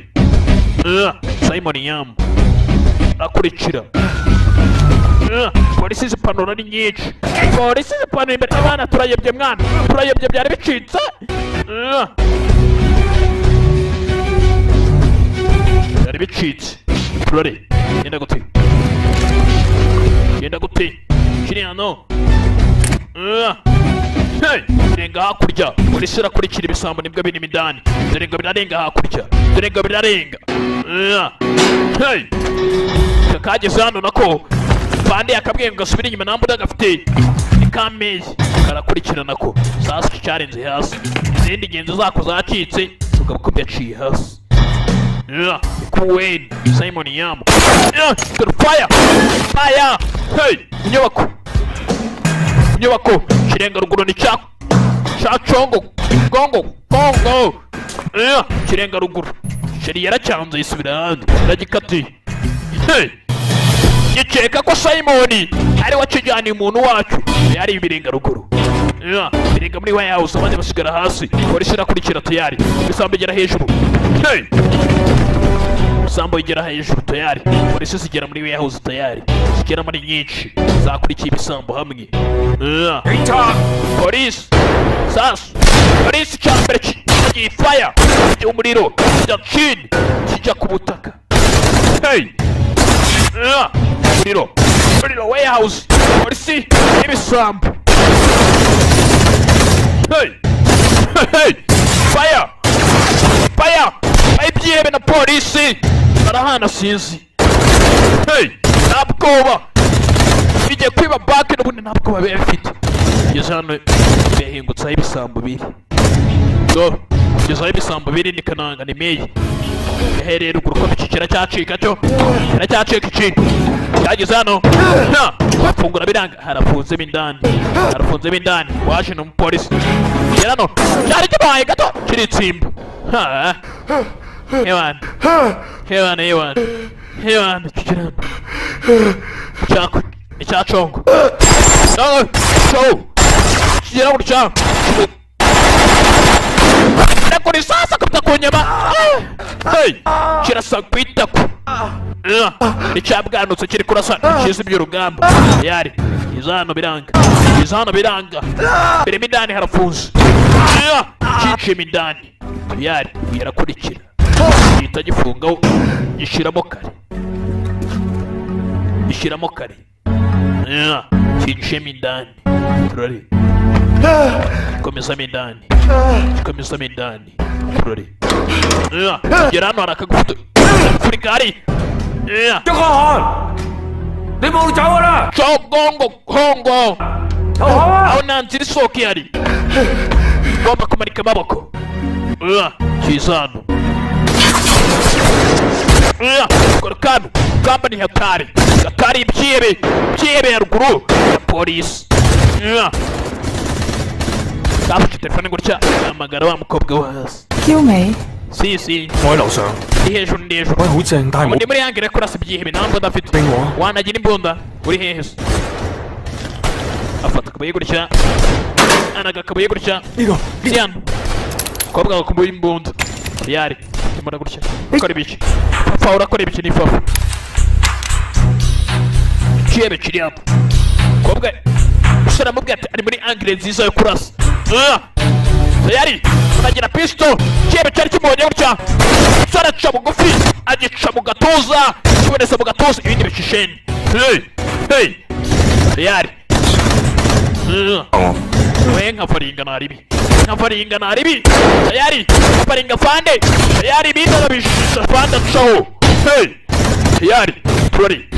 Simon Yam akurikira. Polisi zipanura ni nyinshi, polisi zipanura imbere. Abana turayobye mwana, turayobye, byari bicitse. Byari bicitse. Dore genda gute, genda gute kiri hano. Hey, birenga hakurya, polisi irakurikira ibisambo nibwo birimo indani. Dore ngo birarenga hakurya, dore ngo birarenga. Hey, kageze hano nako bande yakabwiye ngo gasubire inyuma, nta mbunda gafite ni kameye karakurikira nako. Sasa cyarenze hasi, izindi ngenzi zako zacitse, umugabo ko yaciye hasi. Kuwen Simon Yam. Dore fire fire. Hey, inyubako inyubako kirenga ruguru ni cya cya congo kongo kongo. Kirenga ruguru sheri yaracyanze yisubira ahandi aragikatiye. Hey, gikeka ko Simon ari wakijyaniye umuntu wacu yari ibirenga ruguru. Birenga muri warehouse, abandi basigara hasi. Polisi irakurikira tayari, ibisambo igera hejuru. Hey, ibisambo igera hejuru tayari, polisi zigera muri warehouse tayari, zigera muri nyinshi zakurikiye ibisambo hamwe. Polisi sasu, polisi cya mbere kigiye fire umuriro kijya chini kijya ku butaka. Hey, umuriro umuriro warehouse, polisi n'ibisambo. Hey, hey, fire fire, ibyihebe na polisi barahana sinzi. Hey, nta bwoba bigiye kwiba banki n'ubundi nta bwoba biba bifite. Kugeza hano bihingutse aho ibisambo biri. Do kugeza aho ibisambo biri ni kananga ni meyi. Yahereye ruguru ko iki kiracyacika cyo kiracyacika iki cyageze hano. Ha, bafungura biranga, harafunzemo indani, harafunzemo indani. Waje ni umupolisi gera hano, cyari kibaye gato kiritsimba. Ha, hewana hewana hewana hewana, kigera hano icyako icya congo no show kigera gutya kuri sasa kapita ku nyama. Hey, kirasa ku itako icyabwanutse kiri kurasa kizi by'urugamba yari izano biranga, izano biranga. Birimo indani harafunze, cicima indani yari yarakurikira gihita gifungaho gishiramo kare, gishiramo kare, cicima indani. Turare komezamo indani, komezamo indani. Turare gera hano hari akagufi kuri gari. Congo Kongo, aho nta nzira isohoka ihari, ugomba kumanika amaboko. Kiza hano kano kamba ni hatari hatari, ibyihebe ibyihebe ya ruguru ya polisi. Gafashe telefone gutya ahamagara wa mukobwa wo hasi. 嬌美， Si si, 我喺樓上。 ndi hejuru ndi hejuru. 喂，好正，但係冇 Ndi muri yangire kurasa ibyihebe nta mbunda afite. Wanagira imbunda uri hehe se? Afata akabuye gutya, anaga akabuye gutya. Ni hano mukobwa wakumbuye imbunda yari imbunda gutya. Ukora ibiki papa? Urakora ibiki? Ni papa ikihebe kiri hano. Mukobwa umusore aramubwira ati ari muri angire nziza yo kurasa. Tayari Uragira pisto, cyebe cyari kimubonye gutya, araca bugufi, agica mu gatuza, kiboneza mu gatuza, ibindi bicisheni. Hey hey, tayari we, nka faringa naribi, nka faringa naribi, tayari faringa fande, tayari ibindi arabishisha fande acaho. Hey, tayari turari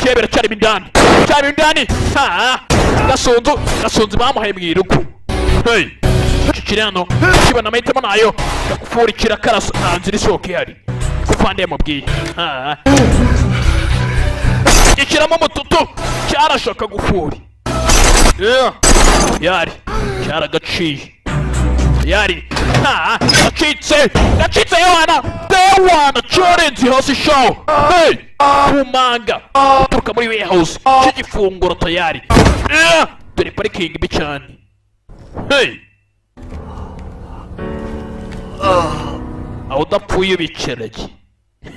cyebera cyarimo indani, cyarimo indani. Ha, gasunzu, gasunzu bamuhaye mu irugu. Hey, kiri hano kibona amahitamo nayo gakufurikira karasa, nta nzira isohoka ihari kufande yamubwiye. Ha, gishyiramo umututu, cyarashaka gufuri. Yeah. Yari cyaragaciye, yari ha, gacitse, gacitse yohana dewana, cyorenze hasi shawo. Hey, kumanga uturuka muri warehouse cy'igifunguro tayari. Yeah. Dore parikingi mbi cyane. Hey, aho udapfuye ubikiragi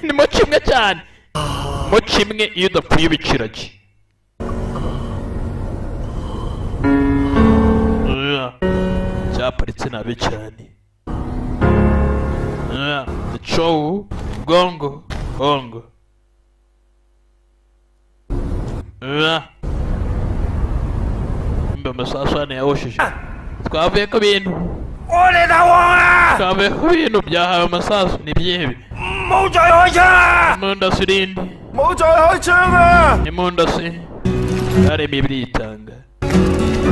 ni mo kimwe cyane, mo kimwe iyo udapfuye ubikiragi. Yeah. Cyaparitse nabi cyane. Yeah. Chow gongo gongo. Yeah. Mbe amasasu hano yawushije, twavuye ku bintu, 我哋投降啊！ twavuye ku bintu byahawe amasasu ni ibyihebe. 唔好再開槍啊！ Imundasi irindi. 唔好再開槍啊！ Imundasi yaremye ibiri, yitanga,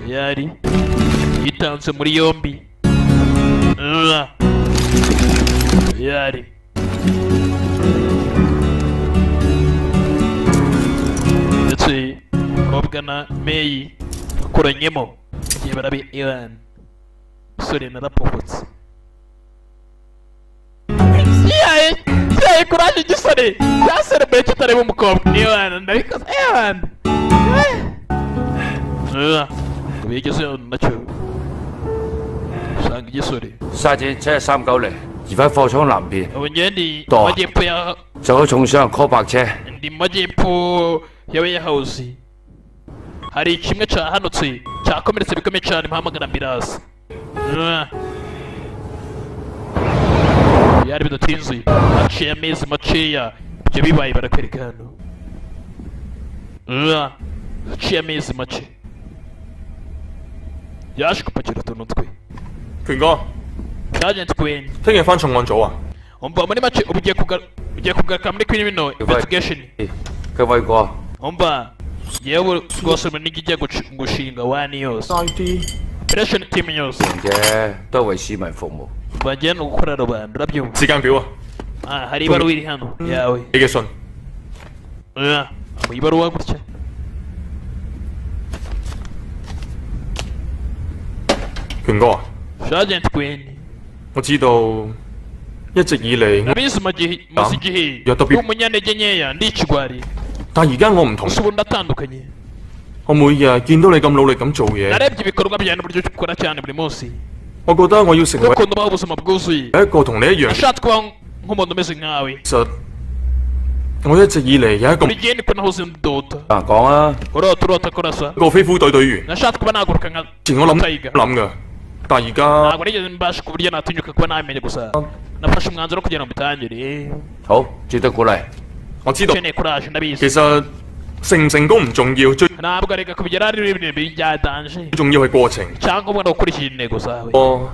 yari yitanze muri yombi. Ura. Yari ndetse umukobwa na Meyi bakoranyemo igihe barabe Iran musore narapopotse yaye yaye kuraje igisore cyaserebuye kitareba umukobwa Iran ndabikoze Iran bigeze nacyo usanga igisore. 沙展71390，移翻貨倉南邊， Ubu njye ndi Toa. majyepfo ya 就咗重傷 call 白車。 Ndi mu majyepfo ya warehouse, hari kimwe cyahanutse cyakomeretse bikomeye cyane, mpamagara ambulance. Byari bidatinze, haciye amezi makeya ibyo bibaye, barakwereka hano. Haciye amezi make yaje gupakira utuntu twe. 權哥， Sergeant Queen. 聽日翻重案組啊？ Umva, muri make ubu ugiye kugaruka muri criminal investigation. 佢喂過， Umva, yewe rwose ubu nijya ijya gushinga wani yose, operation team yose. 啫，都係為市民服務。 Bagiye no gukora rubanda, urabyumva? 時間表啊， Ah, hari ibaruwa iri hano yawe. 你嘅信。 Ah, mu ibaruwa gutya. 權哥啊， Sergeant Queen. 我知道一直以嚟我， Abizi maze igihe Ya ndi umunyantege nkeya, ndi ikigwari. 但而家我唔同， Gusa ubu ndatandukanye. 我每日見到你咁努力咁做嘢， Narebye ibikorwa byawe n'uburyo ukora cyane buri munsi, 我覺得我要成為 n'ukuntu ubaho ubuzima bwuzuye. 一個同你一樣。 Nashatse kubaho nk'umuntu umeze nkawe. 其實我一直以嚟有一個 Buri gihe niko nahoze ndota. 啊，講啊， Urota, urota kurasa. 個飛虎隊隊員， Nashatse kuba naguruka nka 前我諗 Tiger. 諗㗎，但而家 Ntabwo nigeze mbasha ku buryo natinyuka kuba namenya, gusa nafashe umwanzuro kugira ngo mbitangire. 好，值得鼓勵。 我知道 Ukeneye courage, ndabizi. 其實成唔成功唔重要，最 Ntabwo reka kubigeraho ari ibintu bya danger. 重要係過程。 Icyangombwa ni ugukurikira intego zawe.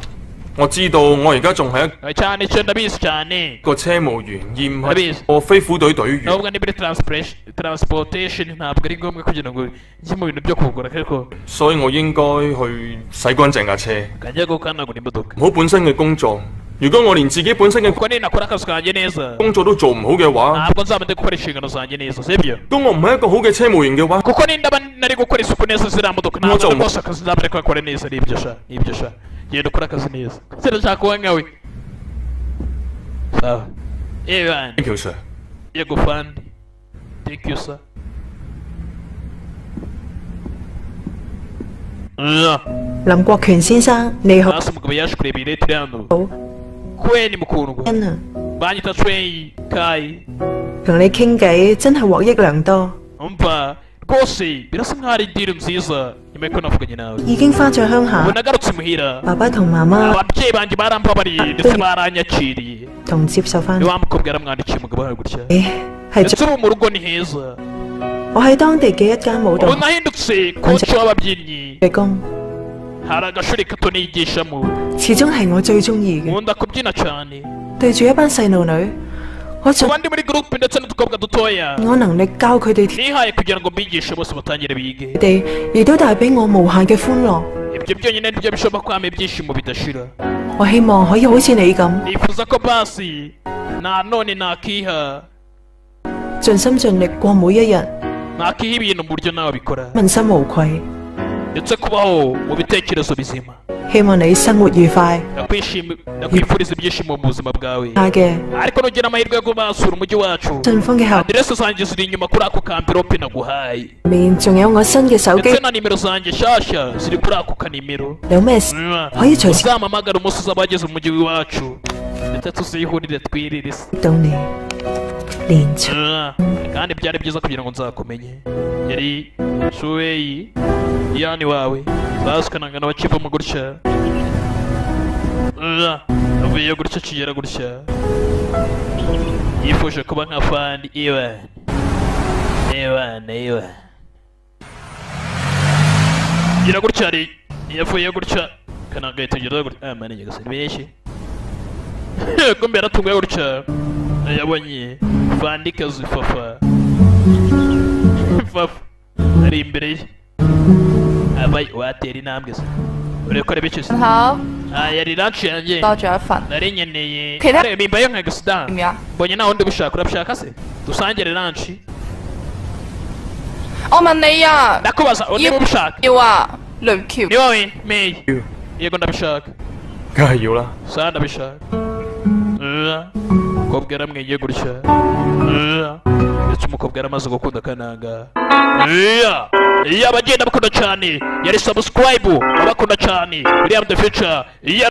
我知道我而家仲係一 Cyane icyo ndabizi cyane. 個車務員，而唔係 Ndabizi. 個飛虎隊隊員。 Nubwo ni muri transportation, ntabwo ari ngombwa kugira ngo njye mu bintu byo kugura, ariko 所以我應該去洗乾淨架車， kajya gukanagura imodoka. 唔好本身嘅工作。如果我連自己本身嘅 Kuko ninakora akazi kanjye neza, 工作都做唔好嘅話， ntabwo nzaba ndi gukora inshingano zanjye neza, sibyo? 如果我唔係一個好嘅車務員嘅話， Kuko nindaba nari gukora isuku neza ziriya modoka, ntabwo Ntabwo rwose akazi nzaba ari gukora neza. Nibyo sha, nibyo sha, genda ukore akazi neza, sinashaka kuba nkawe. Sawa ewan. Thank you sir。 Yego fandi, thank you sir. 林國權先生，你好。 Hasi umugabo yaje kureba iyi leta iri hano. Kweni mukundwa. 啊， Banyita Trey Kai. 同你傾偈真係獲益良多。 Umva, Rwose birasa nkaho ari deal nziza nyuma yuko navuganye nawe. 已經翻咗鄉下 Ubu，nagarutse imuhira. 爸爸同媽媽 Ababyeyi banjye barambabariye ndetse baranyakiriye. 同接受翻。 Ni wa mukobwa yaramwandikiye umugabo wawe gutya. 係 Ndetse ubu mu rugo ni heza. 我喺當地嘅一間舞蹈 Ubu nahindutse coach w'ababyinnyi. 嘅工， Hari agashuri gato nigishamo. 始終係我最中意嘅。 Nkunda kubyina cyane. 對住一班細路女，我盡 Kuba ndi muri groupe ndetse n'udukobwa dutoya, 我能力教佢哋跳， nihaye kugira ngo mbigishe bose batangire bige. 佢哋亦都帶俾我無限嘅歡樂。 Ibyo byonyine nibyo bishobora kwama ibyishimo bidashira. 我希望可以好似你咁， Nifuza ko basi na none nakiha 盡心盡力過每一日， nakiha ibintu mu buryo nawe bikora, 問心無愧。 ndetse kubaho mu bitekerezo bizima. 希望你生活愉快。 Ndakwifuriza ibyishimo mu buzima bwawe. 下嘅 Ariko nugira amahirwe yo kubasura umujyi wacu, 順豐嘅後 aderese zanjye ziri inyuma kuri ako kamvirope naguhaye, 面仲有我新嘅手機 ndetse，na nimero zanjye nshyashya ziri kuri ako kanimero. 有咩事可以隨時 Uzampamagara umunsi uzaba wageze mu mujyi w'iwacu, ndetse tuzihurire twirire isi. 到你。連長 Kandi byari byiza kugira ngo nzakumenye. Yari Shuweyi yani wawe bazwikananga n'abakivamo gutya. Avuye gutya kigera gutya, yifuje kuba nka fandi Iwan Iwan Iwan. Gira gutya ari yavuye gutya kananga yitegereza gutya. Ah mani nyagasani benshi kumbe yaratunguye gutya, yabonye fandikazi Fafa. Fafa ari imbere ye, abaye watera intambwe se urekora ibiki se? 好， Ah, yari lunch yanjye. 多咗一份。 Nari nkeneye. Kera- Areba imbayo nka gasida. 點樣？ Mbonye nta wundi ubishaka. Urabishaka se dusangire lunch? 我問你啊， Ndakubaza niba ubishaka. 要啊，雷橋 Ni wowe May? Yego, ndabishaka. 梗係要啦。 Sa, ndabishaka. Umukobwa yaramwegeye gutya. Ndetse umukobwa yaramaze gukunda kananga. Iya, abagenda bakunda cyane yari subscribe abakunda cyane William the Future. Iya.